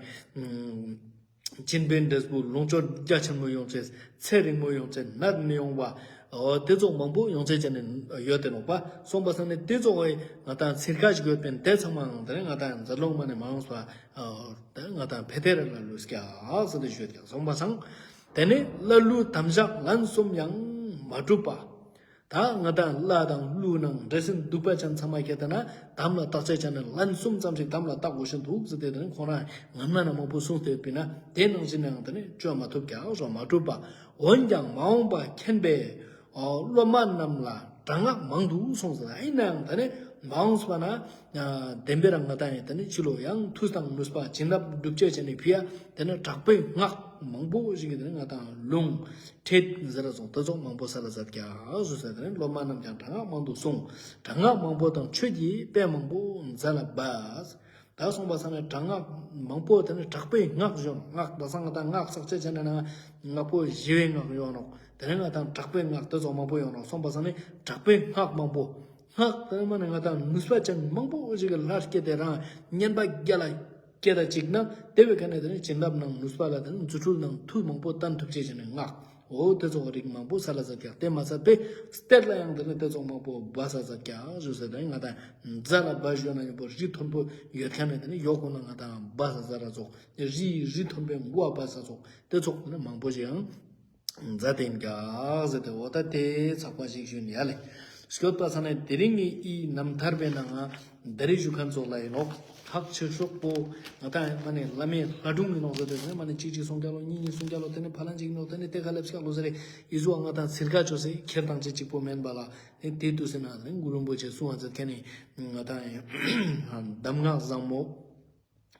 སྦྱིན་པའི་འབྲས་བུ་ལོངས་སྤྱོད་རྒྱ་ཆེན་མོ་ཡོང་ཅེས། ཚེ་རིང་མོ་ཡོང་ཅེས། ནད་མི་ཡོང་བ། འོ་དེ་ཙོགས་མང་པོ་ཡོང་ཅེས་ཅན་ནི་ཡོད་དེ་ནོག་པ། སོང་པ་སང་ནི་དེ་ཙོགས་ང་ཏང་ཚིར་ཁ་ཞིག་ཡོད་པིན་དེ་ཚང་མའང་དེ་ནི་ང་ཏང་མཛད་ལོང་མ་ནི་མ་ཡོངས་པ་དེ་ང་ཏང་ཕེ་ཐེ་ར་ལ་ལུས་ཀྱག་ཟེར་ཏེ་ཞུས་ཀྱག། སོང་པ་སང་དེ་ནི་ཀླ་ཀློའི་དམ་བཞག་ལན་གསུམ་ཡང་མ་གྲུབ་པ། ད་ང་ཏང་ཀླ་དང་ཀླུ་ནང་འདྲེ་སྲིན་གདུག་པ་ཅན་ཚང་མ་ཁྱེར་ཏེ་ན་དམ་ལ་བཏགས་ཅེས་ཅན་ནི་ལན་གསུམ་ཙམ་ཞིག་དམ་ལ་བཏགས་དགོས་ཤེས་འདུག་ཟེར་ཏེ་དེ་ནི་ཁོང་རང་སྔན་མ་ན་མང་པོ་གསུངས་ཏེ་ཡོད་པིན་ན་དེ་ནང་བཞིན་ཡང་དེ་ནི་ཅོ་མ་ཐུབ་ཀྱག་ཞོ་མ་གྲུབ་པ། འོན་ཀྱང་མ་འོངས་པ་མཁྱེན་པས་སློབ་མ་རྣམས་ལ་དྲག་སྔགས་མང་དུ་གསུངས་ཟེར། ཨིན་ནའང་དེ་ནི་མ་འོངས་པ་ན་བདེན་པའི་རང་ང་ཏང་ཡིན་དེ་ནི་ཕྱི་ལོ་ཡང་མཐུ་དང་ནུས་པ་བྱིན་རླབས་སྒྲུབ་ཅེས་ཅན་ནི་ཕི་ཡ་དེ་ནི་དྲག་པོའི་སྔགས་མང་པོ་ཞིག་གི་དེ་ནི་ང་ཏང་ལུང་ཁྲིད་ཟེར་ར་ཙོགས་དེ་ཙོགས་མང་པོ་སལ་ལ་མཛད་ཀྱག་ཞུས་ཟེར། དེ་ནི་སློབ་མ་རྣམས་ཀྱང་དྲག་སྔགས་མང་དུ་གསུངས། དྲག་སྔགས་མང་པོ་དང་ཆོས་ཀྱི་དཔེ་མང་པོ་མཛད་ལ་འབད། ད་སོང་པ་སང་ནི་དྲག་སྔགས་མང་པོ་དེ་ནི་དྲག་པོའི་སྔགས་ཞུ་ནོག། སྔགས་དག་ས་ང་ཏང་སྔགས་བསགས་ཅེས་ཅན་ནི་ནང་སྔགས་པོ་ཞི་བའི་སྔགས་ཡོང་ནོག། དེ་ནི་ང་ཏང་དྲག་པོའི་སྔགས་དེ་ཙོགས་མང་པོ་ཡོང་ནོག། སོང་པ་སང་ནི་དྲག་པོའི་སྔགས་མང་པོ། སྔགས་དེ་ནི་མ་ནི་ང་ཏང་ནུས་པ་ཅན་མང་པོ་ཞིག་གི་ལྷར་སྐྱེས་ཏེ་རང་བསྙེན་པ་རྒྱ་ལ་སྐྱེ་ད་ཅིག་ན་དེ་བོའི་ཁ་ནས་དེ་ནི་བྱིན་རླབས་ནང་ནུས་པ་ལ་དེ་ནི་རྫུ་འཕྲུལ་ནང་མཐུ་མང་པོ་བསྟན་ཐུབ་ཅེས་ཅན་ནི་སྔགས། འོ་དེ་ཙོགས་རིགས་མང་པོ་སལ་ལ་མཛད་ཀྱག། དེ་མ་ཟད་པའི་གཏེར་ལ་ཡང་དེ་ནི་དེ་ཙོགས་མང་པོ་སྦ་ས་མཛད་ཀྱག་ཞུས་ཟེར། དེ་ནི་ང་ཏང་རྫ་ལ་སྦ་ཞུ་ན་ཡོད་པོ་རི་མཐོན་པོ་ཡོད་ཁན་ནི་དེ་ནི་ཡོག་གུན་ལ་ང་ཏང་སྦ་ས་མཛད་ར་ཙོགས། རི་རི་མཐོན་པོའི་མགོ་སྦ་ས་ཙོགས་དེ་ཙོགས་དེ་ནི་མང་པོ་ཞིག་ཡང་མཛད་དེ་ཡིན་ཀྱག་ཟེར་ཏེ། འོ་ད་དེ་ཚགས་པ་ཞིག་ཞུ་ནི་ཡ་ལེ། སྐྱོད་པ་ས་ནི་དེ་རིང་ངི་ཨི་རྣམ་ཐར་པའི་ནང་ང་ད་རེས་ཞུ་ཁན་ཙོགས་ལ་ཡིན་ནོག། ཐག་ཆོད་ཤོག་པོ་ང་ཏང་མ་ནི་བླ་མའི་ལྷ་སྒྲུང་ཡིན་ནོག་ཟེར་ཏེ་དེ་ནི་མ་ནི་གཅིག་གཅིག་སོང་ཀྱག་ལོ། གཉིས་གཉིས་སོང་ཀྱག་ལོ། དེ་ནི་ཕ་ལན་གཅིག་ཡིན་ནོག། དེ་ནི་དེ་ཁ་ལེབས་ཀྱག་ལོ་ཟེར་རེ་ཨི་ཟུ་ང་ཏང་ཚིར་ཁ་ཅོས་སེ་ཁྱེར་ཏང་ཅེས་གཅིག་པོ་མེན་པ་ལ། དེ་དེ་དུས་སེ་ན་དེ་ནི་གུ་རུ་རིན་པོ་ཆེ་གསུང་བ་མཛད་ཁན་ནི་ང་ཏང་གདམས་ངག་བཟང་མོ།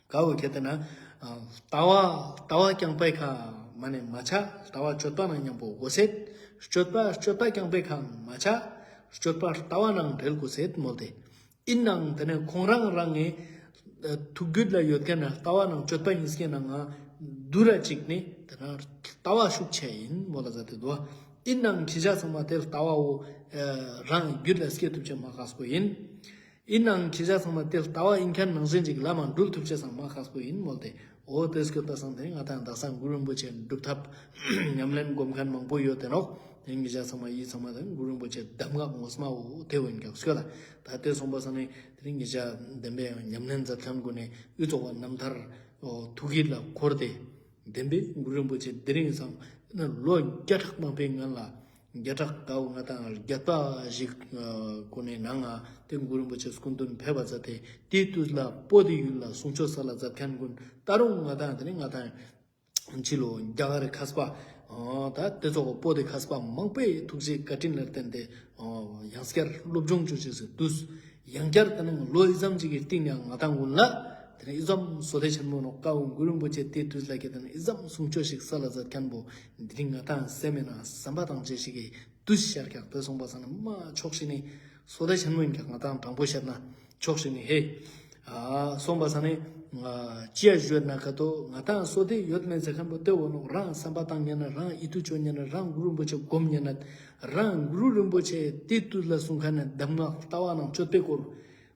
ག་བོ་ཁྱེར་ཏེ་ན། ལྟ་བ་ལྟ་བ་རྐྱང་པའི་ཁ་མ་ནི་མ་ཆ། ལྟ་བ་སྤྱོད་པ་ནང་མཉམ་པོ་དགོས་སེད། སྤྱོད་པ་སྤྱོད་པ་རྐྱང་པའི་ཁ་མ་ཆ། སྤྱོད་པ་ལྟ་བ་ནང་འབྲེལ་དགོས་སེད་མོལ་ཏེ། ཨིན་ནའང་དེ་ནི་ཁོང་རང་རང་ངི་ ཐུགས་རྒྱུད་ལ་ཡོད་མཁན་ནི་ལྟ་བ་ནང་སྤྱོད་པ་གཉིས་ཀའི་ནང་ང་དུ་ར་གཅིག་ནི་དེ་ན་ལྟ་བ་ཤུགས་ཆེ་ཡིན་མོལ་ལ་ཟ་དེ་དོ། ཨིན་ནའང་ཁྱེད་ཅག་ཚང་མ་དེ་ལྟ་བ་བོ་རང་རྒྱུད་ལ་སྐྱེ་ཐུབ་ཅེས་མ་ཁག་པོ་ཡིན། ཨིན་ནའང་ཁྱེད་ཅག་ཚང་མ་དེ་ལྟ་བ་ཨིན་མཁན་ནང་བཞིན་ཅིག་ལམ་འགྲུལ་ཐུབ་ཅེས་སང་མ་ཁག་པོ་ཡིན་མོལ་ཏེ། འོ་དེ་སྐྱོད་པ་སང་དེ་ང་དང་དག་ས་གུ་རུ་རིན་པོ་ཆེ་སྒྲུབ་ཐབས་ཉམས་ལེན་སྒོམ་མཁན་མང་པོ་ཡོད་དེ་ནོག་དེ་ངེད་ཅག་ཚང་མ་ཡིད་ཚང་མ་དེ་གུ་རུ་རིན་པོ་ཆེ་གདམས་ངག་ངོ་མ་བོ་དེ་བོ་ཨིན་ཀྱག་སྐྱོད་ལ། ད་དེ་སོང་པ་སང་ནི་དེ་ངེད་ཅག་བདེན་པའི་ཉམས་ལེན་མཛད་མཁན་གུན་ནི་ཨི་ཙོགས་པ་རྣམ་ཐར་ཐུགས་ཡིད་ལ་འཁོར་ཏེ། བདེན་པའི་གུ་རུ་རིན་པོ་ཆེ་དེ་རིང་སང་ལོ་བརྒྱ་ཕྲག་མང་པོའི་སྔན་ལ་བརྒྱ་ཕྲག་གའོ་ང་དང་བརྒྱ་པ་ཞིག་གུན་ནི་ནང་ང་དེ་གུ་རུ་རིན་པོ་ཆེ་སྐུ་མདུན་ཕེབས་པ་མཛད་དེ་དེའི་དུས་ལ་པོ་ཏི་ཡུལ་ལ་གསུང་ཆོས་སལ་ལ་མཛད་མཁན་གུན་ད་རུང་ང་དང་དེ་ནི་ང་དང་ཕྱི་ལོ་རྒྱ་གར་མཁས་པ་ད་དེ་ཙོགས་པོ་ཏི་མཁས་པ་མང་པོའི་ཐུགས་རྗེ་བཀའ་དྲིན་ལ་བརྟེན་ཏེ་ཡང་བསྐྱར་སློབ་སྦྱོང་ཅོ་ཅེས་སི་དུས། ཡང་བསྐྱར་དེ་ནི་ལོ་ཨི་ཙམ་ཅིག་གི་སྟིང་ནེ་ང་དང་གུན་ལ་དེ་ནི་ཨི་ཙམ་བསོད་བདེ་ཆེན་མོ་ནོག་ཀ་བོ་གུ་རུ་རིན་པོ་ཆེ་དེའི་དུས་ལ་ཁྱེད་དེ་ནི་ཨི་ཙམ་གསུང་ཆོས་ཤིག་སལ་ལ་མཛད་མཁན་བོ་དེ་རིང་ང་དང་སེམས་ནང་བསམ་པ་བཏང་ཅེས་ཤིག་གི་དུས་ཤར་ཀྱག་དེ་སོང་པ་སང་ནི་མ་ཕྱོགས་ཤིག་ནེ་བསོད་བདེ་ཆེན་མོ་ཨིན་ཀྱག་ང་དང་དྲང་པོ་བཤད་ན་ཕྱོགས་ཤིག་ནེ་ཧེ། ཨ་སོང་པ་སང་ནི་ཅི་ཡ་ཞུ་ན་ཁ་ཏོ་ང་དང་བསོད་བདེ་ཡོད་མེད་ཟེར་མཁན་བོ་དེ་བོ་ནོག་རང་བསམ་པ་བཏང་ཉན་ན་རང་ཨིད་ཏུ་ཅོ་ཉན་ན་རང་གུ་རུ་རིན་པོ་ཆེ་སྒོམ་ཉན་ན། རང་གུ་རུ་རིན་པོ་ཆེ་དེའི་དུས་ལ་གསུང་མཁན་ནི་གདམས་ངག་ལྟ་བ་ནང་སྤྱོད་པའི་སྐོར།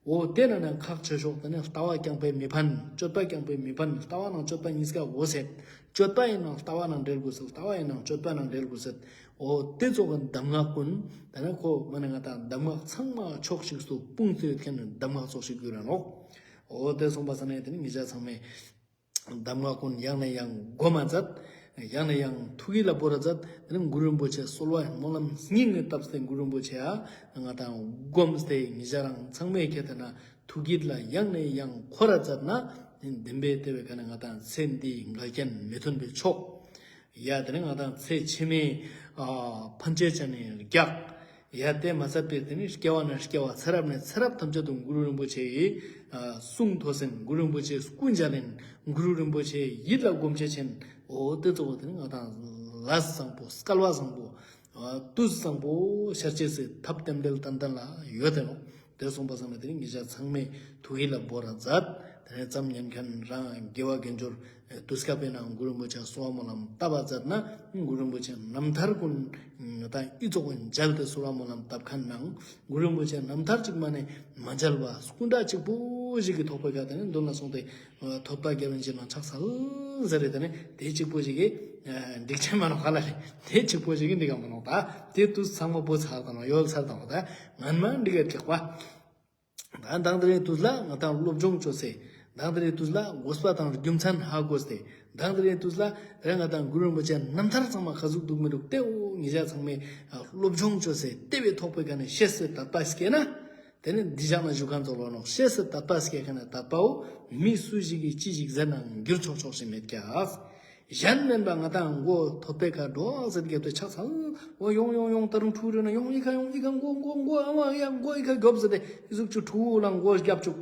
འོ་དེ་ན་ན་ཁག་ཆེ་ཤོས་དེ་ནི་ལྟ་བ་རྐྱང་པས་མི་ཕན། སྤྱོད་པ་རྐྱང་པས་མི་ཕན། ལྟ་བ་ནང་སྤྱོད་པ་གཉིས་ཀ་འོ་ཟེར། སྤྱོད་པ་ཨིན་ནའང་ལྟ་བ་ནང་འབྲེལ་དགོས་ཟེར། ལྟ་བ་ཨིན་ནའང་སྤྱོད་པ་ནང་འབྲེལ་དགོས་ཟེར། འོ་དེ་ཙོགས་གདམས་ངག་གུན་དེ་ནི་ཁོ་མ་ནི་ང་དང་གདམས་ངག་ཚང་མ་ཕྱོགས་ཤིག་ཏུ་སྤུངས་ཏེ་ཡོད་མཁན་ནི་གདམས་ངག་ཙོགས་ཤིག་གུན་ར་ནོག་འོ་དེ་སོང་པ་སང་ནི་དེ་ནི་ངེད་ཅག་ཚང་མས་གདམས་ངག་གུན་ཡང་ནས་ཡང་སྒོམ་མ་མཛད། ཡང་ནས་ཡང་ཐུགས་ཡིད་ལ་བོར་ར་མཛད། དེ་ནི་གུ་རུ་རིན་པོ་ཆེ་གསོལ་བ་སྨོན་ལམ་སྙིང་ནེ་བཏབ་སྟེ་གུ་རུ་རིན་པོ་ཆེ་ཡ་ང་དང་སྒོམ་སྟེ་ངེད་ཅག་རང་ཚང་མས་ཁྱེད་དེ་ན་ཐུགས་ཡིད་ལ་ཡང་ནས་ཡང་འཁོར་ར་མཛད་ན་བདེན་པའི་དེ་བའི་ཀ་ནེ་ང་དང་ཚེ་འདིའི་འགལ་རྐྱེན་མི་ཐོན་པའི་ཕྱོགས། ཡ་དེ་ནི་ང་དང་ཚེ་ཕྱི་མའི་ཕན་ཆད་ཅན་ནི་རྒྱག་ཡ་དེ་མ་ཚད་པའི་དེ་ནི་སྐྱེ་བ་ནེ་སྐྱེ་བ་ཚེ་རབས་ནེ་ཚེ་རབས་ཐམས་ཅད་དུ་གུ་རུ་རིན་པོ་ཆེ་ཡི་གསུང་ཐོས་ཟིན། གུ་རུ་རིན་པོ་ཆེ་སྐུ་མཇལ་ཡིན། གུ་རུ་རིན་པོ་ཆེ་ཡིད་ལ་སྒོམ་ཆ་ཆེན། འོ་དེ་ཙོགས་པོ་དེ་ནི་ང་དང་ལས་བཟང་པོ་སྐལ་བ་བཟང་པོ་དུས་བཟང་པོ་ཤར་ཅེས་སི་ཐབས་ཏན་ཏན་ཏན་ཏན་ལ་ཡོད་དེ་ནོག་དེ་སོང་པ་སང་ནི་དེ་རིང་ངེད་ཅག་ཚང་མས་ཐུགས་ཡིད་ལ་བོར་ར་མཛད། དེ་ནས་ཙམ་ཉན་མཁན་རང་དགེ་བ་དགེ་སྦྱོར་དུས་སྐབས་པའི་ནང་གུ་རུ་རིན་པོ་ཆེ་གསོལ་བ་སྨོན་ལམ་བཏབ་པ་མཛད་ན་གུ་རུ་རིན་པོ་ཆེ་རྣམ་ཐར་ཀུན་ད་ཨི་ཙོགས་མཇལ་ཏེ་གསོལ་བ་སྨོན་ལམ་བཏབ་མཁན་ནང་གུ་རུ་རིན་པོ་ཆེ་རྣམ་ཐར་གཅིག་མ་ནེ་མ་མཇལ་བ་སྐུ་འདྲ་གཅིག་པོ་ཞིག་གི་ཐོག་པའི་ཀ་དེ་ནས་མདུན་ལ་སོང་སྟེ་ཐོད་པ་རྒྱབ་ཡིན་ཅིག་ནང་ཕྱག་འཚལ་ཟེར་རེ་དེ་ནས་དེ་གཅིག་པོ་ཞིག་གི་འགྲིག་ཆེན་མ་ནོག་ག་ལ་ལེ། དེ་གཅིག་པོ་ཞིག་གི་འགྲིག་ག་མ་ནོག་ད་དེ་དུས་ཚང་མ་བོ་ཚར་དང་ཡོལ་ཚར་དང་ད་ངན་མ་འགྲིག་ག་ཐེག་པ། ད་མདང་དེ་རིང་དུས་ལ་ང་དང་སློབ་སྦྱོང་ཅོ་སེ། མདང་དེ་རིང་དུས་ལ་དགོས་པ་དང་རྒྱུ་མཚན་ཧ་གོ་སྟེ། མདང་དེ་རིང་དུས་ལ་དེ་རིང་ང་དང་གུ་རུ་རིན་པོ་ཆེ་རྣམ་ཐར་ཚང་མ་ག་ཟུག་འདུག་མི་འདུག་དེ་བོ་ངེད་ཅག་ཚང་མས་སློབ་སྦྱོང་ཅོ་སེ་དེ་བའི་ཐོག་པའི་ཀ་ནས་ཤེས་སེ་དད་པ་སྐྱེས་ན། དེ་ནི་འདི་ཞག་ན་བཞུགས་མཁན་ཚོ་ལོ་ནོག་ཤེས་སེ་དད་པ་སྐྱེས་མཁན་ནི་དད་པ་བོ་མི་སུ་ཞིག་གིས་ཅི་ཞིག་ཟེར་ནའང་འགྱུར་ཆོག་ཆོག་ཞིག་མེད་ཀྱག་གཞན་མིན་པ་ང་དང་མགོ་ཐོད་པའི་ཁ་འགྲོ་ཟེར་རྒྱབ་སྟེ་ཕྱག་འཚལ། འོ་ཡོང་ཡོང་ཡོང་ད་རུང་ཕྲུ་གུ་རེ་ན་ཡོང་ཨི་ཁ་ཡོང་ཨི་ཁ་མགོ་མགོ་མགོ་ཨ་མ་ཡ་མགོ་ཨི་ཁ་རྒྱོབ་ཟེར་ཏེ་ཨི་ཟུག་ཅུ་ཕྲུ་གུ་ལ་མགོ་རྒྱབ་བཅུག་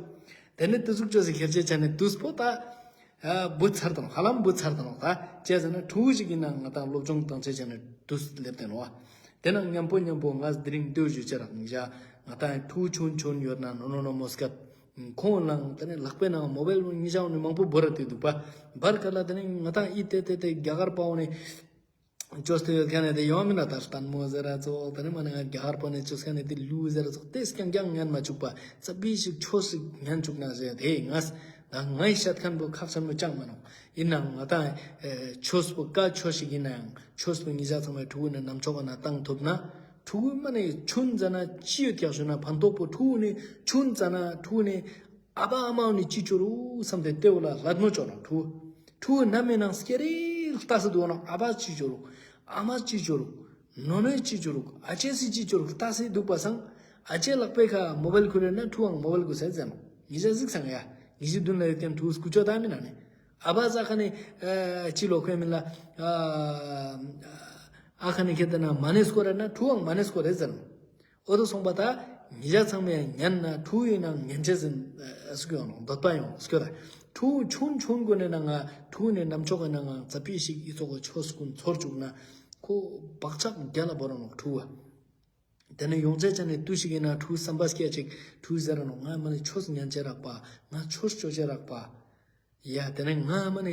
དེ་ནི་དེ་ཟུག་ཅོ་སེ་ཁྱེར་ཆ་ཆ་ནི་དུས་པོ་ད་བུ་ཚར་དང་ཧ་ལམ་བུ་ཚར་དང་ད་ཅི་ཟེར་ན་ཕྲུ་གུ་ཞིག་ཡིན་ན་ང་དང་སློབ་སྦྱོང་བཏང་ཆ་ཆ་ནི་དུས་སླེབས་ཏེ་ནོག་དེ་ན་མཉམ་པོ་མཉམ་པོ་ང་དེ་རིང་ལྟོས་ཞུ་ཅེས་རག་ང་དང་ཕྲུ་གུ་ཆུན་ཆུན་ཡོད་ན་ནོ་ནོ་ནོ་མོ་སྐད། ཁོང་ལང་དེ་ནས་ལག་པའི་ནང་མོ་བེལ་ཉི་ཤང་ནི་མང་པོ་བོར་ར་དེ་འདུག་པ། བར་ག་ལ་དེ་ནས་ང་དང་ཨི་ཏེ་ཏེ་ཏེ་རྒྱ་གར་པ་འོ་ནས་ཅོས་ཏེ་ཡོད་མཁན་ནི་དེ་ཡོང་མིན་ན་ད་ལྟད་མོ་ཟེར་ར་ཙོགས་དེ་ནས་མ་ནི་ང་རྒྱ་གར་པ་ནས་ཅོས་མཁན་ནི་དེ་ལུ་ཟེར་ར་ཙོགས་དེ་རྐྱང་རྐྱང་ཉན་མ་བཅུག་པ་ཙ་པིག་ཞིག་ཆོས་ཤིག་ཉན་བཅུག་ན་ཟེར་དེ་ངས་ད་ངའི་བཤད་མཁན་པོ་ཁག་ཆེན་མོ་ཅང་མ་ནོག་ཡིན་ནའང་ང་དང་ཆོས་པོ་ཀ་ཆོས་ཤིག་ཡིན་ནའང་ཆོས་པོ་ཉི་ཤ་ཚང་མའི་ཕྲུ་གུ་ནས་ནམ་ཆོག་ག་ན་བཏང་ཐུབ་ན། ཕྲུ་གུ་མ་ནེ་ཆུན་ཙ་ན་ཅི་ཡོད་ཀྱག་ཞུ་ན་ཕན་ཐོགས་པོ་ཕྲུ་གུ་ནི་ཆུན་ཙ་ན་ཕྲུ་གུ་ནི་ཨ་བ་ཨ་མ་ནི་ཅི་ཅོ་རུག་བསམ་སྟེ་ལྟེ་བོ་ལ་ལད་མོ་ཅོ་ན་ཕྲུ་གུ། ཕྲུ་གུ་ནམ་མེ་ནང་སྐྱེ་རེ་ལྟ་སེ་འདུག་ན་ཨ་བ་ཅི་ཅོ་རུག་ཨ་མ་ཅི་ཅོ་རུག་ནོ་ནོ་ཅི་ཅོ་རུག་ཨ་ཅེ་སི་ཅི་ཅོ་རུག་ལྟ་སེ་འདུག་པ་སང་ཨ་ཅེ་ལག་པའི་ཁ་མོ་བེལ་ཁུར་རེ་ན་ཕྲུ་གུའང་མོ་བེལ་ཁུར་སེ་ཟེར་ནོག་ཉི་ཤ་གཟིགས་སང་ཡ་ཉི་ཤ་བདུན་ལ་ཡོད་མཁན་ཕྲུ་གུ་སྐུ་ཅོ་ད་མི་ན་ནི། ཨ་བ་ཟ་ཁ་ནི་ཅི་ལོ་ཁོས་མིན་ལ་ཨ་ཁ་ནི་ཁེ་ཏེ་ན་མ་ནེ་སྐོར་རེ་ན་ཕྲུ་གུའང་མ་ནེ་སྐོར་རེ་ཟེར་ནོག་འོ་དོ་སོང་པ་ད་ཉི་ཤ་ཚང་མས་ཉན་ན་ཕྲུ་གུ་ཡིན་ནའང་ཉན་ཆེ་ཟིན་སྐྱོ་ནོག་འདོད་པ་ཡོང་སྐྱོ་ད། ཕྲུ་གུ་ཆུན་ཆུན་གོ་ནས་ན་ང་ཕྲུ་གུ་ནས་ནམ་ཆོག་གི་ན་ང་ཙ་པིག་ཞིག་ཨི་ཙོགས་ཆོས་ཀུན་ཚོར་བཅུག་ན་ཁོ་བག་ཆགས་རྒྱ་ལ་བོར་ནོག་ཕྲུ་གུ། དེ་ནས་ཡོང་ཆ་ཆ་ནས་དུས་ཤིག་ཡིན་ན་ཕྲུ་གུ་བསམ་པ་སྐྱེ་ཅིག་ཕྲུ་གུ་ཟེར་ར་ནོག་ང་མ་ནི་ཆོས་ཉན་ཅེས་རག་པ། ང་ཆོས་ཅོ་ཅེས་རག་པ། ཡ་དེ་ནས་ང་མ་ནི་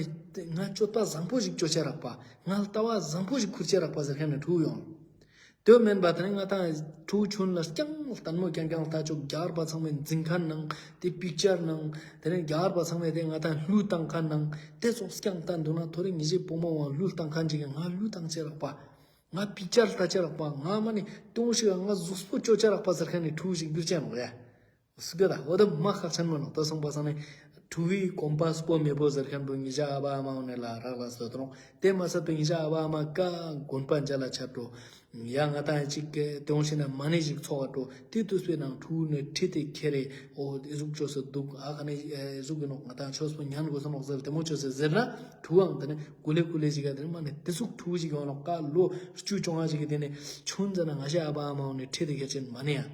ང་སྤྱོད་པ་བཟང་པོ་ཞིག་ཅོ་ཅེས་རག་པ། ང་ལྟ་བ་བཟང་པོ་ཞིག་ཁུར་ཅེས་རག་པ་ཟེར་མཁན་ནི་ཕྲུ་གུ་ཡོང་། དེ་མེན་པ་དེ་ནས་ང་ཏང་ཕྲུ་གུ་ཆུན་ལ་རྐྱང་ལྟད་མོ་རྐྱང་རྐྱང་ལྟ་ཅོག་རྒྱ་གར་པ་ཚང་མའི་འཛིན་མཁན་ནང་དེ་པིག་ཅར་ནང་དེ་ནས་རྒྱ་གར་པ་ཚང་མའི་དེ་ང་ཏང་གླུ་བཏང་མཁན་ནང་དེ་ཚོ་རྐྱང་ལྟ་འདུག་ན་ཐོ་རེ་ཉི་ཤེས་བུ་མོ་བ་གླུ་བཏང་མཁན་ཅིག་ང་གླུ་བཏང་ཅེས་རག་པ། ང་པིག་ཅར་ལྟ་ཅེས་རག་པ། ང་མ་ནི་ཏུང་ཞིག་ང་གཟུགས་པོ་ཅོ་ཅེས་རག་པ་ཟེར་མཁན་ནི་ཕྲུ་གུ་ཞིག་འགྱུར་ཅེས་ནོག་ཡ། སུ་ག་ད་འོ་ད་མ་ཁག་ཆེན་མོ་ནོག་ད་སོང་པ་སང་ནི་ཕྲུ་གུའི་གོམ་པ་སྤོ་མི་སྤོ་ཟེར་མཁན་པོ་ཉེ་ཞ་ཨ་བ་ཨ་མ་འོ་ནི་ལ་རག་ལ་སོ་ད་རུང་དེ་མ་ཟད་པའི་ཉེ་ཞ་ཨ་བ་ཨ་མ་ཀ་དགོན་པ་མཇལ་ལ་ཆ་འགྲོ། ཡ་ང་ཏང་ཅིག་གི་ཏུང་ཞིག་ན་མ་ནི་ཞིག་ཚོགས་འགྲོ། དེ་དུས་པའི་ནང་ཕྲུ་གུ་ནི་ཁྲིད་དེ་ཁྱེར་རེ་འོ་དེ་ཟུག་ཅོས་སུ་འདུག་ཨ་ཁ་ནི་ཨེ་ཟུག་གི་ནོག་ང་ཏང་ཆོས་པོ་ཉན་དགོས་སོ་ནོག་ཟེར་དེ་མོ་ཅོས་སུ་ཟེར་ན་ཕྲུ་གུའང་དེ་ནི་ཀུ་ལེ་ཀུ་ལེ་ཞིག་ག་དེ་ནི་མ་ནི་དེ་ཟུག་ཕྲུ་གུ་ཞིག་ཡོང་ནོག་ཀ་ལོ་བཅུ་བཅོ་ལྔ་ཞིག་གི་དེ་ནི་ཆུན་ཙ་ན་ང་ཞ་ཨ་བ་ཨ་མ་འོ་ནི་ཁྲིད་དེ་ཁྱེར་ཅེན་མ་ནི་ཡ།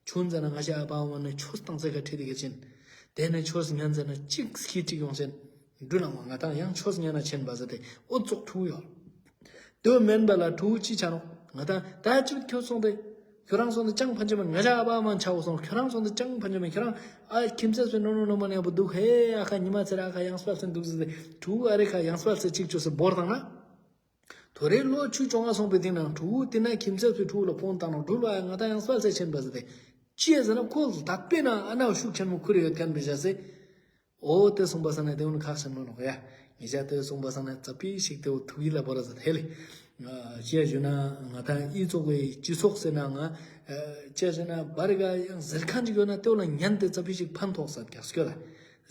ཆུན་ཙ་ན་ང་ཞ་ཨ་བ་ཨ་མ་ནི་ཆོས་བཏང་ཚེ་ག་ཁྲིད་དེ་ཁྱེར་ཅེན། དེ་ནས་ཆོས་ཉན་ཙ་ན་གཅིག་སྐྱིད་ཅིག་ཡོང་ཅེན། འགྲུལ་ལ་མ་ང་ཏང་ཡང་ཆོས་ཉན་ན་ཆེན་པ་ཟེར་ཏེ་འོ་ཙོག་ཕྲུ་གུ་ཡོད། དེ་མེན་པ་ལ་ཕྲུ་གུ་ཅི་ཆ་ནོག་ང་ཏང་ད་ཅི་ཁྱོད་སོང་སྟེ། ཁྱོད་རང་སོང་སྟེ་ཅང་ཕན་ཅེ་མེད། ང་ཞ་ཨ་བ་ཨ་མ་ཆ་བོ་སོང་། ཁྱོད་རང་སོང་སྟེ་ཅང་ཕན་ཅེ་མེད། ཁྱོད་རང་ཨ་ཁྱིམ་ཚེས་པའི་ནོ་ནོ་ནོ་མ་ནི་ཡང་པོ་འདུག་ཧེ་ཨ་ཁ་ཉི་མ་ཚེ་ར་ཨ་ཁ་ཡང་སྤལ་ཚེ་འདུག་ཟེར་ཏེ་ཕྲུ་གུ་ཨ་རེ་ཁ་ཡང་སྤལ་ཚེ་གཅིག་ཅོས་སེ་བོར་བཏང་ན། ཐོ་རེ་ལོ་བཅུ་བཅོ་ལྔ་སོང་པའི་དེ་ནང་ཕྲུ་གུ་དེ་ན་ཁྱིམ་ཚེས་པའི་ཕྲུ་གུ་ལ་ཕོན་བཏང་ནོག་འགྲུལ་བ་ང་ཏང་ཡང་སྤལ་ཚེ་ཆེན་པ་ཟེར་ཏེ། ཅི་ཡ་ཟེར་ན་ཁོ་ལ་དད་པའི་ནང་ཨ་ན་ཤུགས་ཆེན་མོ་ཁུར་ཡོད་མཁན་པའི་བཞག་སེ། འོ་དེ་སོང་པ་སང་ན་དེ་འུ་ཁག་ཆེན་མོ་ནོག་ཡ། ཉེ་ཞ་དེ་སོང་པ་སང་ན་ཙ་པིག་ཞིག་དེ་འུ་ཐུག་ཡིད་ལ་བོར་ཟེར་ཐེ་ལེ། ཅི་ཡ་ཞུ་ན་ང་ཏང་ཨི་ཙོགས་པའི་སྤྱི་ཚོགས་ཟེར་ན་ང་ཅི་ཡ་ཞུ་ན་བར་ག་ཡང་ཟེར་མཁན་ཅིག་ཡོད་ན་དེ་འུ་ལ་ཉན་ཏེ་ཙ་པིག་ཞིག་ཕན་ཐོགས་ས་ཀྱག་སྐྱོ་ལ།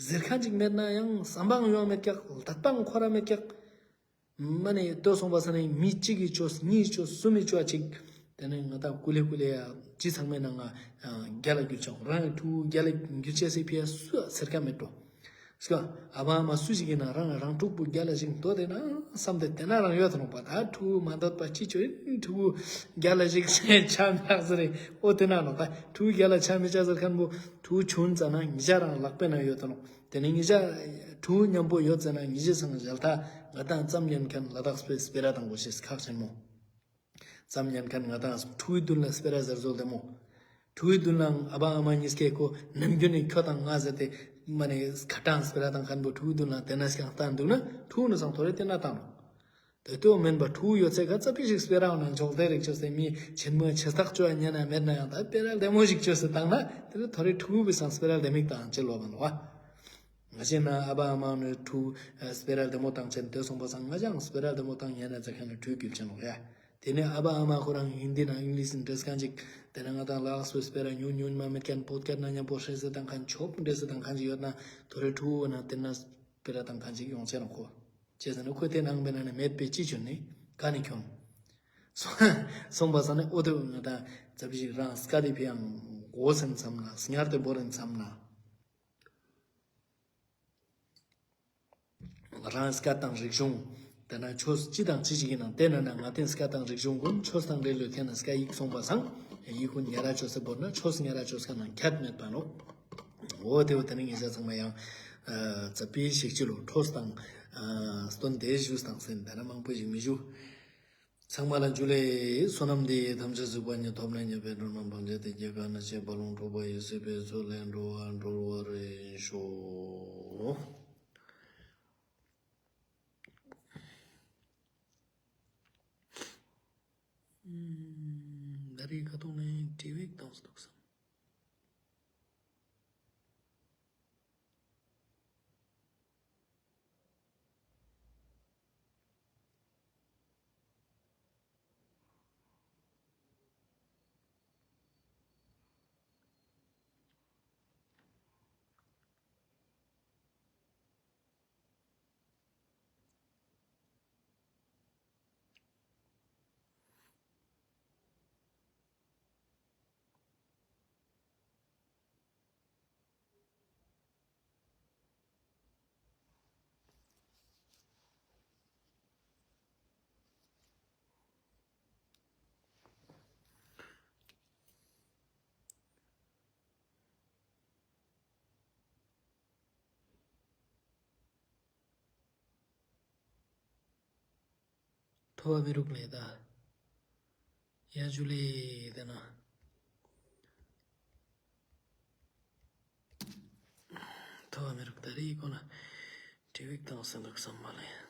ཟེར་མཁན་ཅིག་མེད་ན་ཡང་བསམ་པའང་ཡོང་མེད་ཀྱག་ལ་དད་པའང་འཁོར་ར་མེད་ཀྱག་མ་ནི་ལྟོས་སོང་པ་སང་ནི་མི་གཅིག་གི་ཅོས་གཉིས་ཅོས་གསུམ་མི་ཅོས་ཅིག་དེ་ནི་ང་ཏང་ཀུ་ལེ་ཀུ་ལེ་ཡ་ཅི་ཚང་མའི་ནང་ང་རྒྱལ་ལ་གྱུར་ཆོག་རང་གི་ཕྲུ་གུ་རྒྱལ་ལ་གྱུར་ཆེས་སི་ཕི་ཡ་སུ་ཡ་ཟེར་མཁན་མེད་འགྲོ། སྐྱོ་ཨ་བ་ཨ་མ་སུ་ཞིག་ཡིན་ན་རང་རང་ཕྲུ་གུ་རྒྱལ་ལ་ཞིག་འདོད་དེ་ན་བསམ་དེ་དེ་ན་རང་ཡོད་དུ་ནོག་པ། ད་ཕྲུ་གུ་མ་འདོད་པ་ཅི་ཅོ་ཡིན་ཕྲུ་གུ་རྒྱལ་ལ་ཞིག་ཆ་མི་ཆགས་ཟེར་རེ་འོ་དེ་ན་ནོག་ད་ཕྲུ་གུ་རྒྱལ་ལ་ཆ་མི་ཆགས་ཟེར་མཁན་པོ་ཕྲུ་གུ་ཆུན་ཙ་ན་ཉེ་ཞ་རང་ལག་པའི་ནང་ཡོད་དུ་ནོག་དེ་ནས་ཉེ་ཞ་ཕྲུ་གུ་མཉམ་པོ་ཡོད་ཟེར་ན་ཉེ་ཞའི་སང་ཞལ་ད་ང་ཏང་ཙམ་ཉན་མཁན་ལ་དྭགས་པའི་སྤེ་ར་དང་གོ་ཤེས་ཁག་ཆེན་མོ། ཙམ་ཉན་མཁན་ང་ཏང་ཕྲུ་གུའི་མདུན་ལ་སྤེ་ར་ཟེར་བཟོ་ལྡེ་མོ། ཕྲུ་གུའི་མདུན་ལ་ཨ་བ་ཨ་མ་གཉིས་ཀས་ཁོ་ནམ་རྒྱུན་ནས་ཁྱོད་དང་ང་ཟེར་ཏེ་མ་ནས་ཁ་ཏང་སྤེ་ར་དང་མཁན་པོ་ཕྲུ་གུའི་མདུན་ལ་དེ་ན་སྐྱང་ལྟ་འདུག་ན་ཕྲུ་གུ་ནི་སང་ཐོ་རེ་དེ་ན་བཏང་ནོག་དེ་ལྟོས་མེན་པ་ཕྲུ་གུ་ཡོད་ཚད་ག་ཙ་པིག་ཞིག་སྤེ་ར་ནང་ཆོག་དེ་རིགས་ཅོས་ཏེ་མི་ཆེན་མོ་ཆེ་ཐག་ཆོད་ཉན་ན་མེད་ན་ཡང་ད་སྤེ་ར་ལྡེ་མོ་ཞིག་ཅོས་ཏེ་བཏང་ན་དེ་ལ་ཐོ་རེ་ཕྲུ་གུ་བི་སང་སྤེ་ར་ལྡེ་མིག་དང་ཅི་ལོ་བ་ནོ་བ། ང་ཞེ་ན་ཨ་བ་ཨ་མ་ནི་ཕྲུ་གུ་སྤེ་ར་ལྡེ་མོ་བཏང་ཆེན་དེ་སོང་པ་སང་ང་ཞའང་སྤེ་ར་ལྡེ་མོ་བཏང་ཉན་ན་ཙ་ཁན་ནི་ཕྲུ་གུ་ཅན་ནོག་ཡ། དེ་ནས་ཨ་བ་ཨ་མ་ཁོ་རང་ཧིན་དི་ནང་ཨིང་ལིཤ་འདྲེས་ཁན་ཅིག་དེ་ནས་ང་དང་ལ་དྭགས་པའི་སྤེ་ར་ཉུང་ཉུང་མ་མེད་ཁན་བོད་སྐད་ནང་མཉམ་པོ་ཧྲེ་སེ་བཏང་ཁན་ཆོབ་འདྲེས་སེ་བཏང་ཁན་ཅིག་ཡོད་ན་ཐོ་རེ་ཕྲུ་གུ་ན་དེ་ན་སྤེ་ར་བཏང་ཁན་ཅིག་ཡོང་ཆེན་ནོག་ཁོ། ཅི་ཟེར་ན་ཁོ་དེ་ནང་པའི་ནང་ནས་མེད་པའི་ཅི་བྱུང་ནི་ག་ནས་ཁྱོང་། སོང་པ་སང་ནས་ཨོ་དེ་ང་དང་ཙ་པིག་ཞིག་རང་སྐད་དེ་ཕི་ཡང་གོ་སེན་མཚམས་ན་སྙར་ཏེ་བོར་རེན་མཚམས་ན། རང་སྐད་དང་རིག་གཞུང་། དེ་ན་ཆོས་ཅི་དང་ཅི་ཞིག་ཡིན་ནང་དེ་ན་ན་ང་དེ་སྐད་དང་རིག་གཞུང་ཀུན་ཆོས་དང་འབྲེལ་ལོས་ཐེན་ན་སྐད་ཡིག་སོང་པ་སང་ཡིག་ཀུན་ཉེ་ར་ཆོས་སེ་བོར་ན་ཆོས་ཉེ་ར་ཆོས་ཁན་ནང་ཁྱད་མེད་པ་ནོག། འོ་དེ་བོ་དེ་ནི་ངེད་ཅག་ཚང་མ་ཡང་ཙ་པིག་ཞིག་ཅི་ལོ་ཁྲོས་དང་སྟོན་དེ་ཞུས་དང་སེན་དེ་ན་མང་པོ་ཞིག་མི་ཞུ། ཚང་མ་ལ་ཇུ་ལེ། བསོད་ནམས་འདི་ཡིས་ཐམས་ཅད་གཟིགས་པ་ཉིད། ཐོབ་ནས་ཉེས་པའི་དགྲ་རྣམས་ཕམ་བྱས་ཏེ། སྐྱེ་རྒ་ན་འཆིའི་རྦ་ཀློང་འཁྲུགས་པ་ཡི། སྲིད་པའི་མཚོ་ལས་འགྲོ་བ་སྒྲོལ་བར་ཤོག། ད་རེས་ཁ་ཐོག་ནས་དྲི་བ་བཏང་སྟུག་སམ། ཐོབ་པ་མི་རུག་ལེ་ད། ཡ་ཇུ་ལེ་དེ་ན། ཐོ་བ་མི་རུག་ད་རེ་ཀོ་ན་ཏྲེ་བིག་ཏང་སེ་འདུག་སམ་མ་ལེ།